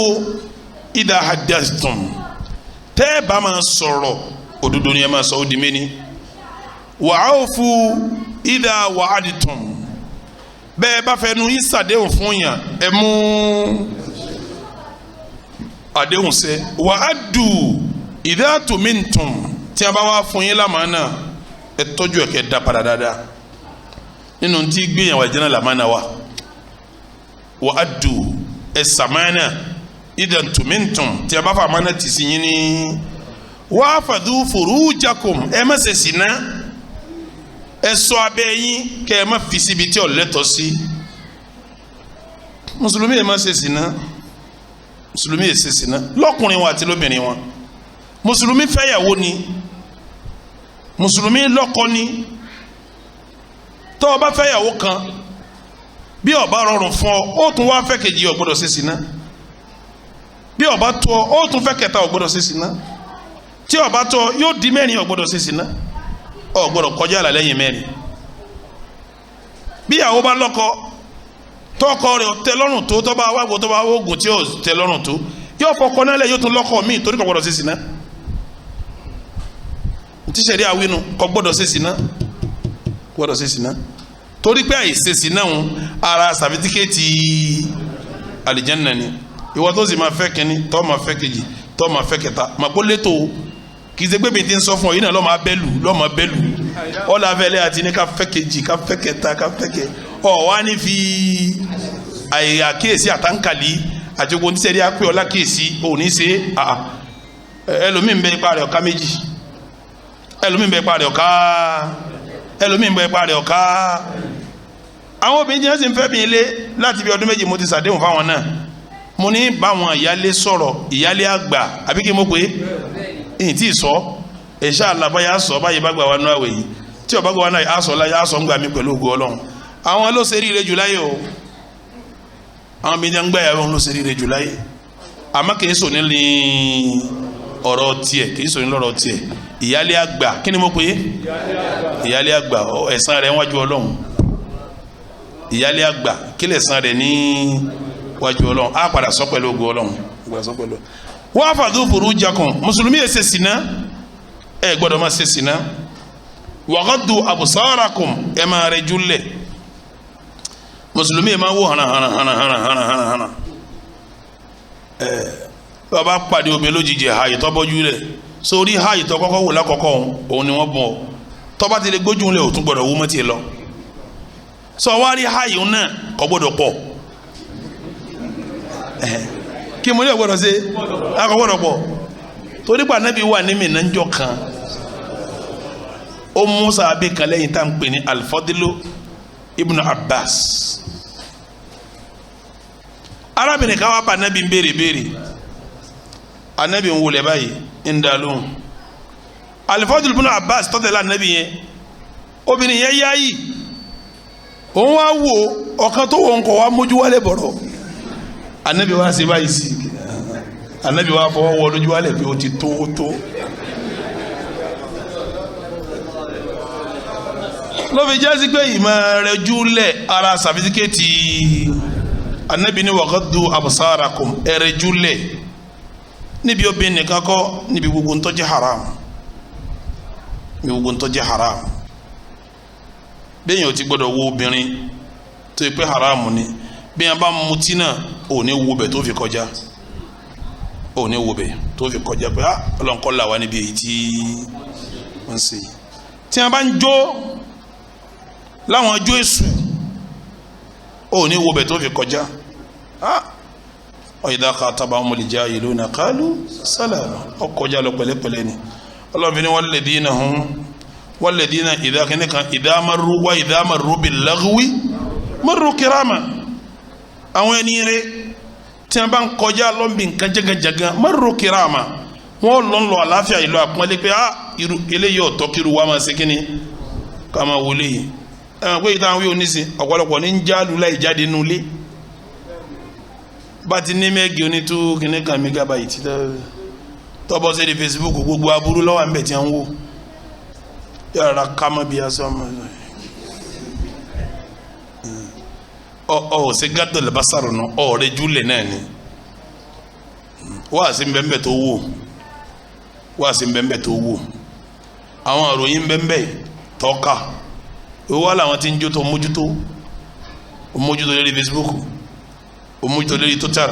idha haddathtum, tẹ́ ẹ bá máa sọ̀rọ̀ òdodo ni ẹ máa sọ, ó di méní. Wa awfu idha wa'adtum, bẹ́ẹ̀ bá fẹ́ nu yín sàdéhùn fún yàn, ẹ mú àdéhùn ṣẹ. Wà á dù idha tumintum, tí a bá wá fún yín lámàánà, ẹ tọ́jú ẹ̀ kẹ́ da padà dáadáa. Nínú tí gbìyànjú àjẹnà làmánà wa, wà á dù ẹ sàmánà idha tumintum, tí a bá fà mánà tì sí yín ní. Wà á fàdú furujakum, ẹ má ṣe ṣìnà, ẹ ṣọ́ abẹ́ yín kẹ́ ẹ má fi síbi tí ò lẹ́tọ̀ọ́ sí. Mùsùlùmí ẹ má ṣe ṣìnà, mùsùlùmí ẹ ṣe ṣìnà lọ́kùnrin wọn àti lóbìnrin wọn. Mùsùlùmí fẹ́yàwó ni, mùsùlùmí lọ́kọ ni. Tó o bá fẹ́yàwó kan, bí ó bá rọrùn fún ọ, ó tún wá fẹ́ kejì, ò gbọ́dọ̀ ṣe ṣìnà. Bí ó bá tó ọ, ó tún fẹ́ kẹta, ò gbọ́dọ̀ ṣe ṣìnà. Tí ó bá tó ọ, yóò di mẹ́rin, ò gbọ́dọ̀ ṣe ṣìnà. Ò gbọ́dọ̀ kọjá àlà lẹ́yìn mẹ́rin. Bí ìyàwó bá lọ́kọ, tọkọ rẹ̀ tẹ́ lọ́rùn tó, tọba wàgbọ tọba oògùn tí yóò tẹ́ lọ́rùn tó, yóò fọkọ náà lẹ, yóò tún lọ́kọ míì, torí kò gbọ́dọ̀ ṣe ṣìnà. Tíṣẹ̀rí àwínú kò gbọ́dọ̀ ṣe ṣìnà, gbọ́dọ̀ ṣe ṣìnà, torí pé àìṣe ṣìnà ń ara sàfitíkẹ́ẹ̀tì àlìjánnà ni. Ìwọ tó sì máa fẹ́ kínní, tó máa fẹ́ kejì, tó máa fẹ́ kẹta, mà kó létò. Kì í ṣe pé bèntè ń sọ fún ọ yìí náà lọ́mọ abẹ́lù, lọ́mọ abẹ́lù ọ̀là abẹ́lẹ́ àti ní ká fẹ́ kejì, ká fẹ́ kẹta, ká fẹ́ kẹ ọ wá ní fi àyè àkíyèsí àtàǹkàlì àti ogun tíṣẹ́rí á pé ọlá kíyèsí òní ṣe. Ẹlòmíì ń bẹ ipa rẹ̀ ọ̀ká méjì, ẹlòmíì ń bẹ ipa rẹ̀ ọ̀ká, ẹlòmíì ń bẹ ipa rẹ̀ ọ̀ká. Àwọn obìnrin jẹ́ sì ń fẹ́ mi ilé láti bí ọdún méjì, mo ti ṣàdéhùn fáwọn náà. Mo ní báwọn ìyálé sọ̀rọ̀, ìyálé àgbà àbí kí mo pè é, ìyìn tí ì sọ ẹ̀ṣá àlàbáyà sọ báyìí bá gbà wá nú àwẹ̀ yìí, tí ọba gbà wá náà á sọ láyé, á sọ ń gbà mí pẹ̀lú ògo Ọlọ́run. Àwọn ló ṣe ríire jù láyé o, àwọn mi ní ń gbà yàrá wọn ló ṣe ríire jù láyé. Àmọ́ kì í sọ ní ọ̀rọ̀ tiẹ̀, kì í sọ ní lọ́rọ̀ tiẹ̀. Ìyálé àgbà, kí ni mo pè é? Ìyálé àgbà, ẹ̀san rẹ̀ wájú Ọlọ́run. Ìyálé àgbà, kí lẹ̀san rẹ̀ ní wájú Ọlọ́run? Á padà sọ pẹ̀lú ògo Ọlọ́run. Wọ́n á fàdú furujakum, mùsùlùmí ẹ̀ ṣe ṣìnà, ẹ gbọ́dọ̀ máa ṣe ṣìnà. Wàgàdù absarakum, ẹ máa rẹ júlẹ̀. Mùsùlùmí ẹ̀ máa wò hànà hànà hànà hànà hànà hànà hànà. Ẹ bàbá pàdé obìnrin lójijì, ha ìtọ́ bọ́jú rẹ̀ sórí, ha ìtọ́ kọ́kọ́ wò lákọ̀ọ́kọ́ òun ni wọ́n bọ̀. Tọ́ba ti lè gbójú lẹ̀, ò tún gbọ́dọ̀ wó mọ́ tiẹ̀ lọ. Sọ wá rí háyì náà, kò gbọ́dọ̀ pọ̀. Kí mo ní ò gbọ́dọ̀ ṣe, a kò gbọ́dọ̀ pọ̀, torí pa Ànábì wà ní Mínà ńjọ́ kan, ó mú sàbí kan lẹ́yìn tá à ń pè ní Al-Fadlu ibn Abbas. Arábìnrin kan wá bá Ànábì ń béèrè béèrè. Ànábì ń wọlé báyìí, ń dá lóhùn. Al-Fadlu ibn Abbas tọ́tẹ̀lá Ànábì yẹn, obìnrin yẹn yáyì, òun wá wò ọ̀kan tó wọ̀ ń kọ̀ wá mójú wálé bọ̀rọ̀. Ànábì wá ṣe báyìí sí, Ànábì wá fọwọ́ wọ lójú wálé pé ó ti tó tó. Ló fi jásí pé ìmọ̀ rẹ̀ júlẹ̀ ara sàfisikẹ́ẹ̀tì. Ànábì ní waqaddu absarakum, ẹ̀rẹ̀ júlẹ̀ níbi obìnrin nìkan kọ́, níbi gbogbo ń tó jẹ́ haram, níbi gbogbo ń tó jẹ́ haram. Bẹ́ẹ̀ yẹn ò ti gbọ́dọ̀ wo obìnrin tó yẹ pé haram ni. Bẹ́ẹ̀ yẹn bá mutí náà, ò ní wo bẹ̀ tó fi kọjá, ò ní wo bẹ̀ tó fi kọjá pé ah, ọlọ́nkọ́ là wá níbi èyí tí wọ́n ń ṣe. Tí wọ́n bá ń jó láwọn jó èṣù, ò ní wo bẹ̀ tó fi kọjá. Ah, idha khatabahumul jahiluna qalu salama, ó kọjá lọ pẹ̀lẹ́pẹ̀lẹ́ ni. Ọlọ́run fi ní walladhina hum walladhina idha kìnnìkan idha marru wa idha marru bil lagwi marru kirama. Àwọn ẹni rẹ̀ tí wọ́n bá ń kọjá lọ́nbi nǹkan jẹ́gànjẹ́gàn, marru kirama, wọ́n lọ́n lọ àláfíà ìlú àpọ́nlé pé ah, irú eléyìí ọ̀tọ́ kiri wa máa ṣe kíni ká máa wọlé yìí. Ẹ̀wọ̀n pé ìtàn wíwò nísìn, ọ̀pọ̀lọpọ̀ ní ń jálù láì jáde nulẹ̀. Bá ti ní mẹ́gì onítú kìnnì kan megabyte tọ́bọ̀ sí di Facebook, gbogbo aburú lọ́wọ́ à ń bẹ̀ tí wọ́n ń wò yàrá ká mọ́ bí aṣọ ọmọ ọ ọ ṣe gádọ̀ lẹ́bàṣàrò nù ọ̀rẹ́ júlẹ̀ náà ni. Wáàsí nbẹ́nbẹ́ tó wò, wáàsí nbẹ́nbẹ́ tó wò, àwọn àròyìn nbẹ́nbẹ́ tọ́ka ìwọ́ làwọn tí ń jó tó mójútó, mójútó lórí Facebook, mójútó lórí Twitter.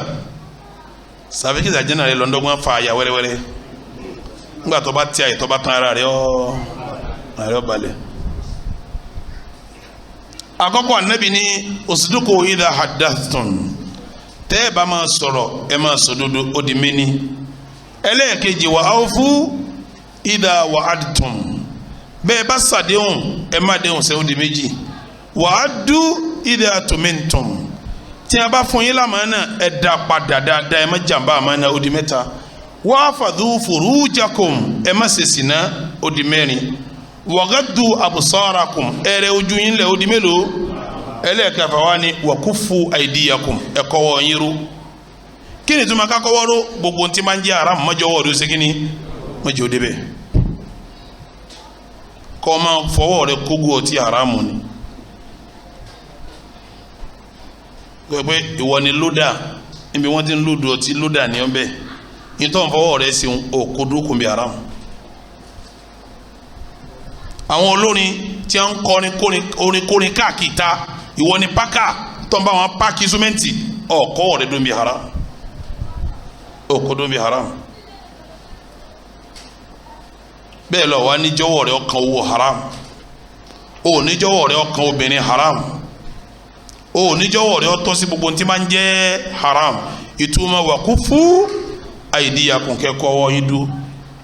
Sàfikìsì àjẹnà rẹ lọ́ndọ́gbọ́n fa àyà wẹ́rẹ́wẹ́rẹ́. Ńgbà tó bá tí àyè tó bá tán, ara rẹ ọ́ ara rẹ ọ́ balẹ̀. Àkọ́kọ́, Ànábì ní usduqu idha haddathtum, tẹ́ ẹ bá máa sọ̀rọ̀, ẹ máa sòdodo. Ó di méní. Ẹlẹ́ẹ̀kejì, wa awfu idha wa'adtum, bẹ́ẹ̀ bá sàdéhùn, ẹ má déhùn sẹ́. Ó di méjì. Wa addu idha tumintum, tí a bá fún yín lámàánà, ẹ dá padà dáadáa, ẹ má jàǹbá àmàánà. Ó di mẹ́ta. Wahfadhu furujakum, ẹ má ṣe sìná. Ó di mẹ́rin. Wagaddu absarakum, ẹrẹ ojú yín lẹ. Ó di mélòó? Ẹlẹ́ẹ̀kẹfà wá ní wakufu aydiyakum, ẹ kọ́wọ́ yín ró. Kí ni tó máa ká kọ́wọ́ ró? Gbogbo ntí máa ń jẹ́ haram, mọ́jọ́wọ́ ọdún ṣe kí ni mọ́jọ́ débẹ̀. Kọ́ máa fọwọ́ rẹ kógó ọtí, haramu ni. Pé ìwọ ni lódà níbi wọ́n ti ń lòdù ọtí, lódà ní ọbẹ̀ nítorí fọwọ́ rẹ sí òkúdókùn bí haram. Àwọn olórin tí wọ́n ń kọrin kórin orin kórin káàkiri ta, ìwọ ni pákà tó ń bá wọn páàkì súnmẹ́ǹtì, ọ̀kọ́ rẹ dún bí haram, òkúdókùn bí haram. Bẹ́ẹ̀ lọ wá níjọ́wọ́ rẹ ọkàn owó haram, ò níjọ́wọ́ rẹ ọkàn obìnrin haram, ò níjọ́wọ́ rẹ ọtọ́ sí gbogbo tí máa ń jẹ́ haram. Ìtumọ̀ wà kú fún àìdíyàkùn kẹ́kọ̀ọ́ ọwọ́ yín dúró.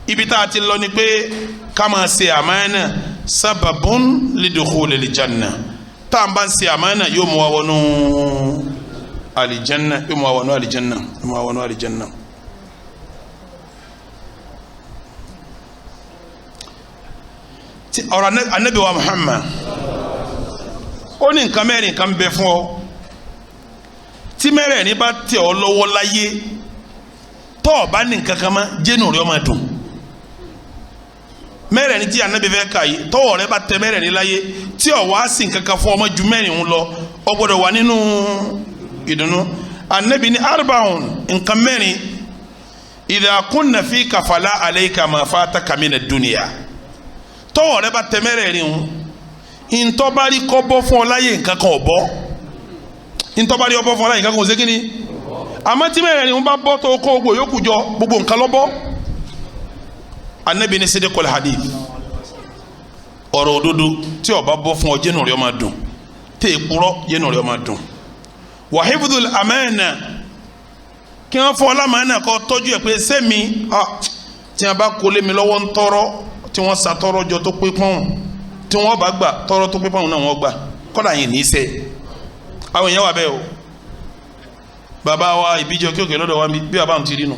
Ibi tá a ti lọ ni pé ká máa ṣe àmánà, sábàbùn lidukhulil janna. Tá à ń bá ń ṣe àmánà, yóò mú wa wọnú àlìjánná, yóò mú wa wọnú àlìjánná, yóò mú wa wọnú àlìjánná. Ọ̀rọ̀ Anabi wa Muhammad, ó ní nǹkan mẹ́rin kan bẹ fún ọ. Tí mẹ́rẹ̀ẹ̀rin bá tẹ̀ ọ́ lọ́wọ́ láyé, tọ́ ọ bá ní nǹkan kan mọ́, jẹ́nu rẹ̀ ó máa dùn. Mẹ́rẹ̀ẹ̀rin tí Anabi fẹ́ kà yìí, tọ́wọ́ rẹ bá tẹ mẹ́rẹ̀ẹ̀rin láyé, tí ọ̀ wá sí nǹkan kan fún ọmọ ju mẹ́rin ń lọ, ọ gbọ́dọ̀ wà nínú ìdùnnú. Anabi ní arba'un, nǹkan mẹ́rin, idha kunna fika fala alayka ma fataka mina dunya. Tọ́wọ́ rẹ bá tẹ mẹ́rẹ̀ẹ̀rin ń, ntọ́bárí kọ́ bọ́ fún ọ láyé, nǹkan kan ò bọ́. Ntọ́bárí ọ bọ́ fún ọ láyé, nǹkan kan ò ṣe kí ni. Àmọ́ tí mẹ́rẹ̀ẹ̀rin ń bá bọ́, tó kó gbogbo yòókù jọ, gbogbo nǹkan lọ bọ́. Anabi ní sidqul hadith, ọ̀rọ̀. Ọ̀rọ̀ òdodo tí ó bá bọ́ fún ọ, jẹ́nu rẹ̀ ó máa dùn. Tẹ́ ẹ kúrọ́, jẹ́nu rẹ̀ ó máa dùn. Wa hifdhul amana, kí wọ́n fọ́ ọlámàánà kọ́ tọ́jú ẹ̀ pé sẹ́mi tí wọ́n bá kólé mi lọ́wọ́ ń tọrọ, tí wọ́n sa tọrọ jọ tó pé pọ́n, tí wọ́n bá gbà tọrọ tó pé pọ́n náà wọ́n gbà, kọ́dà yìí ní í sẹ́. Àwọn èèyàn wà bẹ́ẹ̀ o. Bàbá wa ìbíjọ kí òkè lọ́dọ̀ wa ń bí, bí bàbá wọn ti rí nu,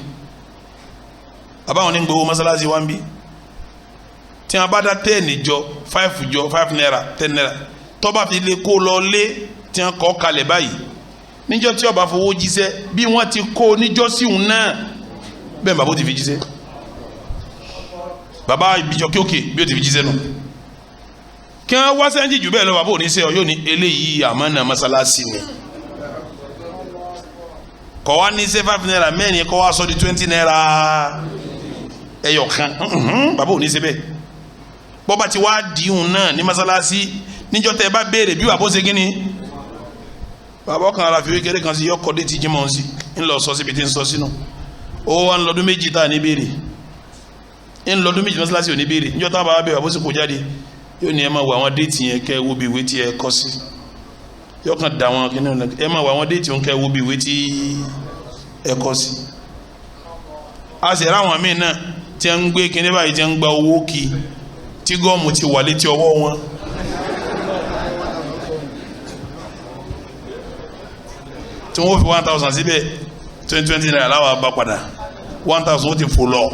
bàbá wọn ní gbowó mọ́sálásí wa ń bí. Tí wọ́n bá dá 10 jọ, 5 jọ, 5 naira, 10 naira, tó bá fi lè kó lọ lé tí wọ́n kọ́ kalẹ̀ báyìí, níjọ́ tí ó bá fowó jíṣẹ́, bí wọ́n ti kó níjọ́ síhun náà, bẹ́ẹ̀ bàbá ó ti fi jíṣẹ́. Bàbá ìbíjọ kí òkè bí ó ti fi jíṣẹ́ nù. Kí wọ́n wá sẹ́ńjì jù bẹ́ẹ̀ lọ, bàbá ò ní sẹ́ ọ, yóò ní eléyìí àmánà mọ́sálásí ni. Kọ́ wa ní sẹ́ 5 naira mẹ́rin kọ́ wa sọ di 20 naira ẹyọ kan, bàbá ò ní sẹ́ bẹ́ẹ̀. Bọ́ba ti wá dìhun náà ní mọ́sálásí, níjọ́ tẹ́ ẹ bá béèrè bí bàbá ó ṣe kí ni, bàbá ọkàn ara fìwé kéré kan sí, yọkọ dé ti jímọ̀ sí ńlọ sọ síbi tí ń sọ sínú. Ó wà ń lọ́dún 2 tá à ní béèrè, ń lọ́dún 2 mọ́sálásí ò ní béèrè. Níjọ́ tá a bá bẹ̀rẹ̀, bàbá ó sì kó jáde, yóò ní ẹ máa wọ àwọn déètì yẹn kẹ́ ẹ wo bí ìwé tí ẹ kọ sí. Yóò kàn dà wọn kíní, ẹ máa wọ àwọn déètì yẹn kẹ́ ẹ wo bí ìwé tí ẹ kọ sí. A sì ráwọn míì náà tí ń gbé kíní báyìí, tí ń gba owó kí, tí gọ́ọ̀mù ti wà létí ọwọ́ wọn. Tí wọ́n fi 1,000 síbẹ̀, 20 naira láwọn bá padà, 1,000 ó ti fò lọ,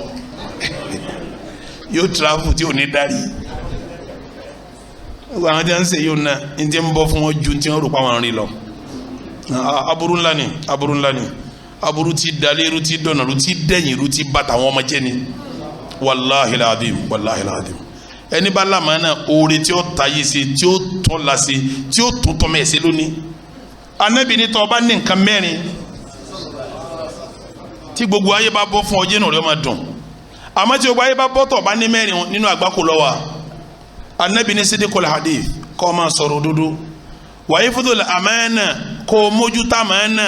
yóò travel tí ò ní darí. Àwọn tí wọ́n ń ṣe yóò ná ní ti ń bọ́ fún wọn ju tí wọ́n rò pa wọn rìn lọ. Aburú ńlá ni, aburú ńlá ni, aburú ti dalérú, ti dọ̀nàrú, ti dẹ̀yìnrú, ti bàtà àwọn ọmọ jẹ́ ni. Wàláhi làdìm, wàláhi làdìm. Ẹni bá lamàánà, oore tí ó ta yìí ṣe, tí ó tún la ṣe, tí ó tún tọmọ ẹ̀ ṣe lónìí. Ànábì ní tó bá ní nǹkan mẹ́rin tí gbogbo ayé bá bọ́ fún ọ, jẹ́nu rẹ̀ máa dùn. Àmọ́ tí gbogbo ayé bá bọ́, tó bá ní mẹ́rin, nínú àgbákò ló wà. Ànábì ní sídìkul hadith, kó máa sọ̀rọ̀ òdodo. Wàyí fúdùl àmánà, kó mójútó àmánà,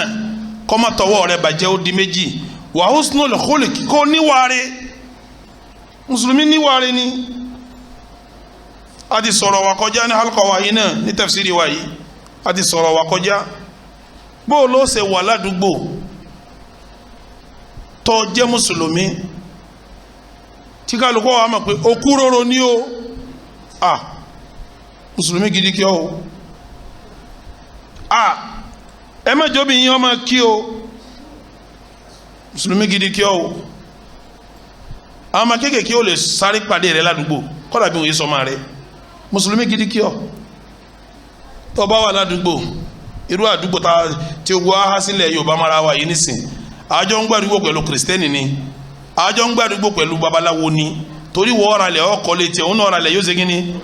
kó má tọwọ́ rẹ̀ bàjẹ́, ó di 2. Wa husnul khuluq, kó níwàre. Mùsùlùmí níwàre ni. A ti sọ̀rọ̀ wa kọjá ní halqa wa yìí náà, ní tafsiri wa yìí, a ti sọ̀rọ̀ wa kọjá. Bó ló ṣe wà ládùúgbò tó jẹ́ mùsùlùmí tí kálukú wa mọ̀ pé okúròrò ní o, ah mùsùlùmí gidi kí ọ o, ah ẹ má jóbi yín ọmọ kí o, mùsùlùmí gidi kí ọ o. Àwọn ọmọ kéékèèké ò lè sáré pàdé rẹ ládùúgbò, kọ́dà bí wọ́n yé sọmọ rẹ, mùsùlùmí gidi kí ọ. Tó bá wà ládùúgbò, irú àdúgbò tá tí ogun á sílẹ̀ Yorùbá mara wa yìí nísìn, àjọ ń gbàdúgbò pẹ̀lú kìrìsìtẹ́nì ni, àjọ ń gbàdúgbò pẹ̀lú babaláwo ni, torí wọ́n ọ̀rà lẹ̀ ọkọ̀ lè tiẹ̀, òun náà ọ̀rà lẹ̀ yóò ṣe kí ni.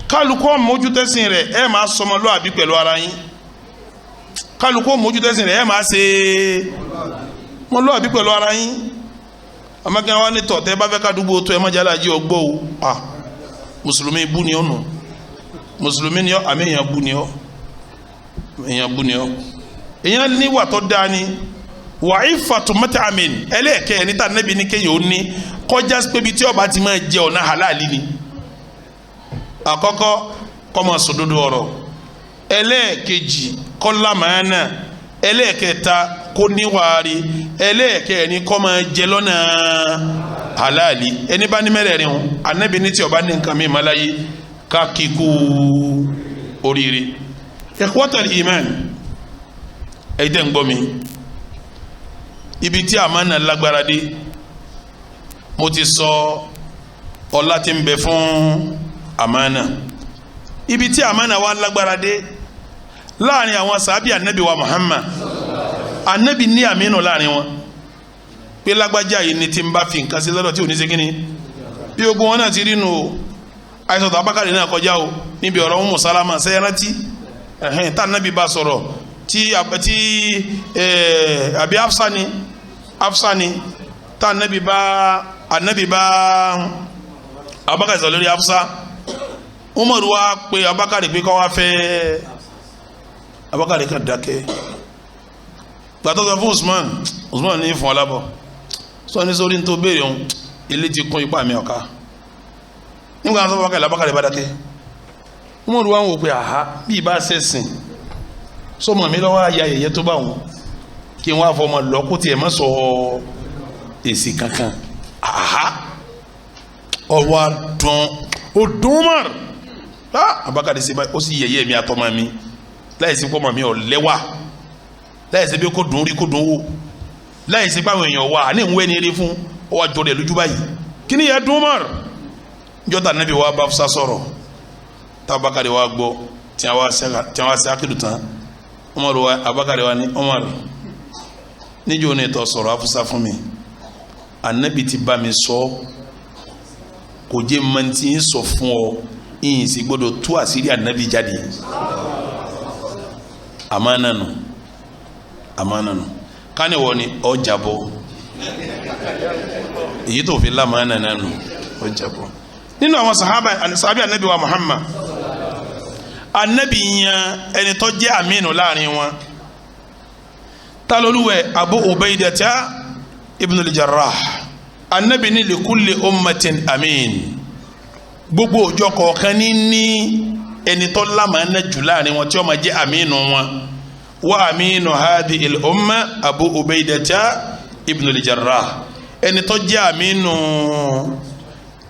Kálukú mójútẹ́sìn rẹ̀, ẹ máa sọmọlúàbí pẹ̀lú ara yín. Kálukú mójútẹ́sìn rẹ̀, ẹ máa ṣe mọlúàbí pẹ̀lú ara yín. Àmọ́ kí wọ́n ní tọ̀ tẹ́ bá fẹ́ kádùúgbò tó ẹ má jẹ́ alájí ọgbọ́ o, à mùsùlùmí bú ni ọ́ nù, mùsùlùmí ni ọ́, àmì èèyàn bú ni ọ́, èèyàn bú ni ọ́. Èèyàn níwà tó dáa ni. Wàá fàtúmọ́tà àmín ẹlẹ́ẹ̀kẹ́ ẹni tá nẹ́bi ní kéèyàn ó ní kọjá pébi tí ọba ti máa jẹ ọ̀nà halali ni. Àkọ́kọ́, kó máa sòdodo ọ̀rọ̀. Ẹlẹ́ẹ̀kejì, kó lámàánà. Ẹlẹ́ẹ̀kẹta, kó níwàárí. Ẹlẹ́ẹ̀kẹrin, kó máa jẹ lọ́nà halali. Ẹni bá ní mẹ́rẹ̀ẹ̀rin o, Ànábì ní tí ọba ní nǹkan mímọ́ láyé ká kíkú oríire. Ikhwatal iman, ẹ̀yin tẹ́ ń gbọ́ mi, ibi tí àmánà lágbára dé, mo ti sọ ọlá tí ń bẹ fún àmánà. Ibi tí àmánà wa lágbára dé láàrin àwọn sàábì ànábì wa Muhammad, ànábì ní àmínú láàrin wọn pé lágbájá yìí ni tí ń bá fi nǹkan sí lọ́dọ̀ tí ò ní ṣe kíni. Bí ogun wọn náà ti rí nu o, àìsàn tó abákàlẹ̀ náà kọjá o níbi ọ̀rọ̀ Ummu Salama, sẹ́yìn rántí ẹ̀hẹ́n tá ànábì bá sọ̀rọ̀ tí àbí Afsa ni tá ànábì bá Abubakar sọ lórí Afsa. Umaru wa pe Abubakar pé kọ́ wa fẹ́ Abubakar kan dákẹ́. Gbàtọ́ sọ fún Usman ní fún ọlábọ̀ sọ ní sórí tó béèrè òun, ilé ti kún ipá mi ọ̀ka. Nígbà tó Abubakar Abubakar bá dákẹ́, Umaru wa ń wò pé aha, bí ibà sẹ̀sìn sọmọ mi lọ́wọ́ ayé ayẹyẹ tó bá wọn kí n wá fọmọ lọ kó tiẹ̀ má sọ èsì kankan. Aha, ọwọ́ dùn ó dùn Umar. Abubakar ṣe báyìí, ó sì yẹ̀yẹ́ mi àtọmọ mi láìsí pé ọmọ mi ò lẹ́wà, láìsí pé kó dùn rí kó dùn wò, láìsí pé àwọn èèyàn wà ní ìwé ni eré fún ọwọ́ àjọ rẹ̀ lójú báyìí. Kí ni yẹ dùn Umar? Njọ́ta Anabi wa bá Hafsa sọ̀rọ̀ tá Abubakar wa gbọ́ tí a wá sí akidu tán, Umar wa Abubakar wa ni Umar níjó ni tó sọ̀rọ̀ Hafsa fún mi, Anabi ti bá mi sọ kò jẹ́ mọ́ntì ń sọ fún ọ, ìyìn sì gbọ́dọ̀ tú àṣírí Anabi jáde. Àmánà nù, àmánà nù. Káníwọ̀ ni ọjà bọ̀, èyí tó fi lámánà nánu ọjà bọ̀. Nínú àwọn sahaba sahabi Anabi wa Muhammad, Anabi yan ẹni tó jẹ́ aminu láàrin wọn. Taloluwẹ Abu Ubaidata ibn al-Jarrah. Anabi ní likulli ummatin amin, gbogbo ọjọ́ kọ̀ọ̀kan ní ẹni tó lámánà jù láàrin wọn tí ó máa jẹ́ aminu wọn. Wa aminu hadi il-umma Abu Ubaidata ibn al-Jarrah, ẹni tó jẹ́ aminu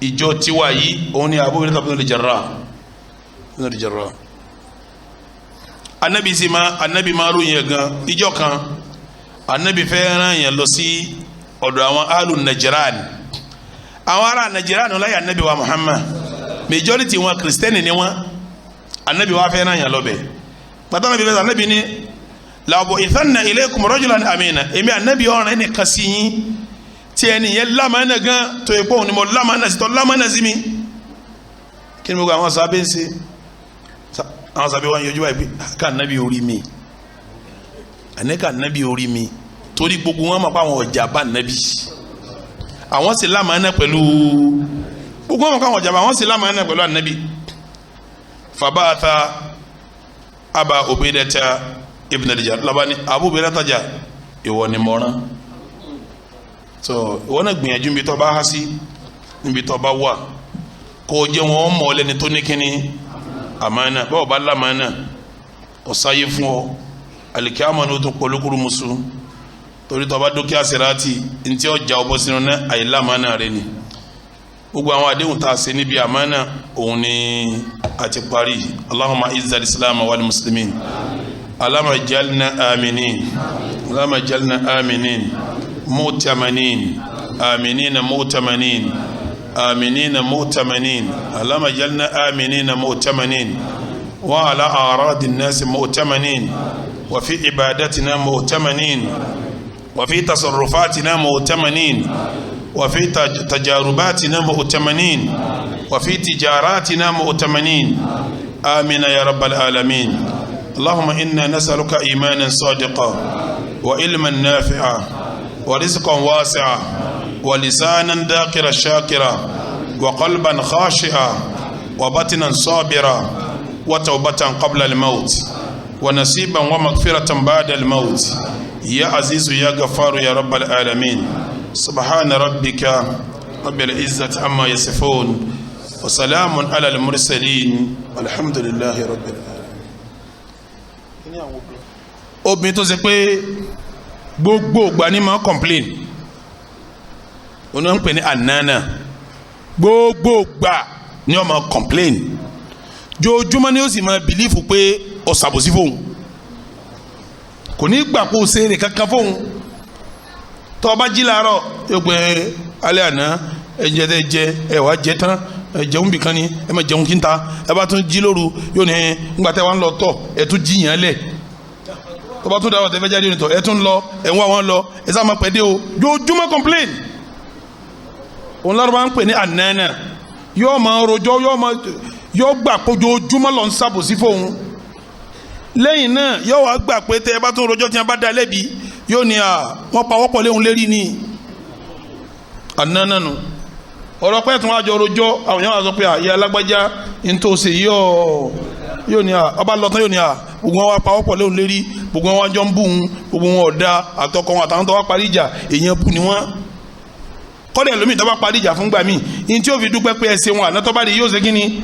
ìjọ tiwa yìí òun ni Abu Ubaidata ibn al-Jarrah. Anabi sì ma anabi máa ròyìn ẹ̀ gan. Ìjọ kan anabi fẹ́ rán yẹn lọ sí ọ̀dọ̀ àwọn alu Najran. Àwọn ará Najran láyé anabi wa Muhammad, majority wọn kristẹni ni wọn. Anabi wa fẹ́ rán yẹn lọ bẹ̀. Pàtàkì anabi fẹ́ anabi ni làbọ̀ ìthanna ilaykum rajulan amina, èmi anabi ọ̀ràn ẹni kan sí yín tí ẹni yẹn lámàánà gan tó yẹ kó òun ni mo lámàánà sí tó lámàánà sí mi. Kí ni gbogbo àwọn sábẹ́ ń ṣe? Àwọn sábẹ́ wọn yọjú báyìí pé ká anabi orí mi, àní ká anabi orí mi, torí gbogbo wọn mọ̀ pé àwọn ọjà bá anabi, àwọn sì lámàánà pẹ̀lú gbogbo wọn mọ̀ pé àwọn ọjà bá, àwọn sì lámàánà pẹ̀lú anabi. Fàbáàtà Aba Ubaidata ibn al-Jarrah labani Abu Ubaidata jà ìwọ ni mọ̀ràn. So ìwọ náà gbìyànjú níbi tó bá há sí, níbi tó bá wà, kó jẹ́ wọn mọ̀ lẹ́ni tó ní kíní àmánà. Báwo bá lámánà ọ̀sáyé fún ọ, alikiyama ní o tún polúkúrú musu, torí tó bá dúkìá sirati ntí ọjà ọbọ sínú náà àìlámánà rẹ ni. Gbogbo àwọn àdéhùn tá a ṣe níbi àmánà òun ni a ti parí. Allahumma izzal islam wal muslimin, Allahumma jalna aminin, Allahumma jalna aminin mu'tamanin, aminin mu'tamanin, aminin mu'tamanin, Allahumma jalna aminin mu'tamanin, wa ala a'radin nas mu'tamanin, wa fi ibadatina mu'tamanin, wa fi tasarrufatina mu'tamanin, wa fi tajarubatina mu'tamanin, wa fi tijaratina mu'tamanin. Amina ya rabbal alamin. Allahumma inna nas'aluka imanan sadiqa wa ilman nafi'a wa rizqan wasi'a wa lisanan dhakira shakira wa qalban khashi'a wa batinan sabira wa tawbatan qabla al-maut wa nasiban wa maghfiratan ba'da al-maut. Ya azizu ya ghafaru ya rabbal alamin. Subhana rabbika rabbil izzati amma yasifun wa salamun ala al-mursalin walhamdulillahi rabbil alamin. Obìnrin tó ṣe pé gbogbo ìgbà ni máa complain, òun ń pè ní ànánà. Gbogbo ìgbà ni ó máa complain, jojúmọ́ ni ó sì máa bìlífù pé ó ṣàbòsí fóun, kò ní gbà kó ṣe eré kankan fóun. Tó bá jí láàárọ̀ yóò pé alẹ́ àná ẹ jẹ tẹ jẹ ẹ wàá jẹ tán, ẹ jẹun bìkan ni ẹ má jẹun kí n ta. Ẹ bá tún jí lóru yóò ní ńgbà tẹ wà ń lọ tọ̀ ẹ tún jí yàn lẹ̀. Tó bá tún dáwọ̀ tẹ fẹ́ jáde nìtọ̀ ẹ tún lọ ẹ ń wá wọn lọ ẹ sá máa pẹ́ dé o. Jojúmọ́ complain. Òun lọ́rọ̀ bá ń pè ní ànánà. Yóò máa rojọ́, yóò gbà pé ojoojúmọ́ lọ ń ṣàbòsí fóun. Lẹ́yìn náà yóò wá gbà pé tẹ ẹ bá tún rojọ́ tí wọn bá da lẹ́bi yóò ní à wọ́n pa wọ́pọ̀ léhun lérí ni. Ànánà nù. Ọ̀rọ̀ pẹ́ tún wá jọ rojọ́, àwọn èèyàn wá sọ pé àyè alágbájá ní tó ṣe yóò ní à ọba lọ tán yóò ní à gbogbo wọn wá pa wọ́pọ̀ léhun lérí, gbogbo wọn wá jọ ń bù ń, gbogbo wọn ọ̀dà àtọkọ wọn àtàwọn tó wá parí ìjà èèyàn bù ni wọn. Kọ́dà ẹlòmíì tó bá parí ìjà fún gbà míì, ní tí ó fi dúpẹ́ pé ẹ ṣeun àná tó bá di yóò ṣe kí ni,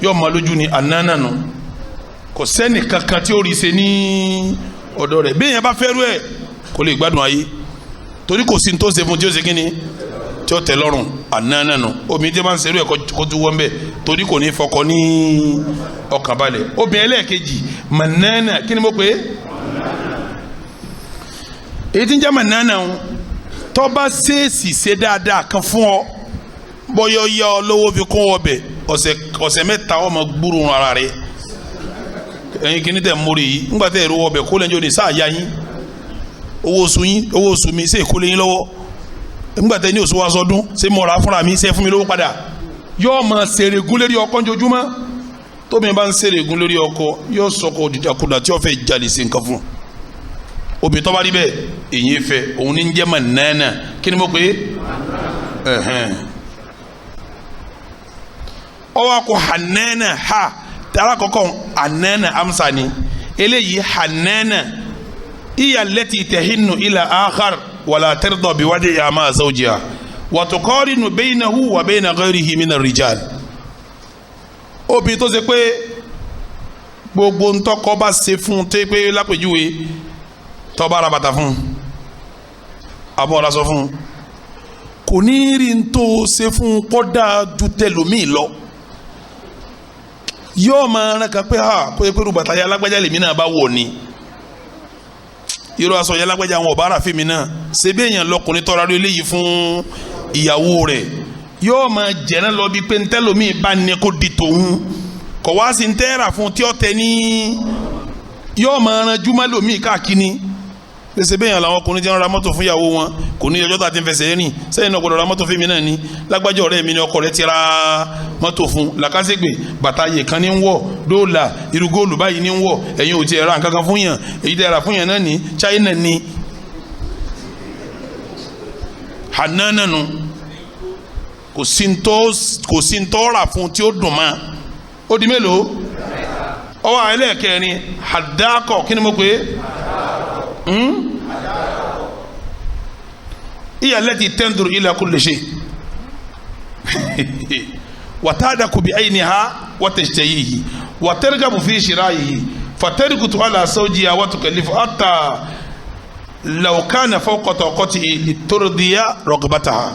yóò mọ lójú ni àná nànú. Kò sẹ́ni kankan tí ó rí ṣe ní ọ̀dọ̀ rẹ̀. Bí èèyàn bá fẹ́rù ẹ̀ kò lè gbádùn ayé, torí kò sí ní tó ṣe fún tí ó ṣe kí ni tí ó tẹ́ lọ́rùn. Àná nànú. Obìnrin tí wọ́n bá ń ṣerú ẹ̀ kó tún wọ́n bẹ́ẹ̀, torí kò ní fọkọ ní ọkàn balẹ̀. Obìnrin ẹlẹ́ẹ̀kejì mọ̀nánà, kí ni mo pè é? Èyí tí ń jẹ́ mọ̀nánà ń tó bá ṣèèṣì ṣe dáadáa kan fún ọ, bọ́yọ̀ yá ọ lówó fi kún ọbẹ̀, ọ̀sẹ̀ mẹ́ta ọmọ gbúrú ara rẹ̀. Ẹ̀yin kìíní tẹ̀ mórí yìí ńgbà tẹ̀ èrò ọbẹ̀ kó lẹ́jọ́ ní sáà yá yín owó oṣù yín, owó oṣù mi ṣe èkó lẹ́yìn lọ́wọ́, ńgbà tẹ̀ ní oṣù wa sọdún ṣe mọ̀ra fúnra mi ṣe fún mi lówó padà. Yóò máa ṣèrègùn lérí ọkọ ńjojúmọ́. Tóbi bá ń ṣèrègùn lérí ọkọ, yóò sọkọ òdìdàkudà tí ó fẹ́ jalè sí nǹkan fún un. Obìnrin tó bá rí bẹ́ẹ̀ èyí fẹ́, òun ní jẹ́ mọ̀nánà. Kí ni mo pè é? Ọwọ́ akọ hànánà ha tara kọ̀kọ́ hànánà amsa ni eléyìí hànánà iya lẹ́tì tẹ̀hínú ilà áhàr wàlà tẹ́rẹ̀dọ̀ bí wájú yà máa zawjiha wàtúkọ́rìnù bẹ́yìnàhù wà bẹ́yìnà ghayrihi mina rijal. Obìnrin tó ṣe pé gbogbo ntọ́kọ bá ṣe fún un tó pé lápèjúwe tó bá ra bàtà fún un, àbọ̀ ọ̀rá sọ fún un, kò ní rí n tó ṣe fún un kọ́ dáa ju tẹlòmíì lọ. Yóò máa rán kan pé ha kó yẹ pé irú bàtà yà lágbájá lèmi náà bá wọ̀ ni, irú aṣọ yà lágbájá àwọn ọ̀bára fèmí náà ṣe bí èèyàn lọkùnrin tọ́ra rí eléyìí fún ìyàwó rẹ̀. Yóò máa jẹ̀rán lọ bí pé ntẹ́lòmíì bá ní kó di tòun, kọ̀ wá sí ntẹ́rà fún tí ó tẹ ní, yóò máa ran júmọ́ lòmíì káàkiri. Pèsè bẹ́ẹ̀ yẹn làwọn ọkùnrin tí wọ́n ra mọ́tò fún ìyàwó wọn, kò ní ọjọ́ tá a ti ń fẹsẹ̀ rìn sẹ́yìn náà gbọ́dọ̀ ra mọ́tò fún mi náà ni. Lágbájá ọ̀rẹ́ mi ni ọkọ rẹ̀ ti ra mọ́tò fún, làkàṣègbè bàtà yè kan ní ń wọ̀, dóòlà irú góòlù báyìí ní ń wọ̀, ẹ̀yin ò tiẹ̀ ra nǹkan kan fún yàn, èyí tẹ̀ ra fún yàn náà ní China ní. Hànánànù kò sí ń tọ́ rà fún tí ó dùn mọ́. Ó di mélòó? Ọwọ́ ẹlẹ́ẹ̀kẹrin àdákọ̀, kí ni mo pè é? Iya lati tanzuru ila kulli shay wa tadaku bi ayniha wa tashtahihi wa targhabu fi shira'ihi fatarkutu ala zawjiha wa tukallifu hatta law kana fawqa taqatihi liturdiya raghbataha.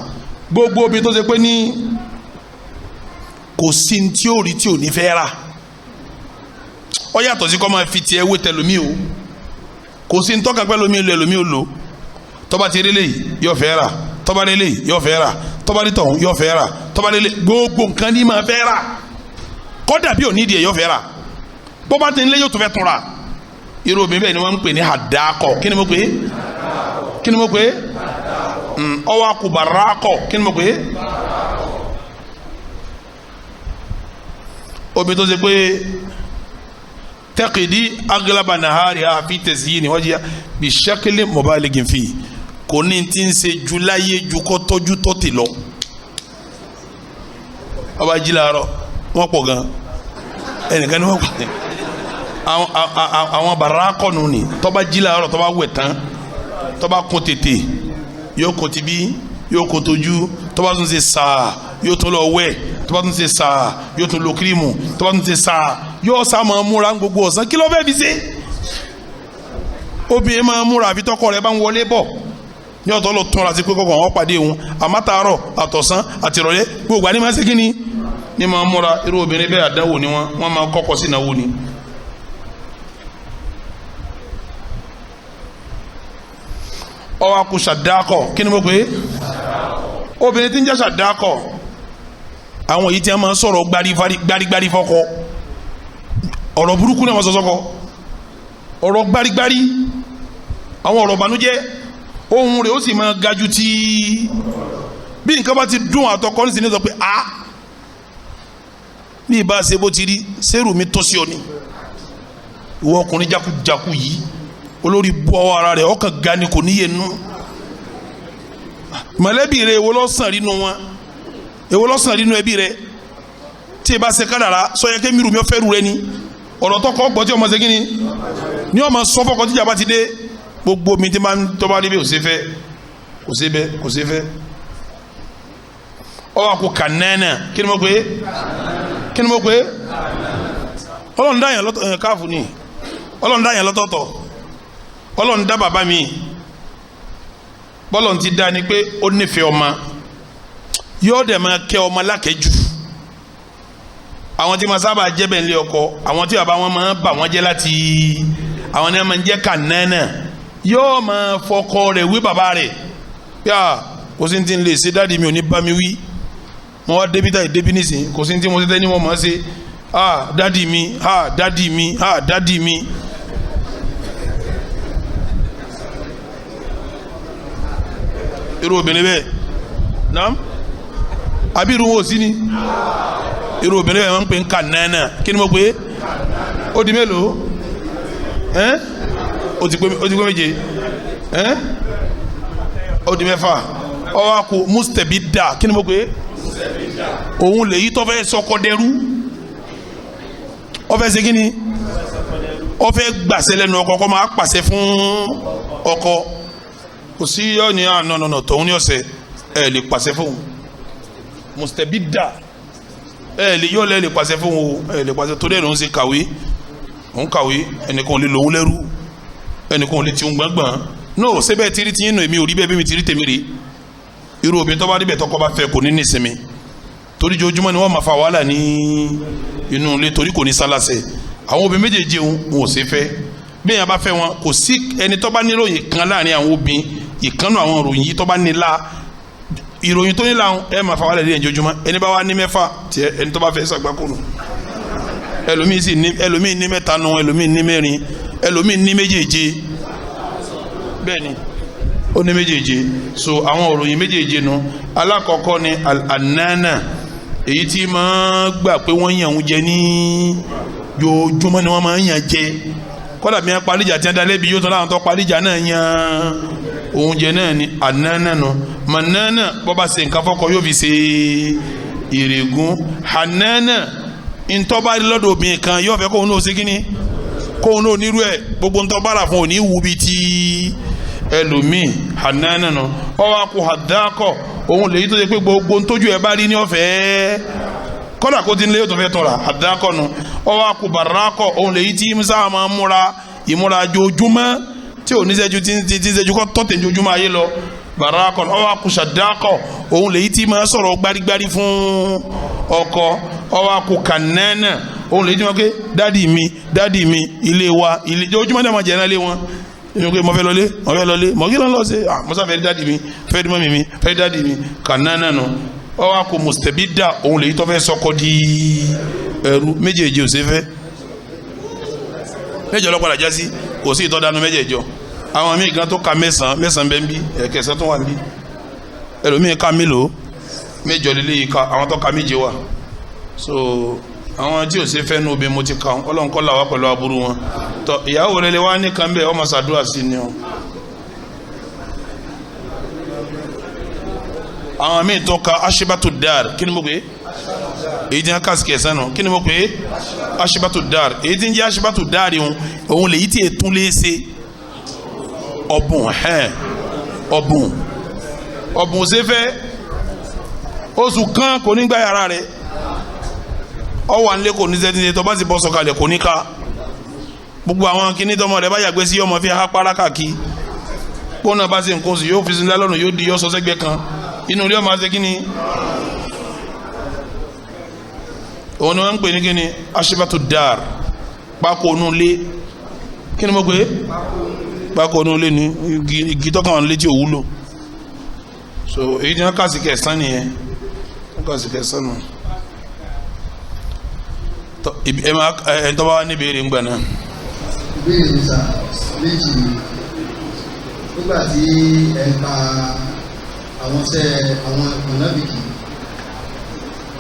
Gbogbo obi tó ṣe pé ní kò sí tí ó rí tí ò ní fẹ́ rà, ó yàtọ̀ sí kó máa fi tiẹ̀ wé tẹlomi o. Kò sí ntọ́ka pẹ́ lomi lo ẹlòmí ò lò. Tọ́ba ti rélé yóò fẹ́ rà, tọ́ba rélé yóò fẹ́ rà, tọ́ba rí tọ̀hún yóò fẹ́ rà, tọ́ba rélé gbogbo nǹkan ní máa fẹ́ rà, kọ́dà bí òní díẹ̀ yóò fẹ́ rà, bọ́ba ti ń lé yóò tún fẹ́ tún rà. Irú obìnrin bẹ́ẹ̀ ni wọ́n ń pè ní àdákọ̀. Kí ni mo pè é? Kí ni mo pè é? Ọwọ́ akùbàrákọ̀. Kí ni mo pè é? Obìnrin tó ṣe pé tẹ́kìdí aglaba nahari ha fi tẹ̀síyìn wájú bí sẹ́kìlì mọ̀bálẹ́gìn fi kò ní ti ń ṣe julaye ju kọ́ tọ́jú tọ́tì lọ. Ọba jí làárọ̀ wọ́n pọ̀ gan, ẹnìkan ni wọ́n pọ̀ àwọn bàrà kọ́nu ni. Tọ́ba jí làárọ̀ tọ́ba wẹ̀ tán tọ́ba kún tètè yóò kún tibí yóò kún tójú, tọ́ba tún ṣe sàá yóò tún lọ wẹ̀, tọ́ba tún ṣe sàá yóò tún lo kírímù, tọ́ba tún ṣe sàá yóò sá máa múra gbogbo ọ̀sán. Kí ló fẹ́ fi ṣe? Obìnrin máa múra àfi tọkọ rẹ̀ bá ń wọlé bọ̀ ní ọ̀tọ̀ lọ túnra sí pé kọ̀ọ̀kan wọn pàdé òun, àmátàárọ̀ àtọ̀sán àtìrọ̀lẹ́ gbogbo àní máa ṣe kíni ní máa múra. Irú obìnrin bẹ́ẹ̀ àdánwò ni wọ́n máa kọ́kọ́ sí ìnáwó ni. Ọwọ́ akú sàdákọ̀. Kí ni mo pè é? Obìnrin tí ń jẹ́ sàdákọ̀, àwọn èyí tí wọ́n máa ń sọ̀rọ̀ gbárígbárí fọ́kọ, ọ̀rọ̀ burúkú náà wọ́n sọ sọ́kọ, ọ̀rọ̀ gbárígbárí, àwọn ọ̀rọ̀ ìbànújẹ́, ohùn rẹ̀ ó sì máa ga ju ti bí nǹkan bá ti dùn àtọkọ ní sinmi sọ pé a ní ìbá ṣe bó ti rí sẹ́rù mi tó sí ọ ni, ìwọ ọkùnrin jákujáku yìí olórí bu ọwọ́ ara rẹ̀ ọkàn ga ni kò níye nú. Mọ̀lẹ́bí rẹ̀ èwo lọ́sàn rínú wọn, èwo lọ́sàn rínú ẹbí rẹ̀ tí ì bá ṣe kádàrá sọ yẹ kémi rù mí ọ̀fẹ́ rù rẹ ni. Ọ̀rọ̀ tọkọ gbọ́ tí ọmọ ṣe kí ni ní ọmọ sọ fọkọ tíjà bá ti dé. Gbogbo mi ti máa ń tọ́ba rí bí kò ṣe fẹ́, kò ṣe bẹ́, kò ṣe fẹ́. Ó wá kù kànẹ́nà. Kí ni mo pè é? Kí ni mo pè é? Ọlọ́run dá yẹn lọ́tọ̀ ẹ̀ káàfù ni. Ọlọ́run dá yẹn lọ́tọ̀ọ̀tọ̀. Ọlọ́run dá bàbá mi. Bọ́lọ́run ti dá ni pé ó nífẹ̀ẹ́ ọmọ, yóò dẹ̀ máa kẹ́ ọmọ lákẹ́jù. Àwọn tí ma sábà jẹ́ bẹ́ẹ̀ nílé ọkọ, àwọn tí bàbá wọn máa bà wọ́n jẹ́ láti, àwọn ní wọ́n máa ń jẹ́ kànẹ́nà. Yóò máa fọkọ rẹ̀ wí bàbá rẹ̀ yá, kò sí ní ti ń lè ṣe, dáàdi mi ò ní bá mi wí, mo wá débi táyì débi nísìnyí, kò sí ní tí mo ṣe tẹ́ ní mo máa ṣe, ah dáàdi mi, ah dáàdi mi, ah dáàdi mi. Irú obìnrin bẹ́ẹ̀ naam, àbí irú wọn ò sí ni? Irú obìnrin bẹ́ẹ̀ wọ́n ń pè ń kànẹ́nà. Kí ni mo pè é? Ó di mélòó? Ẹ́n, ó ti pé méje. Ẹ́n, ó di mẹ́fà. Ó wá kù mustebida. Kí ni mo pè é? Òun lèyí tó fẹ́ sọkọ dẹrú. Ó fẹ́ ṣe kí ni? Ó fẹ́ gbàṣẹ lẹ́nu ọkọ, kó máa pàṣẹ fún ọkọ. Kò sí yọ ní àná tòun ní ọ̀sẹ̀ ẹ̀ lè pàṣẹ fún un. Mustebida ẹ lè yọ lẹ lè pàṣẹ fún o, ẹ lè pàṣẹ torí ẹ ló ń ṣe kàwé, òun kàwé, ẹnìkan ò lè lòun lẹ́rú, ẹnìkan ò lè tiun gbọ̀ngbọ̀n. No, sẹ́bẹ̀ tiri ti yín nù, èmi ò rí bẹ́ẹ̀ bí mi tiri tèmi rí. Irú obìnrin tó bá rí bẹ́ẹ̀ tọkọ bá fẹ́ kò ní nísinmi, torí jojúmọ́ ni wọ́n máa fa wàhálà ní inú ilé, torí kò ní sálàsẹ̀. Àwọn obìnrin méjèèjì òun ò ṣe fẹ́. Bí èèyàn bá fẹ́ wọn, kò sí ẹni tó bá níròyìn kan láàrin àwọn obìnrin, ìkànnù àwọn ìròyìn yìí tó bá nílá ìròyìn tó ní làwọn ẹ máa fa wàhálà lẹ́yìn jojúmọ́. Ẹni bá wà ní mẹ́fà tiẹ̀, ẹni tó bá fẹ́ sàgbákòrò. Ẹlòmíì sì ní, ẹlòmíì ní mẹ́ta nu, ẹlòmíì ní mẹ́rin, ẹlòmíì ní méjèèje. Bẹ́ẹ̀ ni ó ní méjèèje. So àwọn ìròyìn méjèèje nu. Alákọ̀ọ́kọ́ ni ànánà, èyí tí máa gbà pé wọ́n yàn ń jẹ ní jojúmọ́ ni wọ́n máa ń yàn jẹ. Kọ́dà bí wọ́n parí ìjà tí wọ́n dalẹ́ bí yóò tán láwọn tó parí ìjà náà yan oúnjẹ náà ni ànánà nu. Mànánà, bọ́ba ṣe nǹkan fọ́kọ yóò fi ṣe ìrègùn. Hànánà, ntọ́ba lọ́dọ̀ obìnrin kan yóò fẹ́ kóun náà ṣe kíni, kóun náà nírú ẹ̀, gbogbo ntọ́ba rà fún òní wù bíi ti ẹlòmíì. Hànánà nu. Ọwọ́ akọ àdákọ̀, òun lèyí tó ṣe pé gbogbo ntójú ẹ bá rí ní ọ̀fẹ́, kọ́dà kó ti ń lé yóò tó fẹ́ tọ́ra. Àdákọ̀ nu. Ọwọ́ akọ bàrákọ̀, òun lèyí tí musa máa ń múra ìmúra jojúmọ́ tí ò ní sẹ́jú tí ń sẹ́jú kọ́ tọ́tẹ̀ jojúmọ́ ayé lọ. Barakọ ọwọ akusadakọ, òun lèyí tí máa sọ̀rọ̀ gbárígbárí fún ọkọ. Ọwọ akukànnẹ́nà, òun lèyí tí máa ké dádì mi, dádì mi, ilé wa, ilé ojúmọ́ dàmọ́ jẹ́ náà lé wọn. Èmi pé mo fẹ́ lọlé, mo fẹ́ lọlé, mo kí ló ń lọ sí, ah mo sáfẹ́ dádì mi, fẹ́ dí mọ́mì mi, fẹ́ dádì mi. Kànnẹ́nà nù. Ọwọ akọ mùsítẹ́bídà, òun lèyí tó fẹ́ sọkọ di ẹrú. Méjèèjì ò sí fẹ́, méjì ọlọ́pàá jásí, kò sí ìtọ́dánú méjèèjọ. Àwọn míì gan tó ka mẹ́sàn-án mẹ́sàn-án bẹ́ẹ̀ ń bí, ẹ̀kẹsẹ̀ tó wà ń bí. Ẹlòmíì ka mélòó, mẹ́jọ lélẹ́ yìí ka, àwọn tó ka méje wà. So àwọn tí ò ṣe fẹ́ nu obìnrin mo ti ka wọn, Ọlọ́run kó là wá pẹ̀lú aburú wọn. Tọ ìyàwó rẹ lè wá ní kan bẹ́ẹ̀, ọmọ sàdúrà sí ni o. Àwọn míì tó ka aṣíbátò dar, kí ni mo pè é? Èyí tí wọn kà sí kẹsàn-án nù, kí ni mo pè é? Aṣíbátò dar. Èyí tí ń jẹ́ aṣíbátò dar yìí, òun lèyí tí ètún lè ṣe ọ̀bùn. Hẹ́n, ọ̀bùn, ọ̀bùn ṣe fẹ́. Oṣù kan kò ní gbá yàrá rẹ̀, ọwọ́ ànlé kò ní sẹ́ni tó bá sì bọ́ sọ̀kalẹ̀ kò ní ká. Gbogbo àwọn kinní tọmọ rẹ̀ bá yàgbé sí ọmọ fi há para káàkiri. Pọ́nà bá ṣe nǹkan oṣù yóò fi sinmi lọ́nà, yóò di yọ sọ sẹ́gbẹ́ kan inú ilé ọmọ ṣe kíni. Òun ni wọ́n ń pè ní kíni, aṣíbàtú dar, pákó onú ilé. Kí ni mo pè é? Pákó onú ilé ni igi tọ́kàn wọn létí òwúlò. So èyí tí wọ́n kà sí kẹsàn-án nìyẹn, wọ́n kà sí kẹsàn-án nù. Ẹ máa ẹ tọ́ bá wà níbi èrè ń gbà náà. Ìbéèrè mi sà méjì ni. Nígbà tí ẹ ń ka àwọn iṣẹ́ àwọn mọ̀nàbìkì,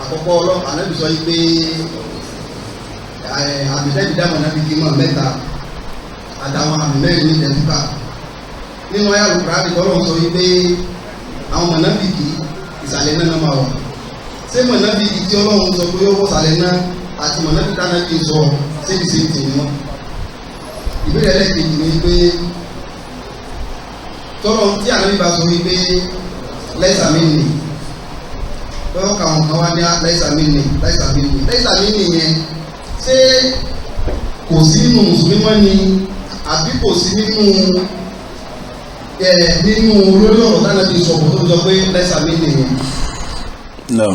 àkọ́kọ́ ànábì sọ yìí pé àmì tẹ́bi dá mọ̀nàbìkì mọ̀ mẹ́ta àtàwọn àmì mẹ́rin ní ìtẹ̀síkà. Nínú ayé Al-Kùránì tọ́lọ́ sọ yìí pé àwọn mọ̀nàbìkì ìsàlẹ̀ náà máa wà. Ṣé mọ̀nàbìkì tí Ọlọ́run sọ pé ó wọ́ ìsàlẹ̀ náà àti mọ̀nàbìkì tánàbì sọ sébi-sébi tì ní wọn? Ìbéèrè ẹlẹ́ẹ̀kejì ni pé tọ́lọ́ tí ànábì bá sọ wípé lẹ́sà mi nì, Bóyá ọkà àwọn kan wá ní laisa minni, laisa minni, laisa minni yẹn, ṣé kò sí nínú mùsùlùmí mọ́ ni, àbí kò sí nínú ẹ nínú lórí ọ̀rọ̀ táwọn ti sọ kò tó sọ pé laisa minni yẹn? No,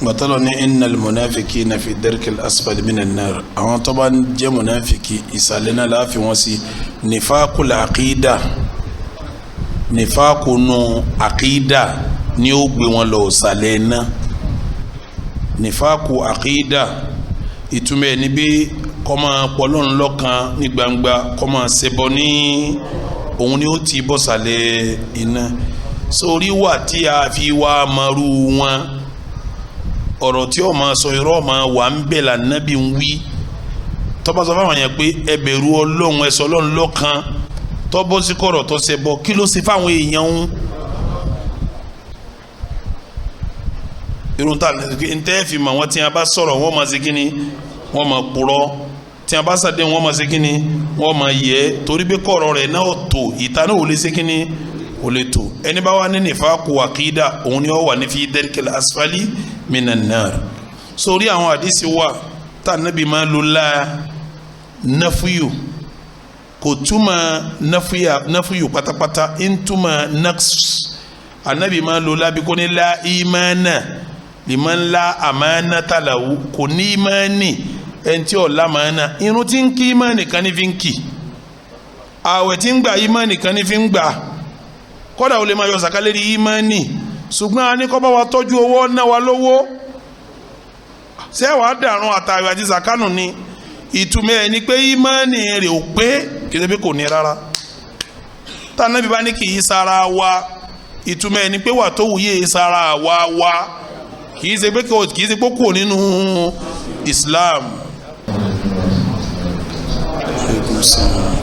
gbàtọ́lọ̀ ní innal munafikina fi darkil asfali minan nar. Àwọn tó bá ń jẹ́ munafiki, ìsàlẹ̀ náà láàfin wọn sí. Nifaqul aqida, nifaqunu aqida ni ó gbé wọn lọ ìsàlẹ̀ náà. Nifaqu aqida, ìtumọ̀ ẹ̀ níbi kó máa pọlọ́n lọ́kan ní gbangba, kó máa ṣẹbọ ní òun ni ó ti bọ́ sàlẹ̀ iná. Sórí wà tí a fi wá maru wọn, ọ̀rọ̀ tí ó máa sọ, irọ́ máa wà ń bẹ̀ lànàbí ń wí. Tọ́ba sọ fáwọn yẹn pé ẹ bẹ̀rù Ọlọ́run, ẹ sọ Ọlọ́run lọ́kan, tọ́bọ́ sí kọ̀rọ̀ tó ṣe bọ́, kí ló ṣe fáwọn èèyàn ń irun ta ntẹ́ fi mọ̀ wọ́n? Tí a bá sọ̀rọ̀, wọ́n máa ṣe kíni? Wọ́n máa purọ́. Tí a bá sàdé, wọ́n máa ṣe kíni? Wọ́n máa yẹ, torí pé kọ̀rọ̀ rẹ̀ náà tó ìta náà ò lè ṣe kíni, ò lè tó. Ẹni bá wà ní nifaqu àkídà, òun ni ó wà ní fi darkil asfali minan nar. Sórí àwọn àdìsí wà tá ànábì máa lo la nafuyu, kò túmọ̀ nafuyu pátápátá, ń túmọ̀ naqs. Ànábì máa lo lábí kò ní la imana liman la amanata lahu, kò ní imani ẹni tí ò lámàánà. Irun tí ń kí, imani kan ní fi ń kì. Ààwẹ̀ tí ń gbà, imani kan ní fi ń gbà. Kódà ó lè máa yọ sàkálẹ̀ imani, ṣùgbọ́n a ní kọ́ bá wa tọ́jú owó náà wa lówó, ṣé wàá dàrún àtàwẹ̀ àti sàkánù ni? Ìtumọ̀ ẹ̀ ni pé ìmánì rẹ̀ ò pé, kì í ṣe pé kò ní rárá. Tànàbí bá ní kì í sara wa, ìtumọ̀ ẹ̀ ni pé wà tó wùyé sara wa, kì í ṣe pé kò nínú Islam. Aleykum salaam.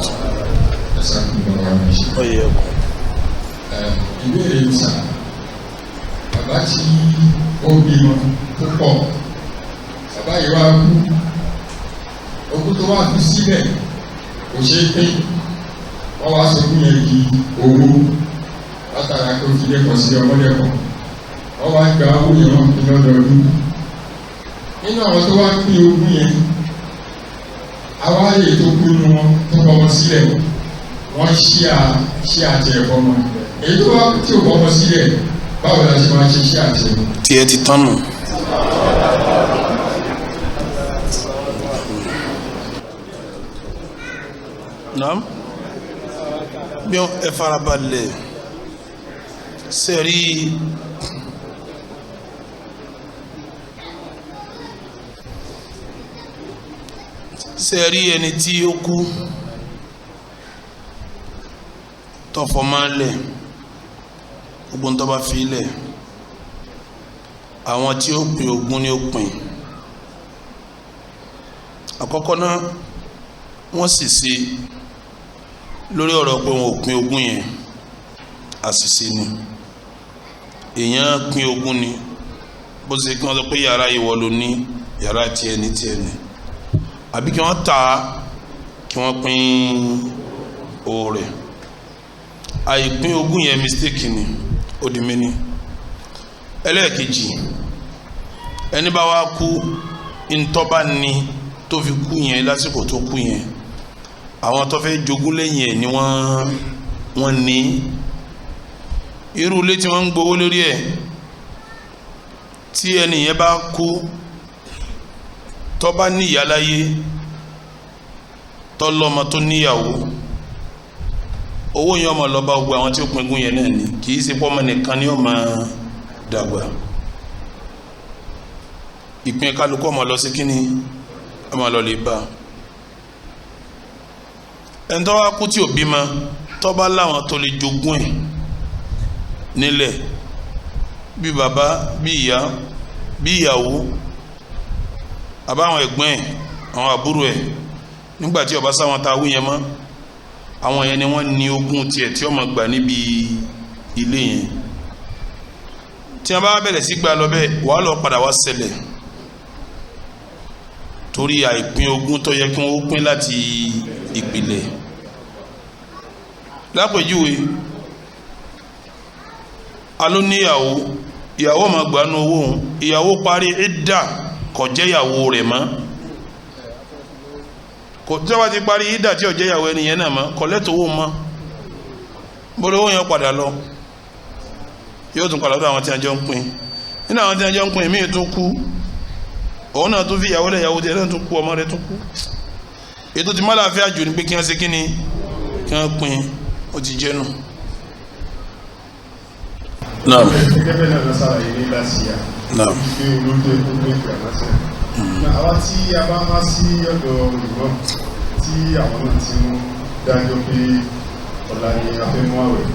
Ọyẹ kù. Ìbéèrè mi sà, bàbá tí ó bímọ púpọ̀, bàbá yìí wá kú. Ogún tó wá fi sílẹ̀ kò ṣeé pín. Wọ́n wá sọkún yẹn di owó látara tó fi lẹ́kọ̀ọ́ sí ọmọdékọ̀ọ́. Wọ́n wá gba owó yẹn, wọ́n pín lọ́dọọdún. Nínú àwọn tó wá pín ogún yẹn, àwa lè tó kú nínú wọn tó fọmọ sílẹ̀, wọ́n ṣí à ṣí àti ẹ̀fọ́ mọ́. Èyí tó wá tí ò fọmọ sílẹ̀, báwo la ṣe máa ṣe ṣí àti ẹ̀fọ́? Tiẹ̀ ti tán nù. Naam, bí ẹ farabalẹ̀ sẹ́rí, sẹ́rí ẹni tí ó kú tọfọ máa lẹ̀, gbogbo ń tọ́ba fi lẹ̀, àwọn tí ó pín ogún ni ó pín. Àkọ́kọ́ náà, wọ́n sì ṣe lórí ọ̀rọ̀ pé wọn ò pín ogún yẹn, àṣìṣe ni. Èèyàn pín ogún ni, bó ṣe kí wọ́n sọ pé yàrá ìwọ ló ní yàrá, tiẹ̀ ní tiẹ̀ ní, àbí kí wọ́n tà á, kí wọ́n pín owó rẹ̀. Àìpín ogún yẹn, mistake ni. Ó di méní. Ẹlẹ́ẹ̀kejì, ẹni bá wá kú, ntọ́ba ni tó fi kú yẹn, lásìkò tó kú yẹn, àwọn tó fẹ́ jogún lẹ́yìn ẹ̀ ni wọ́n ní irú ilé tí wọ́n ń gbowó lórí ẹ̀. Tí ẹni yẹn bá kú, tó bá ní ìyá láyé, tó lọ́mọ, tó níyàwó, owó yẹn ọmọ lọ́ba gbogbo àwọn tí ó pingun yẹn náà ni. Kì í ṣe pọ́nmọ nìkan ni ọmọ dàgbà. Ìpín kálukú ọmọ lọ sí kínní, ọmọ lọ lè bá ẹni tó wá kú tí ò bímọ, tó bá láwọn tó lè jogún ẹ̀ nílẹ̀, bí bàbá, bí ìyá, bí ìyàwó, àbáwọn ẹ̀gbọ́n ẹ̀, àwọn àbúrò ẹ̀, nígbà tí ó bá sáwọn ta wí yẹn mọ́, àwọn yẹn ni wọ́n ní ogún tiẹ̀ tí ó máa gbà níbi ilé yẹn. Tí wọ́n bá bẹ̀rẹ̀ sí gbà lọ bẹ́ẹ̀, wàá lọ padà wá ṣẹlẹ̀ torí àìpín ogún tó yẹ kí wọ́n pín láti ìpìlẹ̀. Lápèjúwe, alóníyàwó Ìyàwó máa gbà nú owó òun. Ìyàwó parí ìdá, kò jẹ́ ìyàwó rẹ̀ mọ́. Kò tí wọ́n ti parí ìdá tí ò jẹ́ ìyàwó ẹni yẹn náà mọ́, kò lẹ́tọ̀ọ́ owó mọ́. Bọ́lá owó yẹn padà lọ, yóò tún padà lọ́dọ̀ àwọn tí a jọ ń pín. Nínú àwọn tí a jọ ń pín, míì tún kú, òun náà tún fi ìyàwó lẹ̀, ìyàwó tiẹ̀ náà tún kú, ọmọ rẹ̀ tún kú. Ètò tí má láàfin àjò ni pé kí wọ́n ṣe kí ni, kí wọ́n pín, ó ti jẹ́ nù. Naam. Gẹ́gẹ́ bẹ́ẹ̀ náà lọ́sàlàyé ní last year. Naam. Pé olóòtú ẹ̀kọ́ pé ìgbà lọ́sẹ̀. Àwa tí a bá wá sí ọ̀dọ̀ olùgbọ́n tí àwọn náà ti ń dájọ́ pé ọ̀la ni a fẹ́ mú àwẹ̀.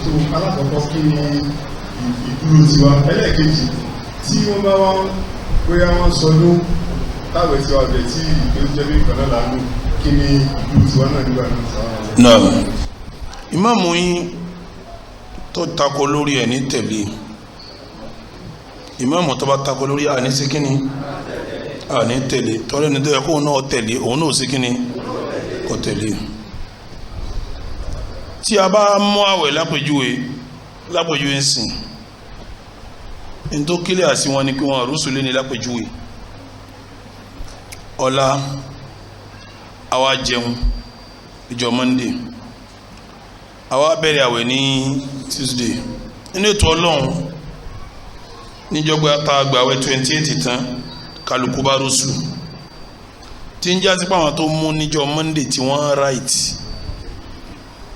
So alákọ̀ọ́kọ́, kí ni ìdúró tiwa? Ẹlẹ́ẹ̀kejì, tí wọ́n bá wá bóyá wọ́n sọdún táwẹ̀ tiwa bẹ̀ tí ìgbé jẹ́ bí ìkan náà lánàá, kí ni ìdúró tiwa náà nígbà náà? Naam. Ìmáàmù yín tó tako lórí ẹ̀ ní tẹ̀lé. Ìmáàmù tó bá tako lórí àní sí kíni, àní tẹ̀lé. Tọ́lẹ̀ ní tó yẹ kóun náà tẹ̀lé, òun náà sí kíni, kò tẹ̀lé. Tí a bá mú àwẹ̀ lápèjúwe ń sìn, ní tó kílẹ̀ àsí wọn ni pé wọn àrùsùlẹ̀ ní lápèjúwe. Ọ̀la àwa jẹun ìjọ Monday, àwa bẹ̀rẹ̀ àwẹ̀ ní Tuesday. Nínú ètò Ọlọ́run, níjọba tá a gbà àwẹ̀ 28 tán, kálukú bá rọ́ṣù, tí ń jásí pé àwọn tó mú níjọ Monday tí wọ́n right,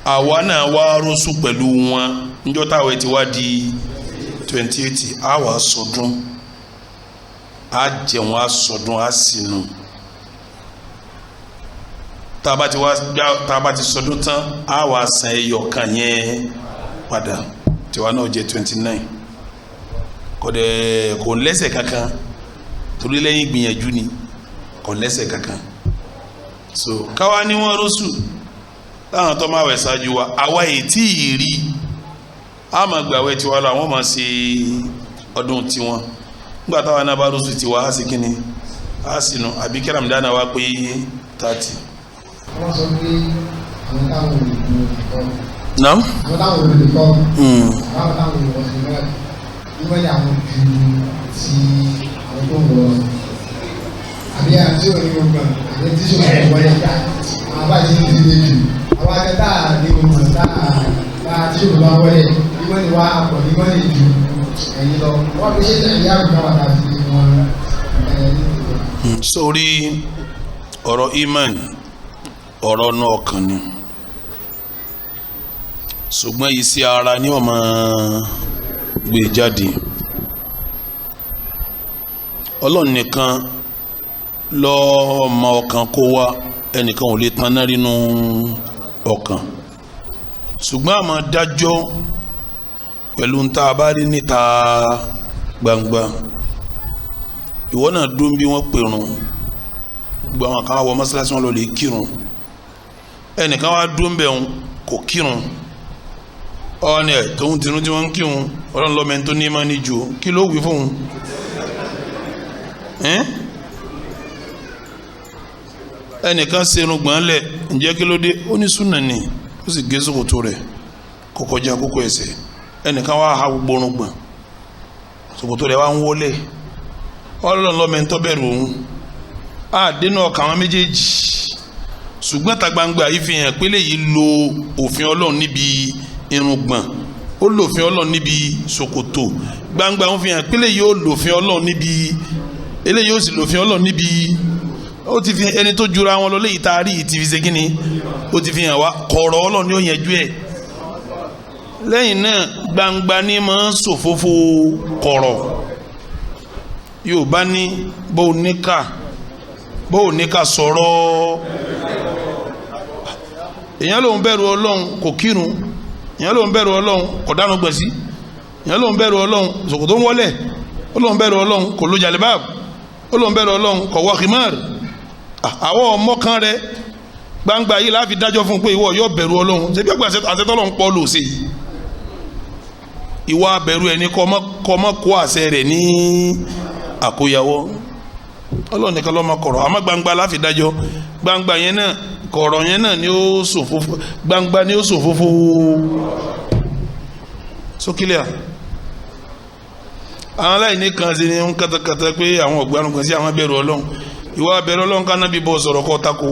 àwa náà wá rọ́ṣù pẹ̀lú wọn níjọ́ táwẹ̀ ti wá di 28. Àwa sọdún, á jẹun, á sọdún, á sínú. Tá a bá ti wá, tá a bá ti sọdún tán, á wá san ẹyọ kan yẹn padà, tiwa náà jẹ́ 29. Kò dẹ̀ kò lẹ́sẹ̀ kankan, torí lẹ́yìn ìgbìyànjú ni, kò lẹ́sẹ̀ kankan. So káwa ní wọ́n rọ́ṣù láwọn tó máa wẹ̀ ṣáájú wa, àwa ètí ì rí, a máa gbàwẹ̀ tiwa lọ, àwọn máa ṣe ọdún tiwọn. Nígbà táwa náà bá rọ́ṣù tiwa, á sì kíni, á sì nù, àbí kí Ramadan wá pé 30. Wọ́n sọ pé àwọn táwọn olùkọ́ Naam. àwọn táwọn olùkọ́, àwọn táwọn olùkọ́ sí náà níwọ̀n ní àwọn ju ti àwọn tó ń wọ̀ àbí àti òní gbọ̀ngàn àbí tí sọ̀rọ̀ wọlé ká àwọn bá ti ń ti lè jù àwọn akẹ́ tá a ní gbọ̀ngàn tá a tí sọ̀rọ̀ bá wọlé níwọ̀n ní wá àpọ̀ níwọ̀n ní ju ẹ̀yìn lọ wọ́n fi ṣe ẹ̀yà àbùkà wà láti wọn ẹ̀yìn. Sórí ọ̀rọ̀ iman, ọ̀rọ̀ náà ọkàn ni, ṣùgbọ́n iṣẹ́ ara ni ó máa gbé jáde. Ọlọ́run nìkan ló mọ ọkàn kó wá, ẹnìkan ò lè taná nínú ọkàn. Ṣùgbọ́n àmọ́ dájọ́ pẹ̀lú ń tá a bá rí níta gbangba. Ìwọ náà dún bí wọ́n pèrún, gbogbo àwọn kan wọ mọ́sálásí, wọn lọ lè kírun. Ẹnìkan wá dún bẹ́ẹ̀ ń kò kírun, ọ̀ọ́nì ẹ̀ tóun tinú tí wọ́n ń kírun, Ọlọ́run lọ́mọ ẹni tó ní máa ní ju. Kí ló wí fóun? Ẹnìkan serun gbọ̀n lẹ̀, ǹjẹ́ kí ló dé? Ó ní súnà ni. Ó sì gé ṣòkòtò rẹ̀ kó kọjá kókó ẹsẹ̀. Ẹnìkan wá ha gbogbo orun gbọ̀n, ṣòkòtò rẹ̀ wá ń wọlé. Ọlọ́run lọ́mọ ẹni tó bẹ̀rù òun àdénú ọkàn àwọn méjèèjì. Ṣùgbọ́n ta gbangba yìí fi hàn pé léyìí lo òfin Ọlọ́run níbi irùngbọ̀n, ó lòfin Ọlọ́run níbi ṣòkòtò. Gbangba ń fi hàn pé léyìí ó lòfin Ọlọ́run níbi eléyìí, ó sì lòfin Ọlọ́run níbi ó ti fi ẹni tó jura wọn lọ. Léyìí tá a rí yìí ti fi ṣe kí ni, ó ti fi hàn wá kọ̀ọ̀rọ̀ Ọlọ́run ni ó yẹjú ẹ̀. Lẹ́yìn náà, gbangba ni máa ń ṣòfófó kọ̀rọ̀. Yóò bá ní bó ní ká sọ̀rọ̀. Èèyàn lòun bẹ̀rù Ọlọ́run, kò kírun. Èèyàn lòun bẹ̀rù Ọlọ́run, kò dánu gbẹ̀sí. Èèyàn lòun bẹ̀rù Ọlọ́run, ṣòkòtò ń wọlé. Ó lòun bẹ̀rù Ọlọ́run, kò lo jalibab. Ó lòun bẹ̀rù Ọlọ́run, kò wọ khimar. Àwọn ọmọ kan rẹ gbangba yìí láfi dájọ́ fún un pé ìwọ yóò bẹ̀rù Ọlọ́run. Ṣebí ọgbà àṣetọ́lọ́run pọ̀ lò ṣe yìí? Ìwà bẹ̀rù ẹni kọ́ ọmọ kó àṣẹ rẹ̀ ní àkóyawọ́. Ọlọ́run nìkan ló mọ̀ kọ̀rọ̀, àmọ́ gbangba láfi dájọ́. Gbangba yẹn náà, kọ̀rọ̀ yẹn náà ni ó ṣòfófó, gbangba ni ó ṣòfófó sókílẹ̀. Àwọn aláìní kan sí ni ń katakata pé àwọn ọ̀gbẹ́rún kan sí àwọn bẹ̀rù Ọlọ́run. Ìwà bẹ̀rù Ọlọ́run ká nábì bọ̀ sọ̀rọ̀ kọ́ tako.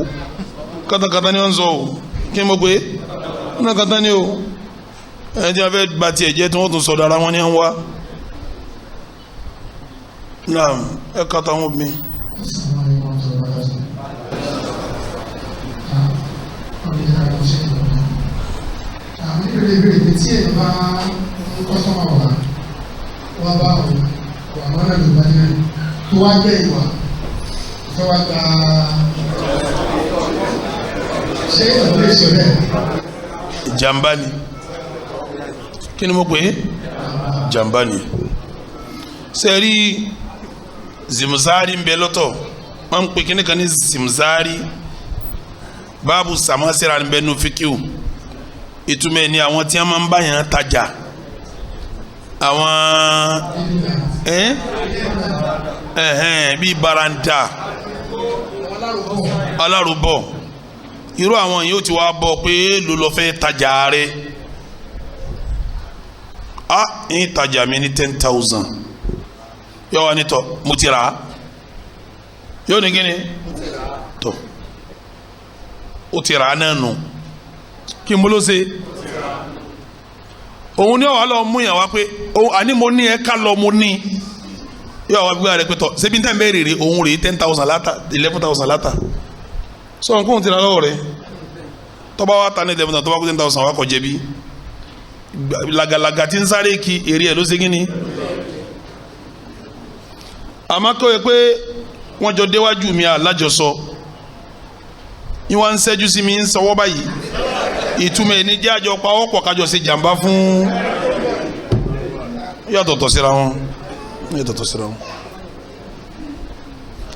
Katakata ni wọ́n ń sọ o. Kí ni mo pè é? Katakata ni o. Ẹni tí wọ́n fẹ́ ba tiẹ̀ jẹ́ tí wọ́n tún sọ̀dọ̀ ara wọn ni wọ́n wá. Naam, ẹ kata wọn bí. Àwọn ìbéèrè ìbéèrè pé tí èèyàn bá ń kọ́sọ́mà wà wá bá òun wà mọ́nà ló bá dé tó wá jẹ́ ìwà fẹ́ wá gba ṣé ìwà lè ṣe bẹ́ẹ̀. Jàmbá ni. Kí ni mo pè é? Jàmbá ni. Sẹ́rí zimzari ń bẹ lọ́tọ̀, wọ́n ń pè kíní kan ní zimzari, báàbù sàmásìrà ń bẹ nù fíkìú. Ìtumọ̀ ẹ̀ ni àwọn tí wọ́n máa ń bá yàn tajà, àwọn bíi baranda, alárùbọ̀, irú àwọn yìí ó ti wá bọ̀ pé ló lọ fẹ́ tajà rẹ̀. A ń tajà mi ní 10,000, yóò wá nítọ̀ mo ti rà á, yóò ní kíni tọ̀ ó ti rà á náà nù. Kí n bolo ṣe òun ní ọ̀wá lọ mú yàn wá pé àní mo ní ẹ ká lọ mo ní yóò wá gbé rẹ pé tọ̀ ṣebí ní tẹ́ ń bẹ́ẹ̀ rèrè òun rèé 10,000 láta 11,000 láta sọ nǹkan tí ra lọ́wọ́ rẹ tọ́ba wa ta ní 11,000 tọ́ba kó 10,000 wa kọ̀ jẹ̀bi. Lagalaga tí ń sáré kí èrè ẹ̀ ló ṣe kíni. Àmọ́ kó yẹ pé wọ́n jọ déwájú mi alájọsọ ni wọ́n ń ṣẹ́jú sí mi ń sọwọ́ báyìí, ìtumọ̀ ẹni jẹ́ àjọ pawọ́pọ̀ kájọ ṣe jàǹbá fún yàtọ̀tọ̀ síra wọn, yàtọ̀tọ̀ síra wọn.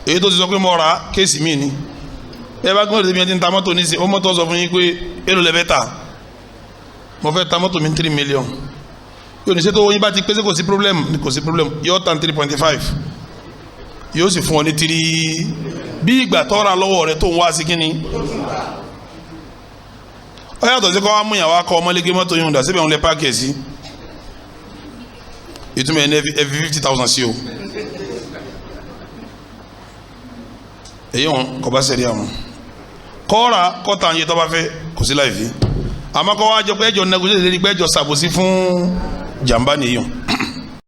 Èyí tó ti sọ pé mo rà kéèsì mi ni ẹ bá gbọ́dọ̀ tẹ̀mí ẹ ti ń ta mọ́tò nísìnyí, ó mọ́tò sọ fún yín pé èló lẹ fẹ́ tà, mo fẹ́ ta mọ́tò mi 3 million. Yóò ní sẹ́tọ̀ oyin bá ti pèsè kò sí problem, kò sí problem, yóò ta 3.5, yóò sì fún ọ ní 3 bí ìgbà tọ́ra lọ́wọ́ rẹ tó ń wá sí kínní. Ó yàtọ̀ sí kọ́ wá múyàn wá kọ́ ọmọlẹ́gẹ́ mọ́tò yìí ń dà síbẹ̀ ń lẹ páàkì ẹ̀ sí. Ìtumọ̀ ẹ̀ ní ẹ fi 50,000 sí o. Èyí wọn kò bá sẹ̀rí àwọn kọ́ra kọ́ta ń yẹ tó bá fẹ́ kò sí láì fi. Àmọ́ kọ́ wá jọ pé ẹjọ́ negotiate lérí pé ẹjọ́ ṣàbòsí fún jàǹbá nìyí.